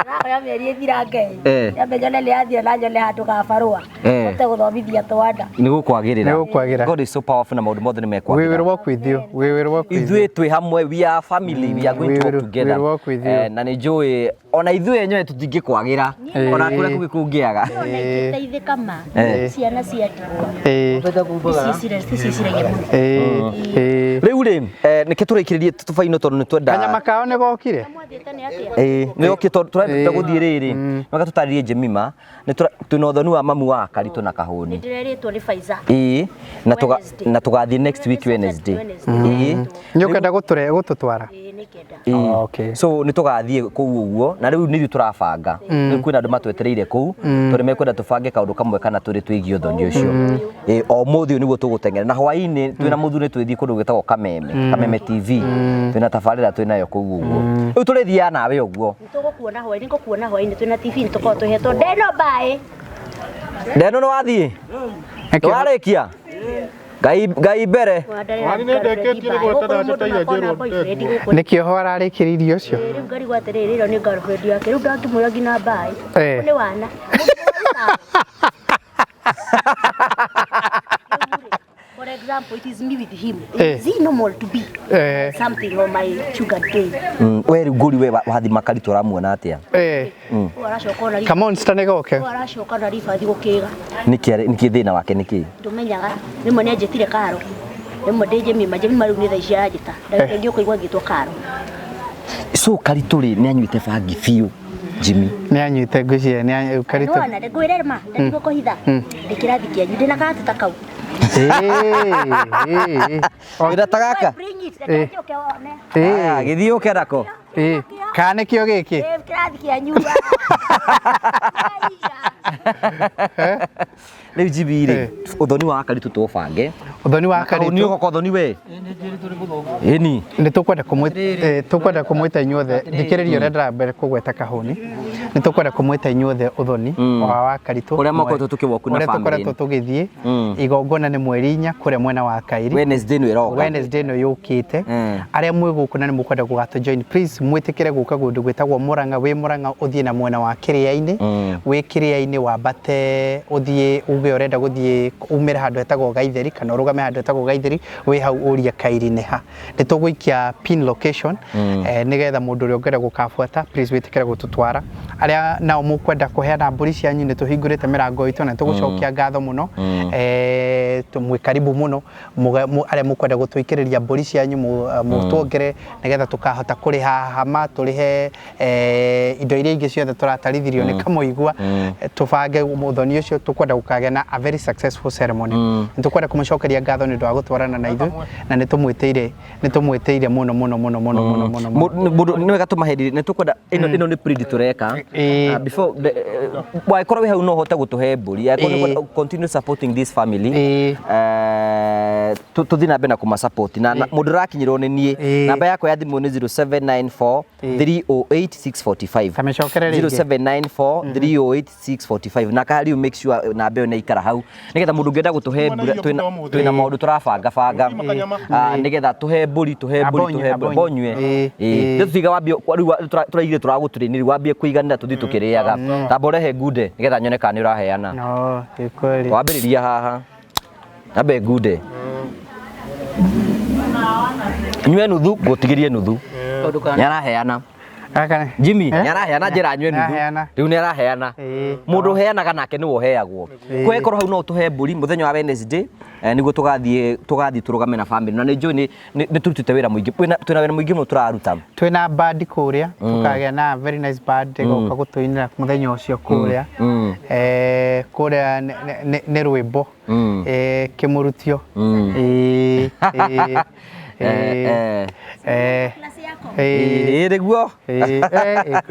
Rahoya mĩeri ĩthirange. Nyambe nyone nĩ yathira na nyone handũ ga barũa. Hote gũthomithia twana. Nĩ gũkwagĩrĩra. Nĩ gũkwagĩra. God is so powerful na maũndũ mothe nĩ mekwagĩra. We will walk with you. We will walk with you. Ithuĩ twĩ hamwe, we are family, we are going to walk together. We will walk with you. Na nĩ njũĩ ona ithuĩ enyewe tũtingĩkwagĩra ona kũrĩa kũngĩ kũngĩaga. Ona ingĩteithĩka ma ciana cia ndigwa. Ici ciragia mũno. Rĩu rĩ, nĩkĩ tũrĩkĩrĩrie tũbaino tondũ nĩ twenda Kanyama kao nĩ gokire? Mwathiĩte nĩ atĩa? Ĩĩ, nĩ gokire tondũ tũrenda gũthiĩ rĩrĩ. Mwaka tũtarĩrie Jemima, nĩ twĩna ũthoni wa mamu wa Karitũ na Kahũni. Nĩndĩrerĩtwo nĩ Faiza. Ĩĩ, na tũgathiĩ next week Wednesday. Ĩĩ. Nĩ ũkwenda gũtũtwara? Ĩĩ, nĩngenda. Ĩĩ. So nĩ tũgathiĩ kũu ũguo na rĩu nĩ ithuĩ tũrabanga. Rĩu kwĩna andũ matwetereire kũu tondũ mekwenda tũbange kaũndũ kamwe kana tũrĩ twĩgiĩ ũthoni ũcio. Ĩĩ, o mũthĩ ũyũ nĩguo tũgũteng'era na hwaĩ-inĩ twĩna mũthuri twĩthiĩ kũndũ gwĩtagwo Kameme, Kameme TV. Twĩna tabarĩra twĩnayo kũu ũguo. Rĩu tũrĩthiaga nawe ũguo. Tũgũkuona hwaĩ-inĩ, ngũkuona hwaĩ-inĩ twĩna TV nĩ tũkoragwo tũhetwo ndeno mbaĩ. Ndeno nĩ wathiĩ? Nĩ warĩkia? Ngai Ngai mbere. Wani nĩ ndĩkĩtie nĩ gwetera njataire njĩrwo ndĩkwo. Nĩkĩo ho ararĩkĩrĩirie ũcio? Rĩu ngarigwo atĩrĩrĩ, ĩyo nĩ girlfriend yake. Rĩu ndangĩmwĩra nginya mbaĩ. Nĩ wana. For example, it is me with him. Is he normal to be something on my sugar day? We rĩu ngũri we wathima Karitũ ũramuona atĩa? Aracoka ona Come on, nĩ goke. Aracoka na ribathi gũkĩga. Nĩkĩ nĩkĩ thĩna wake nĩkĩ? Ndũmenyaga. Rĩmwe nĩ anjĩtire karo. Rĩmwe ndĩ Jemima, Jemima rĩu nĩ thaa ici aranjĩta. Ndagĩka ĩngĩ ũkũigua ngĩtwo karo. So Karitũ rĩ nĩ anyuĩte bangi biũ Jimmy. Nĩ anyuĩte ngwĩciria nĩ Karitũ. Nĩwona, ngwĩre ma, ndigũkũhitha. Ndĩ kĩrathi kĩanyu, ndĩna karatu ta kau. Wĩna ta gaka? Bring it, reke njũke wone. Aya, gĩthiĩ ũke nako. Kana nĩkĩo gĩkĩ? Kĩrathi kĩanyu. Rĩu Jimmy rĩ, ũthoni wa Karitũ tũũbange. Ũthoni wa Karitũ. Nĩ ũgoka ũthoni we? Ĩni. Nĩ tũkwenda kũmwĩta tũkwenda kũmwĩta inyuothe thikĩrĩria ũrĩa ndĩrambere kũgweta Kahũni. Nĩ tũkwenda kũmwĩta inyuothe ũthoni wa Karitũ. Ũrĩa makoretwo tũkĩwoku na ũrĩa family. tũkoretwo tũgĩthiĩ igongona nĩ mweri 4 kũrĩa mwena wa Kairi. Wednesday ĩno ĩroka. Wednesday ĩno yũkĩte. Arĩa mwĩ gũkũ na nĩ mũkwenda gũgatũ join please mwĩtĩkĩre gũka kũndũ gwĩtagwo Mũrang'a. Wĩ Mũrang'a ũthiĩ na mwena wa Kĩrĩa-inĩ. Wĩ Kĩrĩa-inĩ wambate ũthiĩ uge ũrenda gũthiĩ umĩre handũ hetagwo Gaitheri kana ũrũgame handũ hetagwo Gaitheri wĩ hau ũrie Kairi nĩ ha. Nĩ tũgũikia pin location nĩgetha mũndũ ũrĩa ũngĩenda gũkabuata please wĩtĩkĩre gũtũtwara. Arĩa nao mũkwenda kũheana mbũri cianyu, nĩ tũhingũrĩte mĩrango itũ na tũgũcokia ngatho mũno. Mwĩ karibu mũno. Arĩa mũkwenda gũtũikĩrĩria mbũri cianyu, mũtuongere nĩgetha tũkahota kũrĩha hama, tũrĩhe indo iria ingĩ ciothe tũratarithirio nĩ Kamũigua, tũbange mũthoni ũcio. Tũkwenda gũkagĩa na a very successful ceremony. Nĩ tũkwenda kũmũcokeria ngatho nĩ ũndũ wa gũtwarana na ithuĩ, na nĩ tũmwĩtĩire, nĩ tũmwĩtĩire mũno mũno mũno mũno mũno mũno mũno. Mũndũ nĩ wega tũmaherire, nĩ tũkwenda ĩno nĩ print tũreka. Before wangĩkorwo wĩ hau no ũhote gũtũhe mbũri, angĩkorwo nĩ ũkwenda continue supporting this family, tũthiĩ na mbere na kũma support na mũndũ ũrakinyĩrwo nĩ niĩ. Namba yakwa ya thimũ nĩ 0794 308 645. Kamĩcokere rĩngĩ. 0794 308 645. Na rĩu make sure namba ĩyo nĩ ikara hau nĩgetha mũndũ ũngĩenda gũtũhe Kuma na mbura irio twĩna kuuma ũmũthĩ. Twĩna maũndũ tũrabanga banga. Mũtima kanyama. Nĩgetha tũhe mbũri, tũhe mbũri, Ambonyue, tũhe mbũri ambonyue. bonyue. Rĩu tũtiga wambie rĩu tũraigire tũragũtũrĩni, rĩu wambie kũiganĩra tũthiĩ tũkĩrĩaga. Tamba ũrehe ngunde nĩgetha nyone kana nĩ ũraheana. No, nĩ kweli. Wambĩrĩria haha, ambe ngunde nyue nuthu, ngũtigĩrie nuthu. Tondũ kana Nĩ araheana. Gaka nĩ- Jimmy. Eh? Nĩ araheana, njĩra nyue nuthu. Nĩaraheana. Rĩu nĩ araheana. Mũndũ ũheanaga nake nĩwe ũheagwo. Kwekorwo hau no ũtũhe mbũri mũthenya wa Wednesday, nĩguo tũgathiĩ tũrũgame na family, na nĩ njũĩ nĩ tũrutĩte wĩra mũingĩ. Twĩna wĩra mũingĩ mũno tũraruta. Twĩna band kũrĩa, tũkagĩa na very nice band ĩgoka gũtũinĩra mũthenya ũcio kũrĩa. Kũrĩa nĩ rwĩmbo kĩmũrutio. Klasi yako. Ĩĩ nĩguo. Kĩrathi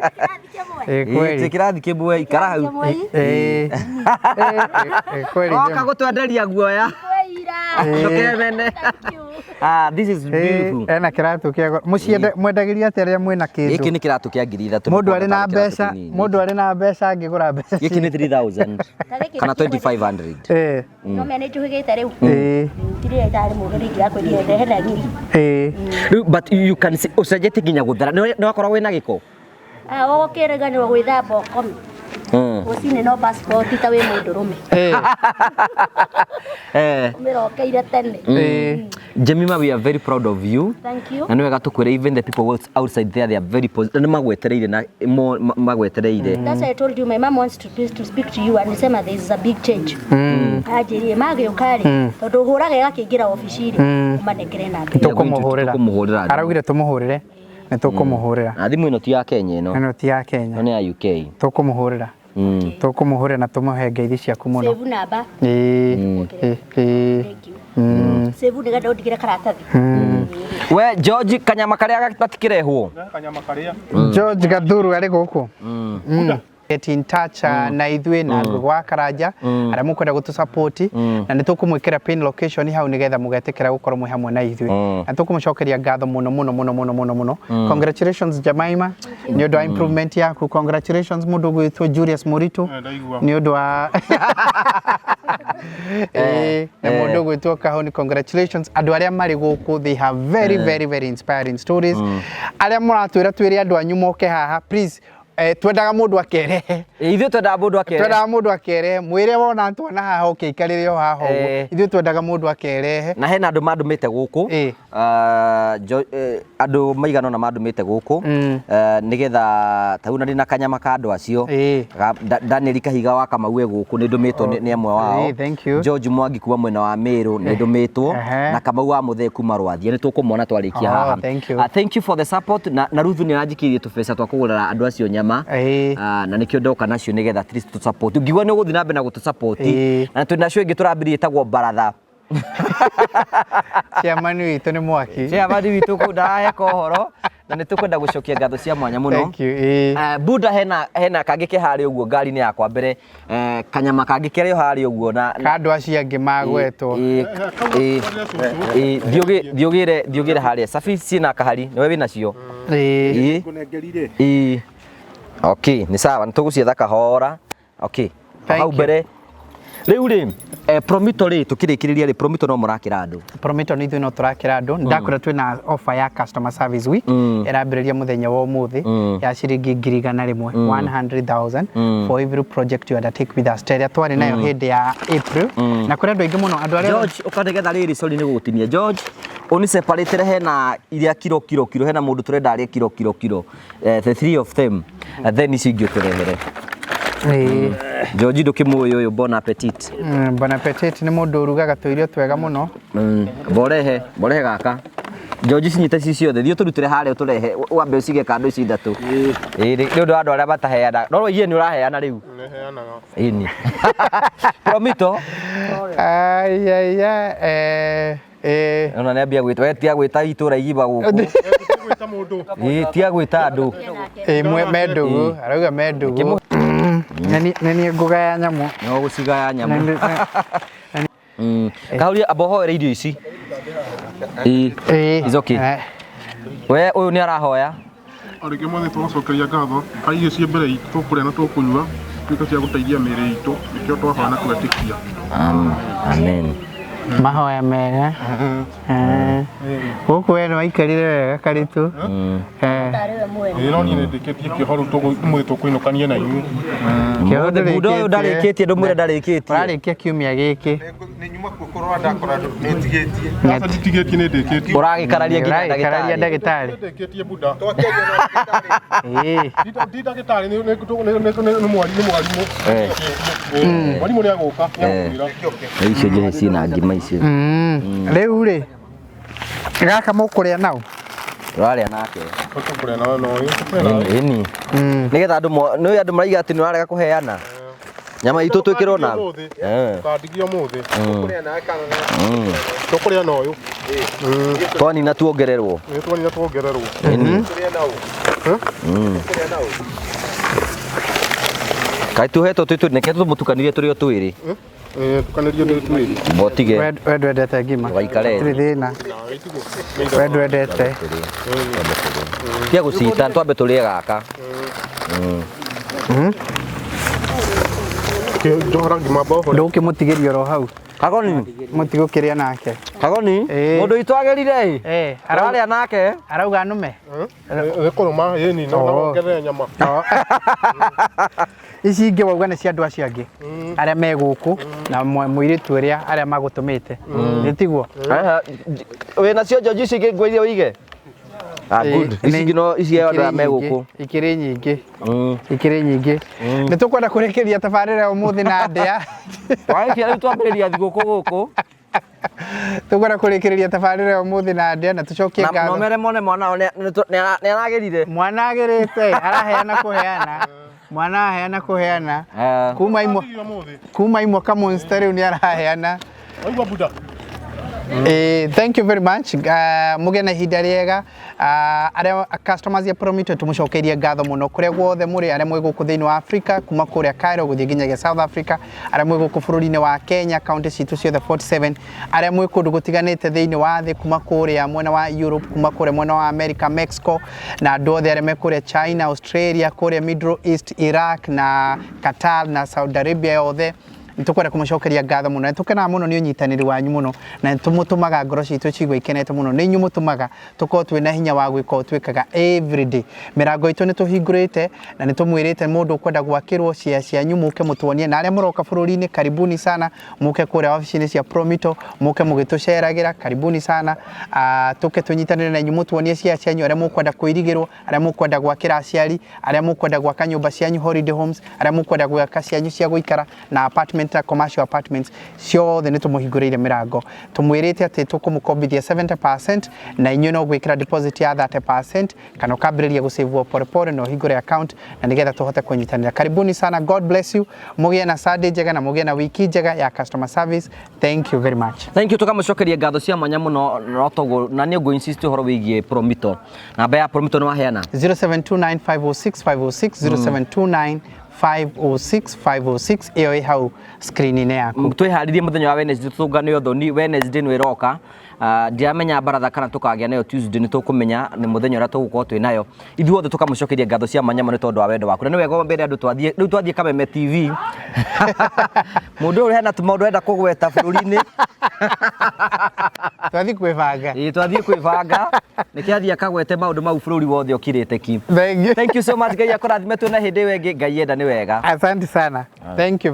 kĩmwe. Kweli. Ĩ, kĩrathi kĩmwe, ikara hau. Kĩmwe. Kweli. Oka gũtwenderia guoya. Kwĩira. Ndũkemene. Thank you. Ah, this is beautiful. Ena kĩratũ kĩa goro. Mũciende mwendagĩria atĩa rĩrĩa mwĩna Gĩkĩ kĩndũ? nĩ kĩratũ kĩa 3000. Mũndũ arĩ na Kĩratũ mbeca, kĩnini. mũndũ arĩ na mbeca angĩgũra mbeca. Gĩkĩ nĩ 3000 kana 2500. No menya nĩ njũhĩgĩte rĩu. Ngiri itarĩ mũgĩ ingĩrakwĩrire ndehe na ngiri. Rĩu but you can see ũcenjetie nginya gũthera. Nĩ wakorwo wĩna gĩko. Ah, ũgũkĩriganĩrwo gwĩthamba ũkome. Rũcinĩ no passport ta wĩ mũndũrũme. Ũmĩrokeire tene. Jemima, we are very proud of you. Thank you. Na nĩ wega tũkwĩre, even the people outside there, they are very positive. Nĩ magwetereire na magwetereire. That's why I told you my mom wants to speak to you and sema there is a big change. Anjĩrire magĩũka rĩ, tondũ hũraga ĩgakĩingĩra obici rĩ, ũmanengere namba. Tũkũmũhũrĩra. Tũkũmũhũrĩra. Araugire tũmũhũrĩre. Nĩ tũkũmũhũrĩra. Na thimũ ĩno ti ya Kenya ĩno. Ĩno ti ya Kenya. Ĩno nĩ ya UK. Tũkũmũhũrĩra. Tũkũmũhũrĩra na tũmũhe ngeithi ciaku mũno. Save namba. Ĩĩ. Thank you. Save nĩgetha ũndigĩre karatathi. We George, kanyama karĩa gatikĩrehwo. Kanyama karĩa. George Gathuru arĩ gũkũ. Get in touch na ithuĩ na Ngũgĩ wa Karanja, arĩa mũkwenda gũtũ support, na nĩ tũkũmwĩkĩra pin location hau nĩgetha mũgetĩkĩra gũkorwo mwĩ hamwe na ithuĩ, na tũkũmũcokeria ngatho mũno mũno mũno mũno mũno mũno. Congratulations Jemima nĩ ũndũ wa improvement yaku. Congratulations mũndũ ũgwĩtwo Julius Mũritũ Ndaigua. nĩ ũndũ wa na mũndũ ũgwĩtwo Kahoni, congratulations. Andũ arĩa marĩ gũkũ, they have very very very inspiring stories. Arĩa mũratwĩra twĩre andũ anyu moke haha, please, twendaga mũndũ akerehe. Ithuĩ twendaga mũndũ akerehe. Twendaga mũndũ akerehe. Mwĩre wona tuona haha ũke ikarĩre o haha ũguo. Ithuĩ twendaga mũndũ akerehe. Na hena andũ mandũmĩte gũkũ. Andũ maigana ũna mandũmĩte gũkũ, nĩgetha ta rĩu na ndĩna kanyama ka andũ acio. Daniel Kahiga wa Kamau e gũkũ, nĩ ndũmĩtwo nĩ amwe wao. Thank you. George Mwangi kuma mwena wa Meru nĩ ndũmĩtwo, na Kamau wa Mũthee kuma Rwathia nĩ tũkũmona twarĩkia Oh, haha. thank you. Thank you for the support. Na Ruthu nĩ aranjikĩirie tũbeca twa kũgũrĩra andũ acio nyama. Na nĩkĩo ndoka nacio nĩgetha at least tũ support. Ngiuga nĩ ũgũthiĩ na mbere na gũtũ support. Na twĩna nacio ĩngĩ tũrambĩrĩria ĩtagwo baratha. Chairman witũ nĩ mwaki. Chairman witũ kũu ndaraheka ũhoro, na nĩ tũkwenda gũcokia ngatho cia mwanya mũno. Thank you. Buda, hena kangĩ ke harĩa ũguo ngari-inĩ yakwa mbere, kanyama kangĩ kerĩ o harĩa ũguo na Ka andũ acio angĩ magwetwo. Thiĩ ũgĩre harĩa cabi ciĩna kahari nĩwe wĩnacio. Ngũnengerire. Ĩĩ. Okay, nĩ sawa, nĩ tũgũcietha kahora. Okay. Thank Hau you. mbere rĩu rĩ, Promito rĩ, tũkĩrĩkĩrĩria rĩ, Promito no mũrakĩra andũ? Promito nĩ ithuĩ no tũrakĩra andũ. Ndakwĩra twĩna offer ya customer service week ĩrambĩrĩria mũthenya wa ũmũthĩ ya ciringi 100,000, 100,000 for every project you undertake with us, ta ĩrĩa twarĩ nayo hĩndĩ ya April, na kũrĩ andũ aingĩ mũno, andũ arĩa George, ũka nĩgetha rĩrĩ, sorry nĩ gũgũtinia George. Ũni separate hena iria kiro kiro kiro, hena mũndũ tũrenda arĩe kiro kiro kiro. The three of them. Then ici ingĩ ũtũrehere. Ĩĩ. George ndũkĩmũĩ ũyũ, bon appetit. Bon appetit nĩ mũndũ ũrugaga tũirio twega mũno. Borehe, borehe gaka. George cinyite ci ciothe, thiĩ ũtũrutĩre harĩa ũtũrehe, wambe ũcige kando ici ithatũ. Ĩĩ, nĩ ũndũ wa andũ arĩa mataheanaga. No waigire nĩ ũraheana rĩu. Nĩheanaga. Ĩni. Promito. Ai ai ai Ona nĩ ambia gwĩta, we tia gwĩta itũra igima gũkũ. Gwĩta mũndũ. Ĩĩ, tia gwĩta andũ. Ĩĩ, me ndũgũ, arauga me ndũgũ. Nĩ niĩ ngũgaya nyamũ. No gũcigaya nyamũ. Kahuria amba ũhoere irio ici. Ĩĩ. Ĩĩ. It's okay. We ũyũ nĩ arahoya. O rĩngĩ Mwathani tũgũcokeria ngatho harĩ irio ciĩ mbere itũ tũkũrĩa na tũkũnyua tuĩke cia gũteithia mĩĩrĩ itũ nĩkĩo twahoya na twetĩkia. Amen. Mahoya mega. Gũkũ we nĩ waikarire wega Karĩtũ. Tarĩ we mwene. Ĩĩ no niĩ nĩ ndĩkĩtie kĩoho rĩu ũmũthĩ tũkũinũkania na inyuĩ. Kĩoho Mũndũ ũyũ ndũrĩkĩtie. ndarĩkĩtie, ndũmwĩre ndarĩkĩtie. Ũrarĩkia kiumia gĩkĩ. Nĩ nyuma kuo kũrora ndakora nĩ ũtigĩtie. Aca nditigĩtie, nĩ ndĩkĩtie. Ũragĩkararia nginya Ũragĩkararia ndagĩtarĩ. ndagĩtarĩ. Nĩ ndĩkĩtie buda. Ĩĩ. Ndi ndagĩtarĩ, nĩ nĩ mwarimũ. Mwarimũ nĩ agũka, nĩ agũkwĩra. Icio njohi ciĩna ngima icio. Rĩu rĩ, gaka mũkũrĩa nau? Tũrarĩa nake. Tũkũrĩa nawe no ũyũ. Tũkũrĩa nawe. Ĩni. Nĩgetha andũ nĩ andũ maraiga atĩ nĩ ũrarega kũheana. Nyama itũ twĩkĩrwo na. Tũkandigia ũmũthĩ. Tũkũrĩa nawe kana na Tũkũrĩa na ũyũ. Twanina tuongererwo. Nĩ twanina tuongererwo. Tũkũrĩa na ũyũ. Tũkũrĩa na ũyũ. Kaĩ tuhetwo twĩ twĩrĩ, nĩkĩo tũmũtukanirie tũrĩ o twĩrĩ. Tukanĩrie tũrĩ twĩrĩ. Mbotige. We ndwendete ngima. Waikare. Hatirĩ thĩna. We ndwendete. Tia gũcita, twambe tũrĩe gaka. Njohora ngima mboho. Ndũkĩmũtigĩria oro hau. Kagoni. Mũtigũkĩrĩa nake. Kagoni. Mũndũ witũ agĩrire ĩ. Ararĩa nake. Arauga nũme. Nĩ kũrũma ĩni no wongerere nyama. Ici ingĩ wauga nĩ cia andũ acio angĩ arĩa me gũkũ na mũirĩtu ũrĩa arĩa magũtũmĩte. Nĩ tiguo? Wĩna cio George ici ingĩ ngwĩrire ũige? Good. Ici ingĩ no ici andũ arĩa me gũkũ. Ikĩrĩ nyingĩ. Ikĩrĩ nyingĩ. Nĩ tũkwenda kũrĩkĩria tabarĩra ũmũthĩ na ndĩa. Warĩkia rĩu twambĩrĩria thigũkũ gũkũ. Tũkwenda kũrĩkĩrĩria tabarĩra ũmũthĩ na ndĩa na tũcokie ngatho. Na mere mone mwana nĩ aragĩrire. Mwana agĩrĩte, araheana kũheana. Mwana aheana kũheana. Kuma imwe kuma imwe ka Monster rĩu nĩ araheana. Waigua buda. Thank you very much. Mũgĩe na ihinda rĩega. Arĩa customers ya Promito tũmũcokeirie ngatho mũno kũrĩa guothe mũrĩ, arĩa mwĩ gũkũ thĩinĩ wa Africa kuma kũrĩa Cairo gũthiĩ nginyagia South Africa, arĩa mwĩ gũkũ bũrũri-inĩ wa Kenya kaunti citũ ciothe 47, arĩa mwĩ kũndũ gũtiganĩte thĩinĩ wa thĩ kuma kũrĩa mwena wa Europe, kuma kũrĩa mwena wa America, Mexico, na andũ othe arĩa me kũrĩa China, Australia, kũrĩa Middle East, Iraq na Qatar na Saudi Arabia yothe. Nĩtũkwenda kũmũcokeria ngatho mũno. Nĩtũkenaga mũno nĩ ũnyitanĩri wanyu mũno, na nĩtũmũtũmaga ngoro citũ ciigue ikenete mũno. Nĩ inyuĩ mũtũmaga tũkorwo twĩna hinya wa gwĩka ũũ twĩkaga everyday. Mĩrango itũ nĩtũhingũrĩte na nĩtũmwĩrĩte mũndũ ũkwenda gwakĩrwo cia cianyu mũke mũtuonie, na arĩa mũroka bũrũri-inĩ karibuni sana, mũke kũrĩa wabici-inĩ cia Promito, mũke mũgĩtũceragĩra, karibuni sana. Tũke tũnyitanĩre na inyuĩ mũtuonie cia cianyu, arĩa mũkwenda kũirigĩrwo, arĩa mũkwenda gwakĩra aciari, arĩa mũkwenda gwaka nyũmba cianyu holiday homes, arĩa mũkwenda gwaka cianyu cia gũikara na apartment na commercial apartments, ciothe nĩ tũmũhingũrĩire mĩrango. Tũmwĩrĩte atĩ tũkũmũkombithia 70% na inyuĩ no gwĩkĩra deposit ya 30% kana ũkambĩrĩria gũsave pole pole na ũhingũre account na nĩgetha tũhote kũnyitanĩra. Karibuni sana, God bless you. Mũgĩe na Sunday njega na mũgĩe na wiki njega ya customer service. Thank you very much. Thank you, tũkamũcokeria ngatho cia mwanya mũno no toguo na nĩ ngũ insist ũhoro wĩgiĩ Promito. Namba ya Promito nĩ waheana? 0729506506, 0729506506, ĩyo ĩ hau screen-inĩ yaku. Twĩharĩrie mũthenya wa Wednesday tũtũngane ũthoni, Wednesday nĩ ĩroka. Ndiramenya baratha kana tũkagĩa nayo Tuesday, nĩ tũkũmenya nĩ mũthenya ũrĩa tũgũkorwo twĩ nayo. Ithuothe tũkamũcokeria ngatho cia mwanya mũno nĩ tondũ wa wendo waku. Na nĩ wega mbere andũ twathiĩ, rĩu twathiĩ Kameme TV. Mũndũ ũyũ hena tũmaũndũ arenda kũgweta bũrũri-inĩ. Twathiĩ kwĩbanga. Ĩĩ, twathiĩ kwĩbanga. Nĩkĩo athiĩ akagwete maũndũ mau bũrũri wothe ũkirĩte ki. Thank you. Thank you so much. Ngai akũrathime, tuone hĩndĩ ĩyo ĩngĩ. Ngai enda nĩ wega. Asante sana. Thank you.